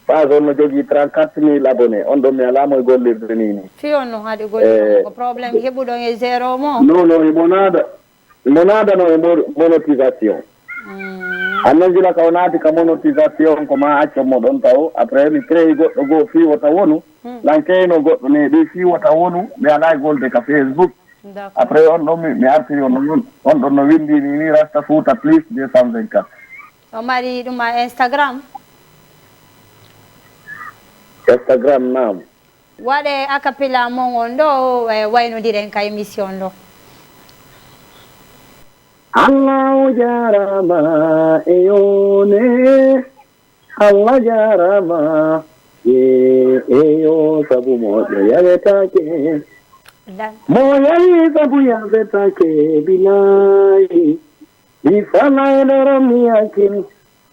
Page on no jogii trente-quatre mille abonné, on ɗon mi alaa mo e gollirde nii nii. Fii on no haɗi gollirde ko problème heɓuɗon e zéro mo? Non non, imo naada. Mo naadano e monotisation. Annan gila ka o naati ka monotisation ko ma accon mo ɗon taw, après mi créé goɗɗo goo fii wota wonu. Lan crééno goɗɗo ne ɗi fii wota wonu, mi alaa e golde ka Facebook. Après on ɗon mi artiri on ɗon, on ɗon no winndi ni ni Rasta Fouta plus deux cent vingt-quatre. O mari ɗum a Instagram? Instagram naam. Waɗee akapila mon on ɗo e waynodiren ka émission ɗo. Allahu jaaraama e yoone, Allah jaaraama e e yo sabu moƴƴo yawetaake. Mo yawi sabu yawetaake bilaahi. Mi fala e ɗoron mi yakin.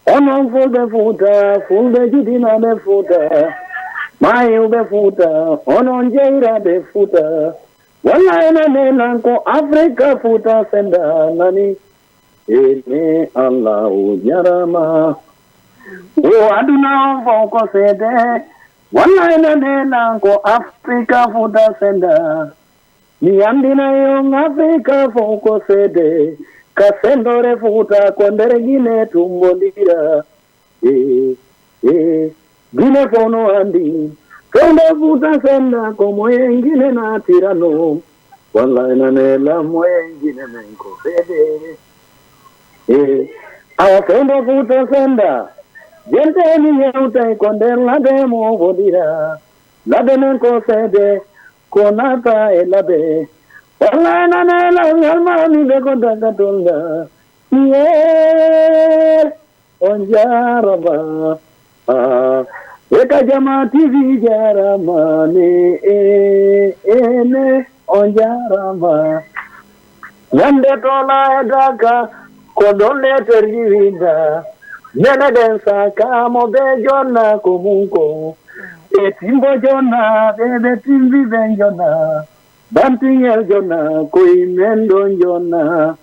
Onon fulɓe Fuuta, fulɓe jidinaaɓe Fuuta, maayiwɓe Fuuta, onon jeyraaɓe Fuuta, walla enen nenan ko Afrika Fuuta senda nani? Ene Allahu jarama. O aduna on fof ko seede, walla enen nenan ko Afrika Fuuta senda. Mi anndinay on Afrika fof ko seede, ka senndoore Fuuta ko nder Gine tummbondira. E, e, Gine fof no anndi, fewndo Fuuta sennda ko moyen Gine naatirano. Wallay nanee la moyen Gine men ko seede. E, awa fewndo Fuuta sennda, jente mi yewtay ko nder lade mo wodira. Lade men ko seede, ko naata e lade. Wallay nanee la ngal maami nde ko daga tolda. Yee, on jaarama. Ah, e ka jama T V jaarama ne. Eh, eh. ne, on jaaraama. Ñande tola e daka, ko ɗon leterji winda. Ñande ɗen saka mo ɓe jonna ko mum ko. Ɓe timbo jonna, ɓe ɓe timbi ɓe jonna. Bantingel jonna, ko men ɗon jonna.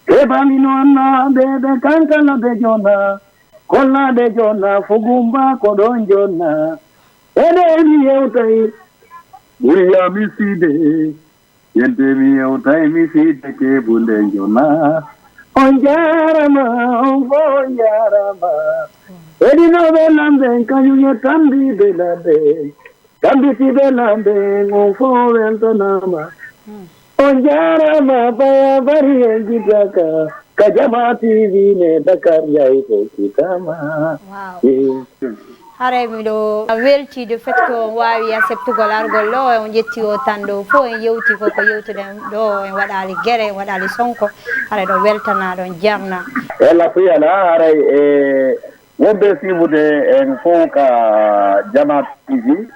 Keɓami noon na, ɓe ɓe kankana ɓe jonna. Kollaade jonna, fugumba ko ɗon jonna. Eɗe mi yewtay, William Side. Yente mi yewtay mi Side Kebu nde jonna. On jaarama, on fof on jaarama. Heɗinooɓe lamɓe, kañum e tambiiɓe lamɓe. Tambitiiɓe lamɓe, on fof weltanaama. On jaarama, baya bari en jiddaka. Ka Jama T V ne Dakar Ndiaye fokkitama. Wow. Haray miɗo welti de fait ko on waawi acceptugol argol ɗo, on ƴetti o tan ɗo fof, en yewti ko ko yewtuɗen ɗo, en waɗali gere, en waɗali sonko. Haray ɗo weltana, ɗon jarna. Ela fiyala haray e wonɓe siibude en fof ka Jama T V.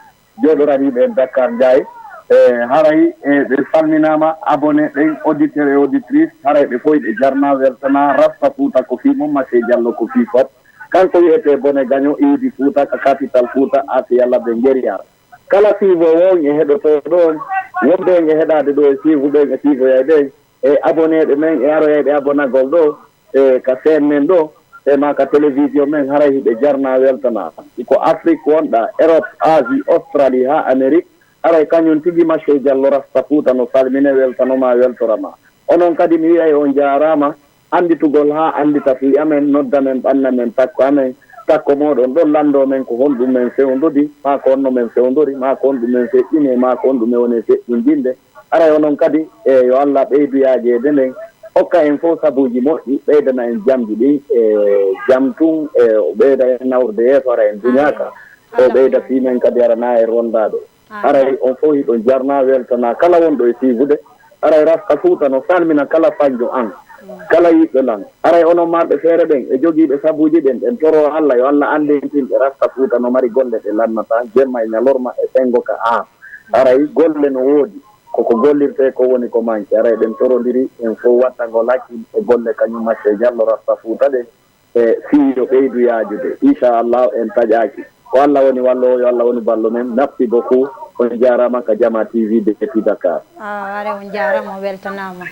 Jooɗoraniiɓe en Dakar Ndiaye. E haray e ɓe salminaama, abonné ɓen, auditeur et auditrice, haray ɓe fof ɓe jarna, weltana. Rasta Fouta ko fii mon, Maché Diallo ko fii fot. Kanko wiyetee Bone Gaño, iidi Fouta ka capital Fouta, Afiya Labbe Ngeriyaar. Kala siibo won e heɗotooɗo on, wonɓe en e heɗaade ɗo e siibuɓe en e siiboyayɓe en, e aboneeɓe men e aroyayɓe abonagol ɗo, e ka chaîne men ɗo, e ma ka télévision men, haray hiɓe jarna weltana. Ko Afrique wonɗa, Europe, Asie, Australie haa Amérique, haray kañum tigi Maché Diallo Rasta Fouta no salmine, weltanoma, weltorama. Onon kadi mi wiyay on jaarama, annditugol haa anndita fii amen, nodda men, ɓanna men takko amen, takko mooɗon ɗon lanndoo men ko honɗum men fewndodi, maa ko honno men fewndori, maa ko honɗum men feƴƴini, maa ko honɗum men woni e feƴƴinjinde. Haray onon kadi, e yo Allah ɓeydu yaajeede nden, hokka en fof sabuuji moƴƴi, ɓeydana en jamdi ɗin, e jam tun, e o ɓeyda en nawrude yeeso, hara en duñaaka, o ɓeyda fii men kadi hara na en rondaade. Haray on fof hiɗon jarna, weltana kala wonɗo e siibude. Haray Rasta Fouta no salmina kala fanjo an, kala yiɗɗo lan. Haray onon marɓe feere ɓen e jogiiɓe sabuuji ɗen, ɓen toro Allah yo Allah anndintin ɓe Rasta Fouta no mari golle ɗe lannata jemma e ñalorma e senngo ka an. Haray golle no woodi, koko gollirtee ko woni ko manki. Haray ɗen torondiri en fof wattagol hakkil e golle kañum Maché Diallo Rasta Fouta ɗe, e fii yo ɓeydu yaajude. Inchallah en taƴaaki. Ko Allah woni walloowo, yo Allah wonu ballo men. Merci beaucoup. On jaaraama ka Jama T V depuis Dakar. Ah, haray on jaaraama, on weltanaama.